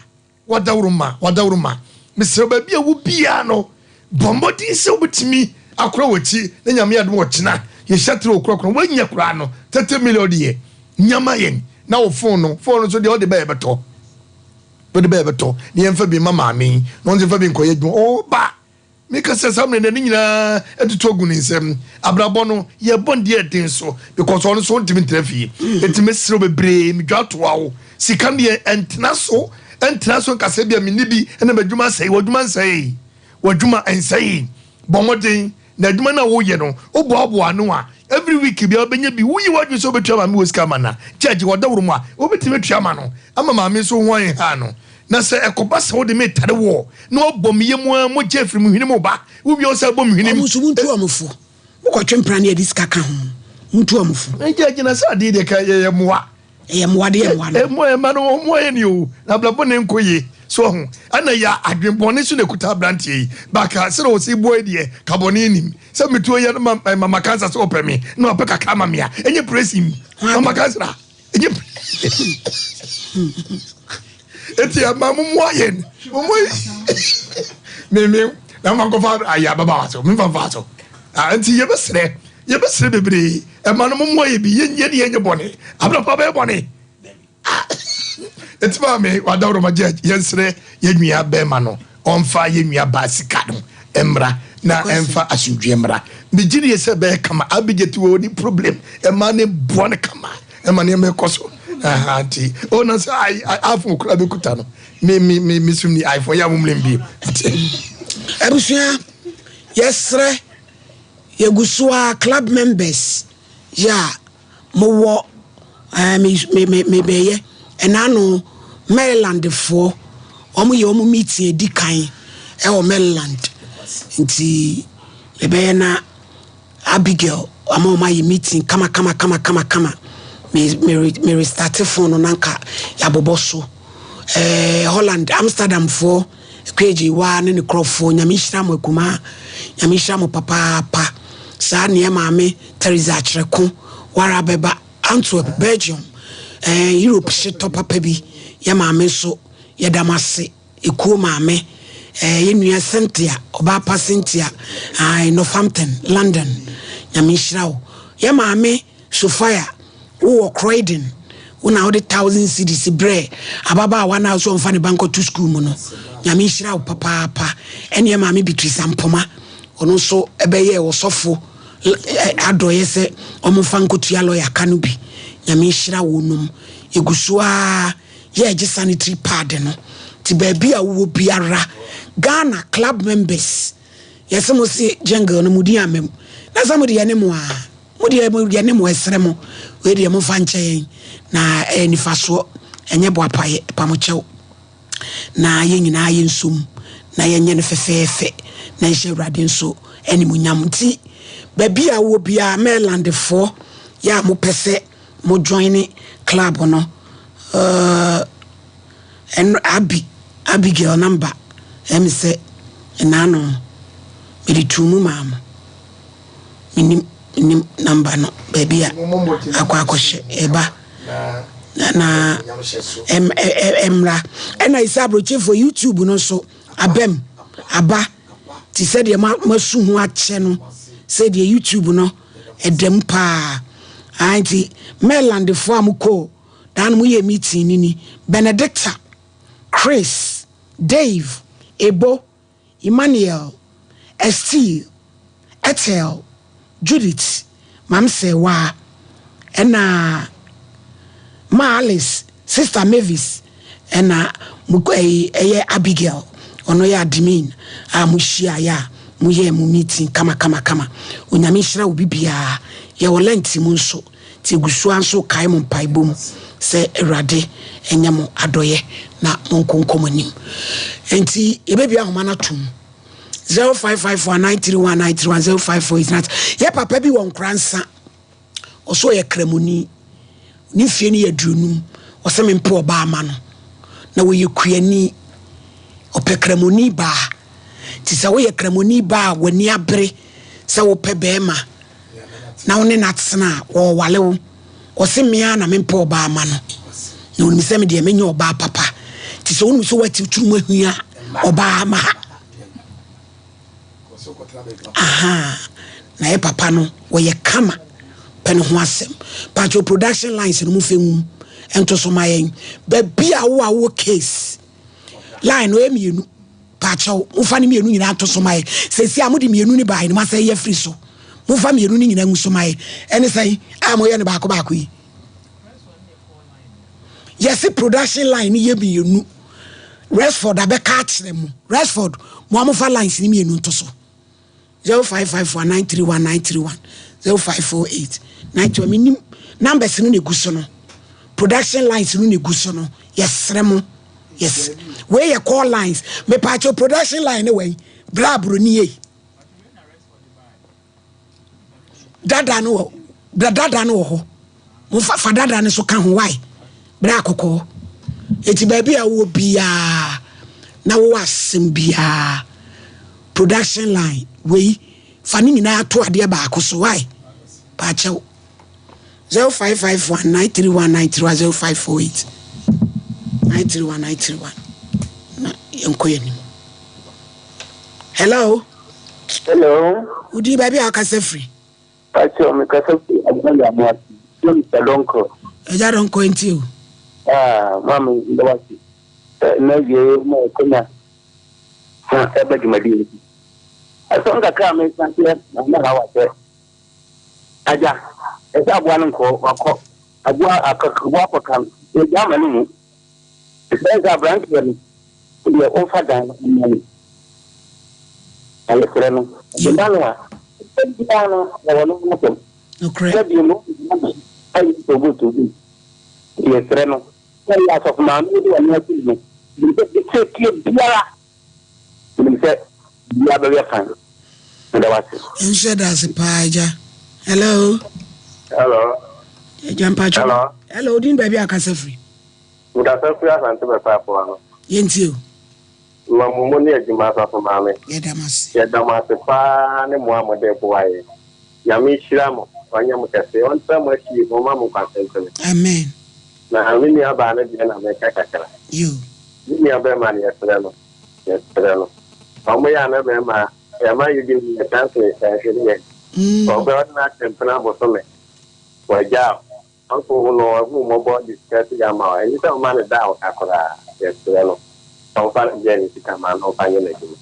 Wadaworoma, wadaworoma. Mesrɛ wo baabi a wo biara no bɔ mmɔden sɛ wobɛtumi akora w'akyi na Nyame adom ɔkyena yɛhyɛ tere okorakora woanya koraa no 30 million deɛ nya ma yɛn na wo phone no phone no nso deɛ wode bɛyɛ bɛtɔ. Wode bɛyɛ bɛtɔ na yɛmfa bi mma maame yi na ɔno nso mfa bi nkɔyɛ adwuma. Ɔba! Meka sɛ saa mmerɛ no ne nyinaa atutu agu ne nsam. Abrabɔ no yɛbɔ no deɛ ɛden so because ɔno nso ɔntumi ntena fie. Enti mesrɛ wo bebree medwa toa wo. Sika no deɛ ɛntena so ɛntena so nka sɛ ebia menni bi ɛna m'adwuma asɛe. W'adwuma nsɛee. W'adwuma nsɛee. Bɔ mmɔden na adwuma no a woyɛ no woboaboa ano a every week biara wobɛnya bi. Woyi w'adwene sɛ wobɛtua maame wɔ sika ama no a, kyɛ gye ɔdaworo mu a wobɛtumi atua ama no ama maame nso ho anha no. Na sɛ ɛkɔba sɛ wode me retare woɔ na woabɔ me yam ara mogya afiri me hwene mu ba, wowie a wo san bɔ me hwene mu. Wɔn nso montu wɔn fo. Mokɔtwe mpena ne yɛde sika ka ho. Montu wɔn fo. Gya gyina sɛ adeɛ deɛ ka yɛyɛ mmoa. Ɛyɛ mmoa de yɛ mmoa no. Mmoa yɛ mma no wɔn mmoa yɛ ni o. Na abrabɔ ne nkɔ yie. So ɔho. Ɛna yɛ adwen bɔne so na ekuta abranteɛ yi. Baka sɛdeɛ ɔsi boa yi deɛ ka bɔne nim. Sɛ metuo yɛ no ma mama kansa sɛ ɔpɛ me na wapɛ kakra ama me a ɛnyɛ praise mu. Mama kansa ɛnyɛ Eti ɛma mo mmoa yɛn. Mo mmoa yi. Me me na ma nkɔfa ayɛ ababaawa so. Me mfa so. Ah nti yɛbɛsrɛ yɛbɛsrɛ bebree ɛma no mommoa yɛ bi yɛnyɛ ne yɛnyɛ bɔne abrapa bɛyɛ bɔne ɛti maa me wadaworo gye yɛnsrɛ yɛnwia bɛrima no ɔmfa yɛnwia baa sika no mmra na ɛmfa asomdwoeɛ mmra megye die sɛ bɛyɛ kama abigye ti wɔ ni problem ɛma ne boa no kama ɛma nneɛma ɛkɔ so nti ɔna sɛ iphone kora bɛkuta no me me me me sum ni iphone yɛ a momlem bi abusua yɛsrɛ Yɛgu so ara, club members. yɛ a mowɔ ɛɛ me me me mebɛyɛ ɛna ano Maryland foɔ wɔn yɛ wɔn meeting edi kan ɛwɔ Maryland nti mebɛyɛ na Abigail ama wɔn ayɛ meeting kama kama kama kama kama me me me restart phone no nanka yabobɔ so ɛɛ Holland Amsterdam foɔ Kwegye waa ne ne kurɔfoɔ nyame nhyira mo akumaa nyame nhyira mo papaapa saa neɛ maame Teresa Akyerɛko wara bɛba Antwerp Belgium ɛɛ Europe hyetɔ papa bi yɛ maame nso yɛda mo ase ekuo maame ɛɛ yɛ nua Cynthia ɔbaa pa Cynthia ae Northampton London nyame nhyira wo yɛ maame Sophia, wowɔ Croydon, wo na wode thousand cedis brɛɛ ababaawa no a wosɛ ɔmfa ne ba nkɔto sukuu mu no. Nyame nhyira wo papaapa. Ɛneɛ Maame Beatrice Ampoma, ɔno nso ɛbɛyɛɛ ɔsɔfo adɔeɛ sɛ ɔmfa nkɔtua lɔya ka no bi. Nyame nhyira wo nom. Yɛgu so ara yɛregye sanitary pad no. Nti baabi a wowɔ biara, Ghana club members, yɛse mo se jungle no mo din amma mu. Na sɛ mo de yɛne mo aa. Mo deɛ mo yɛne mo ɛsrɛ mo wei deɛ momfa nkyɛ yɛn na ɛyɛ nifasoɔ ɛnyɛ boapayɛ pamokyɛw na yɛn nyinaa yɛnsom na yɛnyɛ no fɛfɛɛfɛ na nhyɛ Awurade nso animuonyam nti baabi a wɔ biara Marylandfoɔ yɛ a mopɛ sɛ mo join club no uh, ɛno Abi Abigail number ɛmi sɛ ɛnaano mede tuu mu maa mo Menim menim number no baabi a akɔ akɔhyɛ ɛba na ɛmmra ɛna ɛsɛ aburokyefoɔ YouTube no nso abam aba te sɛ deɛ masu ho akyɛ no sɛ deɛ YouTube no ɛdam paa nti Marylandfoɔ a mokɔ daa no moyɛ meeting no ni Benedicta Chris Dave Ebo Emmanuel, Estie, Ethel, Judith, Mamsewaa, ɛna Ma Alice, Sister Mavis, ɛna mo ɛyi ɛyɛ Abigail, ɔno yɛ admin a mo hyiaeɛ a mo yɛɛ mo meeting kama kama kama. Onyame nhyira obi biara. Yɛwɔ Lent mu nso. Nti egu so ara nso kae mo mpaebɔ mu sɛ Awurade nyɛ mo adɔeɛ na monko nkɔ mo anim. Nti yɛbɛbie ahoma no atom 0554 931 931 0548 yɛ papa bi wɔ Nkoransa ɔso ɔyɛ kramoni ne mfie no yɛ aduonum ɔsɛ mempɛ ɔbaa ma no na wɔyɛ kuani ɔpɛ kramoni baa nti sɛ woyɛ kramoni baa a w'ani abere sɛ wopɛ bɛrima na wo ne no atena a, ɔreware wo. Ɔse me ara na mempɛ ɔbaa ma no. Na onim sɛ me deɛ menyɛ ɔbaa papa. Nti sɛ wonim sɛ woate tiri mu ahua ɔbaa ma ha. Aha, na yɛ papa no wɔyɛ kama pɛ ne ho asɛm. Pacho production lines no mu fɛ nwum nto so ma yɛn. Baabi a wo a wowɔ case line no ɛyɛ mmienu. Pakyɛw, momfa ne mmienu nyinaa nto so ma yɛn. Seesei a mode mmienu no bae no, moasan ayi afiri so. Momfa mmienu no nyinaa ngu so ma yɛn. Ɛne sɛn a moyɛ no baako baako yi? Yɛse production line no yɛ mmienu. Rexford abɛka akyerɛ mo. Rexford, mo a mofa lines no mmienu nto so. 0554 931 931 0548 91 menim numbers no na egu so no production lines no na egu so no yɛsrɛ mo yes wei yɛ call lines mepaakyɛw production line ne wɛn bra aburoni yei dada no wɔ bra dada no wɔ hɔ mofa fa dada no so ka ho wae bra akɔkɔɔ eti baabi a wowɔ biara na wowɔ asɛm biara production line wei fa ne nyinaa to adeɛ baako so wae paakyɛw 0551 931 931 0548 931 931 na yɛnkɔ yɛn anim hello Hello. Wodi baabi a wakasa firi? Pacho, mekasa firi Agbali Amoasi. Yɛ Mr. Donkor. Agya Donkor nti o. Ah, maame ndɛ wase. Sɛ na wie ma ɛkɔnya sa ɛba dwumadi yi. Asɛm kakra a meka kyerɛ maame Hawa sɛ, agya, ɛsɛ aboa no nkɔ, wakɔ. Aboa akɔ, aboa akɔka no, yɛgya ama no mu. Ɛsɛ sɛ aberanteɛ no deɛ ɔmfa dan no mma no. Na yɛsrɛ no, ɔde ma no a, ɛsɛ biara no, wɔwɔ no ho asɛm. Nokorɛ. Na bio no, Ɛyɛ tobo tobo. Yɛsrɛ no sɛ yɛ asɔfo maame yi de wɔn asi ne ho. Menim sɛ setie biara, menim sɛ biribiara bɛyɛ fine. Meda wo ase. Nso yɛda ase paa agya. Hello. Hello. Agya mpakyɛ. Hello. Hello, odin baabi akasa firi. Nkasa firi Asante Bɛkɔ Apoa no. Yɛntie o. Ma mo mo ne adwuma asafo maame. Yɛda mo ase. Yɛda mo ase paa ne mmoa a mode boa yɛn. Nyame nhyira mo, ɔnyɛ mo kɛse, ɔntra mo akyiri na ɔma mo nkwa tentene. Amen. Na me nua baa no deɛ na meka kakra. Yo. Me nua bɛɛma no yɛsrɛ no, yɛsrɛ no. Ɔmo yɛ a na bɛɛma yɛma yɛ bi yɛ chance ɛhwere yɛn. Ɔbɛ ɔde no akyɛ mpena bosome. Wagyaa Ɔnko hu no ɔhu mmɔbɔ de sika si ama wo ɛnye sɛ ɔma no da a ɔka koraa yɛsrɛ no ɔmfa no gye ne sika ma no ɔmfa nyɛ n'adwuma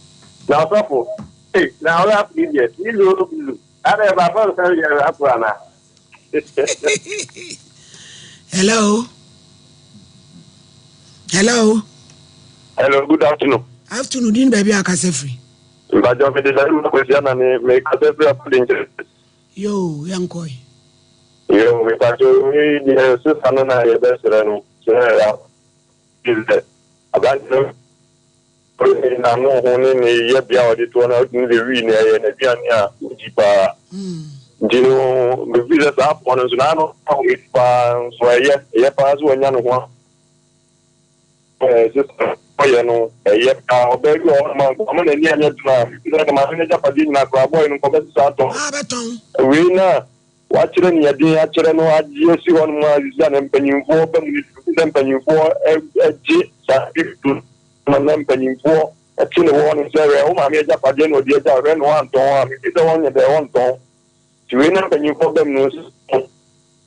na ɔsɔfo ei na ɔrap yi deɛ bilu o bilu adɛ ɛba fam sɛ yɛ rap ana. Hello. Hello. Hello, good afternoon. Afternoon, din baabi a kasa firi. Mpakyɛw mede Barima Kwasi Anane mekasa firi Afɔdi nkyɛn. Yoo, yɛnkɔe. Yoo, mepakyɛw wei deɛ sesa no na yɛbɛsrɛ no sɛ sɛ aberante no ɔne n'ano ho ne ne yɛbea a ɔde toɔ no a wotumi sɛ wii no ɛyɛ n'aduane a ɔdi paa nti no mefiri sɛ saa aboa no nso n'ano ahome paa nso ɛyɛ ɛyɛ paa sɛ wanya ne ho Sista ɔyɛ no ɛyɛ paa. Ɔbaa bi wɔ hɔ nom a nka ɔma n'ani anyɛ den a, mefiri sɛ nka maame no agyapadeɛ nyinaa koraa bɔɔy no nka ɔbɛsesa atɔn. Wei no a wakyerɛ nea den akyerɛ no agye asi hɔ nom a sisi a na mpanyinfoɔ ba mu no mefiri sɛ mpanyinfoɔ gye saa bi no na mpanyinfoɔ te ne wɔ hɔ nom sɛ hwɛ wo maame agyapadeɛ na ɔde agya hwɛ na wantɔn a mefiri sɛ wɔnyɛ dɛ wɔntɔn. Nti wei na mpanyinfoɔ ba mu no nso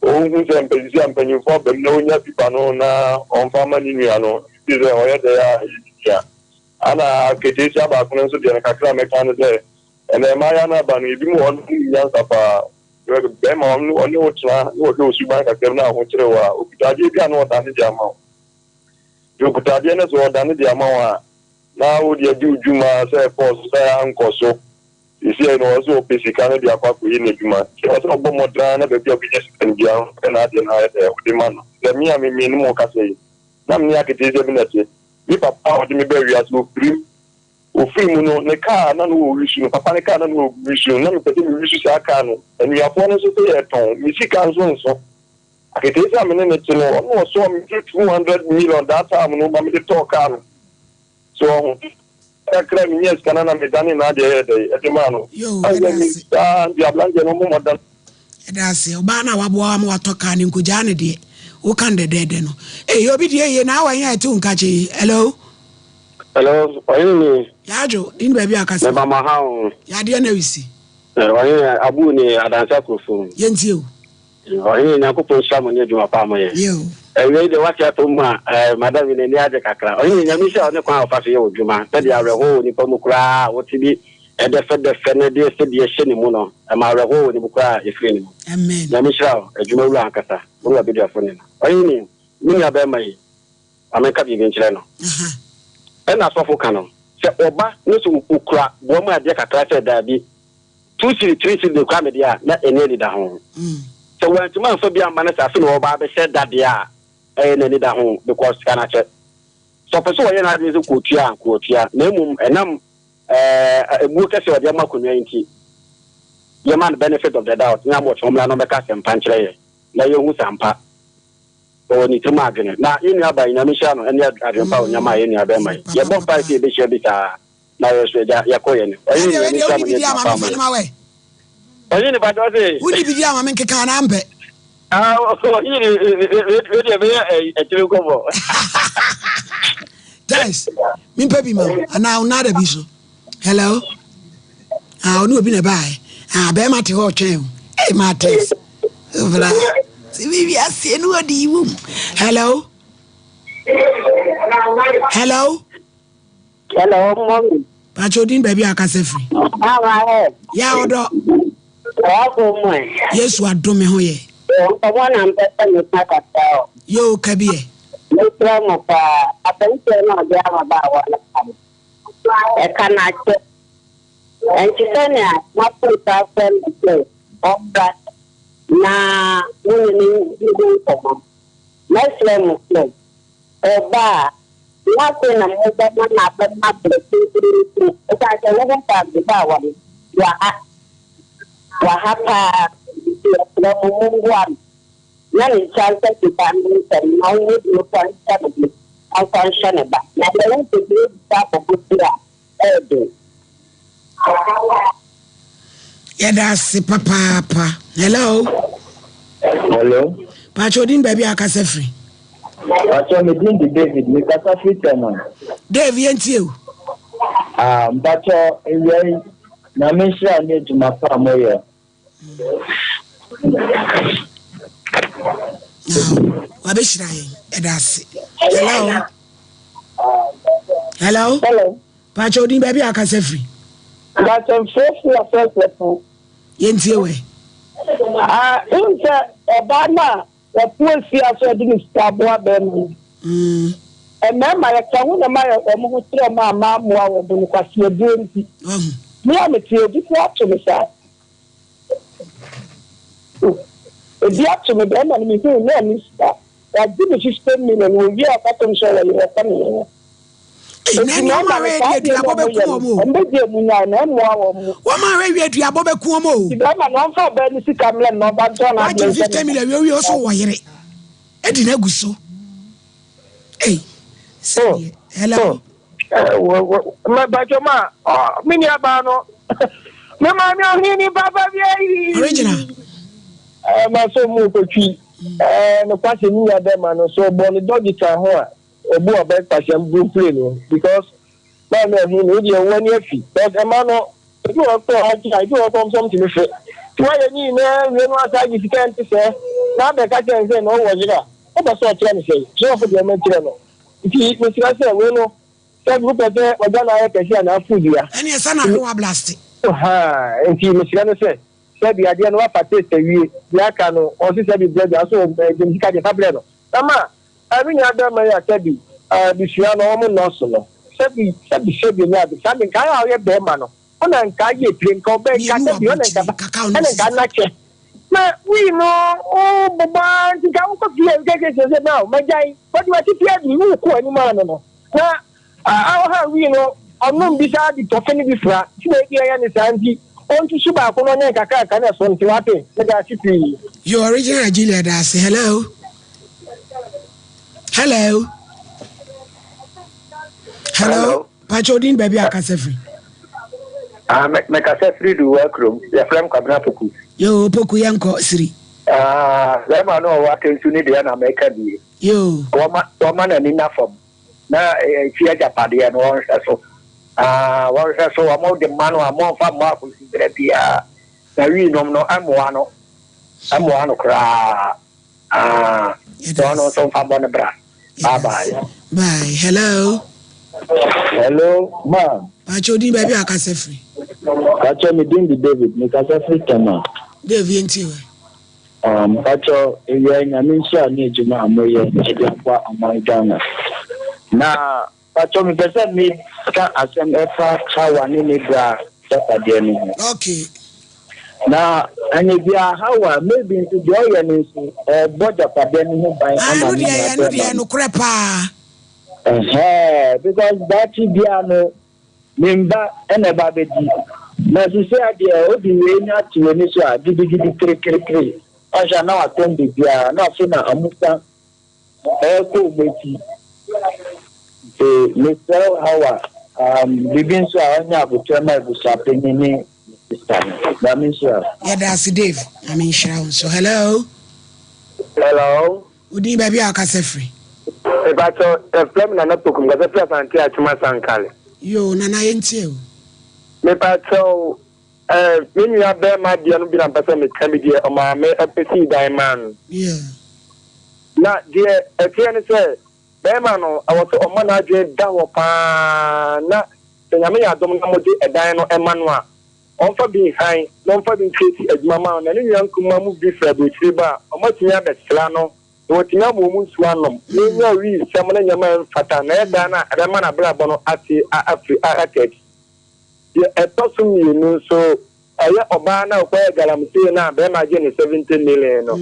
Ɔhu sɛ mpanyinsi a mpanyinfoɔ aba mu na ɔnya pipa no na ɔmfa ma ne nua no, ɛfiri sɛ ɔyɛ dɛ a ɛyɛ ne nua. Ana aketeesia baako no nso deɛ no kakra a mɛka ne sɛ, ɛnɛ mmaayewa no aba no, ebinom wɔ hɔ no wɔnnim nyansa paa. Bɛrima ɔne ɔne wo tena na ɔhwɛ wo suban kakra bi na ahokyere wo a, ɔkuta adeɛ bi a na ɔdane de ama wo. Nti ɔkuta adeɛ no sɛ ɔdane de ama wo a, na wode adi wo dwuma sɛ ɛkɔɔ so sɛ ankɔ so. Seesei no, ɔwɔ sɛ ɔpɛ sika no de akɔ akɔyɛ n'adwuma. Nti ɔwɔ sɛ ɔbɔ mmɔden ara na baabi a ɔbɛnya sika no biara no, ɔpɛ n'adeɛ no ayɛ dɛ, ɔde ma no. Sɛ me a me me ne mo rekasa yi, na me ne aketeesia bi na ɛte. Me papa a ɔde me baa wiase, ɔfiri mu. Ɔfiri mu no, ne kaa a na no ɔresu no, papa no kaa a na no ɔresu no, na mepɛ sɛ meresu saa kaa no. Anuafoɔ no nso sɛ yɛretɔn, me sika nso nso. Aketeesia a me ne no te no, ɔno na ɔsɔɔ me through 200 million that time no ma mede tɔɔ kaa no. So ɔho? Kakra a minyaa sika no na medanee n'adeɛ yɛɛ dɛn? Ɛde maa no. Yoo, Ɛna yɛda me ase. saa nti aberanteɛ no ɔmmɔ mmɔden. Yɛda ase. Ɔbaa no a waboa wo ama watɔ kaa no nkogyaa no deɛ woka no dɛdɛɛdɛ no. Ei, obi deɛ ye na awa yi a ɛte wo nkakye yi. Hello? Hello, ɔhene ni. Yaadwo, din baabi a akasa. Meba mo ha o. Yadeɛ na awisi. Ɔhene Abu ni Adansi Akurofo. Yɛntie o. Ɔhene Nyankopɔn nhyira mo ne adwuma pa a moyɛ. Awiei deɛ wate atɔ mu a, eh, madam yi n'ani agye kakra. Ɔhene Nyame nhyira wo ne kwan a wofa so yɛ wo dwuma. Sɛdeɛ awerɛhoɔ wɔ nipa mu koraa a wote bi dɛfɛdɛfɛ no de sɛdeɛ ɛhyɛ ne mu no, ɛma awerɛhoɔ wɔ ne mu koraa a ɛfiri ne mu. Nyame nhyira wo, adwuma wura ankasa, wo ne w'abadwafo nyina. Ɔhene, me nua bɛrima yi, ma menka biribi nkyerɛ no. Ɛna asɔfo ka no, sɛ ɔba no sɛ okura boa mu adeɛ kakra sɛ daabi, Two cedi, three cedi de kura me deɛ a, na ɛnni anidaho. Sɛ wantumi amfa bi amma no sɛ afe na ɔreba abɛhyɛ da deɛ a, ɛyɛ n'anidaho because sika no akyɛ. Sɛ ɔpɛ sɛ ɔyɛ n'adwene sɛ kɔɔtua a, kɔɔtua. Na mmom ɛnam ɛɛ ebuo kɛseɛ a ɔde ama akonnwa yi nti, yɛma no benefit of the doubt na ama ɔkyena ɔmmra na ɔmmɛka asɛmpa nkyerɛ yɛn na yɛnhu sɛ ampa ɔwɔ ne tirim adwene. Na yɛn nua baa yi, Nyame nhyira no ɛne adwene pa a ɔnya maa yɛn nua bɛrima yi. Yɛbɔ mpaeɛ sɛ yɛbɛhyia bi saa. Na yɛ so agya yɛkɔ yɛ no. Ɔyɛ Ɛdeɛ nyame wei deɛ nhyira wonni mo ne biribi adwuma ama pa me mo fa no yɛ. ma wɛ. Ɔyɛ nipa dɔ se. Wonni biribi ama me nkeka anaa mpɛ. Ah ɔyɛ ni wei deɛ bɛyɛ akyire nkɔmɔ. Thanks. Mempɛ bi ma wo anaa wo nada bi so. Hello. Ah ɔne obi na ɛbaeɛ. Ah bɛrima te hɔ ɔtwɛn o. Hey ma thanks. Bra. Sɛ biribi aseɛ ne wɔde yi wom. Hello. Hello. Hello, mommy. Pacho din baabi a akasa firi. Ama ɛ. Ya ɔdɔ. Ɔwɔ mu ɛ. Yesu adom me ho yɛ. Nkɔmɔ na mpɛ sɛ meka kakra o. Yoo ka bi ɛ. Mesrɛ mo paa, aberanteɛ no a ɔde ababaawa no ba no, ɛka no akyɛ. Ɛnte sɛnea moato nsa afrɛ no sɛ ɔmmra. Na wo ne no nni ho nkɔmmɔ. Mɛsrɛ mo sɛ, ɔba a, nyɛ afei na mobɛma no abɛma berɛ tententen, ɛsiane sɛ wohu sɛ ababaawa no, waha, waha paa, nti yɛsrɛ mo mommoa no na ne nsa nka sika no ntɛm na ɔnyɛ bi mfa nhyɛ ne ho, ɔmfa nhyɛ ne ba. Na deɛ wopɛ biara bisa abɔ bosea a, ɛyɛ den. Yɛda ase papaapa. Hello. Hello. Pacho odin baabi a akasa firi. Pacho me din di David, me kasa firi Tema. Dave yɛn tie o. Ah, mpacho ewia yi, Nyame nhyira ne adwuma pa a moyɛ. Wabɛhyira yɛn, ɛda ase. Hello. Hello. Hello. Pakyɛ odin baabi a akasa firi. Pakyɛ mfrɛ firi afɛsɛfo. Yɛntie wɛ. Ah, wohu sɛ ɔbaa no a wɔto asi a sɛ ɔde ne sika aboa bɛrima no. Mm. Mmarima yɛka ho na ma yɛ wɔn ho kyerɛ wɔn a mammoa wɔn bo no kwaseɛbuo nti. Me a mete ebi koraa ato me saa. Ebi ato me bɛrima no mehuu na ɔne sika. Wagye me 50 million wɔwie a ɔka kyerɛ me sɛ ɔwɔ yere ɔkɔ ne yere hɔ. Ei, na ɛne wɔn a wɔyɛ deɛ aduabɔ bɛku wɔn o. Wɔn bɛgye emu nyae na ɛmmoa wɔn mo. Wɔn a wɔyɛ aduabɔ bɛku wɔn o. Nti bɛrima no ɔmfa ɔbaa no sika mmrɛ no na ɔba ntɔn n'adeɛ Wagye nhyɛ ne 50 million wie wie ɔso wɔ yere. Edi na agu so. Ei, sɛdeɛ. Hello. Mɛbɛtɔ ma me nua baa no. Me maame ɔhene ni papa bi ayi. Original. Ɛɛ ma so mu kotwi. Ɛɛ no kwasɛ ni nua bɛrima no so bɔ ne dɔgi kan ho a. Obu ɔbɛ kpahyɛm bu pire no because maa mi ɛhu no wodeɛ wo ani afi because ɛma no ebi wɔ kɔ agye a ebi wɔ kɔ nso ɔmtumi fɛ ti wayɛ ne nyinaa wie no asa agye sika nte sɛ na abɛka kyerɛ no sɛ na ɔwɔ yere a wopɛ sɛ ɔkyerɛ no sɛ sɛ ɔfo deɛ ɔmɛkyerɛ no nti mesrɛ sɛ wei no sɛ wopɛ sɛ ɔgya no ayɛ kɛse a na afo dua ɛne ɛsɛ na ahowa blaste nti mesrɛ no sɛ sɛbi adeɛ no wafa taste awie deɛ aka no ɔse sɛbi brɛ deɛ ɔso gyem sika deɛ fa brɛ no na ma Me nua bɛrima yi a sɛbi abusua no wɔn nnɔɔso no, sɛbi sɛbi sɛbi ne ade saa de nka ayɛ a ɔyɛ bɛrima no, ɔna nka ayɛ pire nka ɔbɛ nka sɛbi ɔna nka ba ɛna nka anakyɛ. Na wii no wo bobɔ ara nti nka wokɔ fie nkɛkɛ sɛ sɛ na magyae wɔde w'atifi adi wokɔ anim ano no na Ɔha wii no, ɔnom bi saa de tɔfe no bi fra, nti na ebi ɛyɛ ne saa nti ɔnsusu baako na ɔnyɛ nkakraka na ɛso nte wate, meda ase pii. Yo original Julia da ase hello hello hello pakyɛ odin baabi a kasa firi. Ah, me me kasa firi Duwa kurom. Yɛfrɛ m Kwabena Poku. Yo Poku yɛnkɔ siri. Ah, bɛrima no ɔwɔ akansu ne deɛ na mɛka bie. Yo. Wɔma wɔma n'ani na fam. Na efie agyapadeɛ no, wɔnhwɛ so. Ah, wɔnhwɛ so, wɔn de ma no a, wɔmfa mmɔ akosi berɛ biara. Na wii nom no, ɛmmoa no, ɛmmoa no koraa. Ah, na ɔno nso mfa mmɔ no bra. Bye bye. Bye. Hello. Hello, ma. Pacho din baabi a akasa firi. Pacho me din de David, me kasa firi Tema. Dave yɛn tie wɛ. Ah mpakyɛw ewia yi Nyame nhyira ne adwuma a moyɛ de aboa ɔman Ghana. Na mpakyɛw mepɛ sɛ me ka asɛm ɛfa Hawa ne ne bra agyapadeɛ no ho. Okay. Na anyɛ biaa Hawa maybe nso deɛ ɔyɛ no nso ɔɔbɔ agyapadeɛ no ho ban Ah ama ɛno ne deɛ nua ɛno deɛ bɛɛma no. nokorɛ paa. Ɛhɛɛ because daakye biaa no Me mba na ɛba abɛdi. Na sesei deɛ wode wei no ato w'ani so a, gidigidi kirikirikiri, woanhwɛ a na watɔn biribiara, na afei na wɔsan rekɔ wɔn akyi. Nti mesrɛ wo Hawa, um, biribi nso a ɔnyɛ aboterɛ ma abusuapanyin ne ne sista no. Nyame nhyira wo. Yɛda ase Dave, Nyame nhyira wo nso. Hello. Hello. Wo din baabi a wokasa firi. Mepakyɛw yɛfrɛ me Nana Poku mekasa firi Asante Akyem Asankale. Yoo Nana yɛntie wo. Mepakyɛw eh me nua bɛɛma deɛ no bi na mpɛ sɛ meka bi deɛ ɔmaame ɛkɔsii dan maa no. Yeah. Na deɛ ɛteɛ ne sɛ bɛɛma no ɛwɔ sɛ ɔma n'adwene da hɔ paa na sɛ Nyame yɛ adom na mode ɛdan no ɛma no a ɔmfa bi nhan na ɔmfa bi nkreti adwuma ma no na ne nua nkumaa mu bi firi aburokyire ba a, wɔatumi abɛsra no na watumi ama wɔn nsuo anom na ɔnya wii sɛm ne nneɛma a ɛmfata na ɛyɛ saa no a ɛbɛma n'abrabɔ no ate afiri aka akyi. Deɛ ɛtɔ so mmienu nso, Ɛyɛ ɔbaa no a ɔkɔyɛɛ galamsey no a bɛrima gye no 70 million no.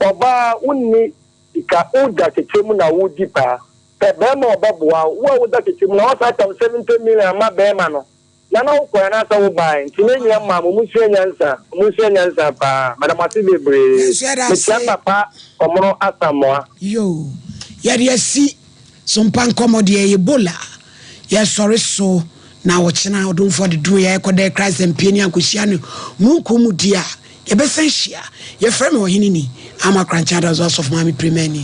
Ɔbaa wonni sika, woda kɛkyɛ mu na wodi paa. Pɛ bɛrima a ɔbɛboa wo. Wo a woda kɛkyɛ mu no, woasan atam 70 million ama bɛrima no. Na na wokɔe anaasɛ wobae? Nti me nua mmaa mo, monsua nyansa. Monsua nyansa paa. Meda mo ase bebree. Yɛn nso yɛda Mekyia ase. Papa Ɔmono Asamoah. Yoo, yɛde asi so mpa nkɔmmɔ deɛ Ebola yɛsɔre so na ɔkyena ɔdomfoɔ de duro yɛ kɔdɛ Christ mpie ne ankɔhyia no mununkum mu di a yɛbɛsan hyia. Yɛfrɛ me ɔhene ni Ama Korankye Adazo Asɔfo Maame Pirimani.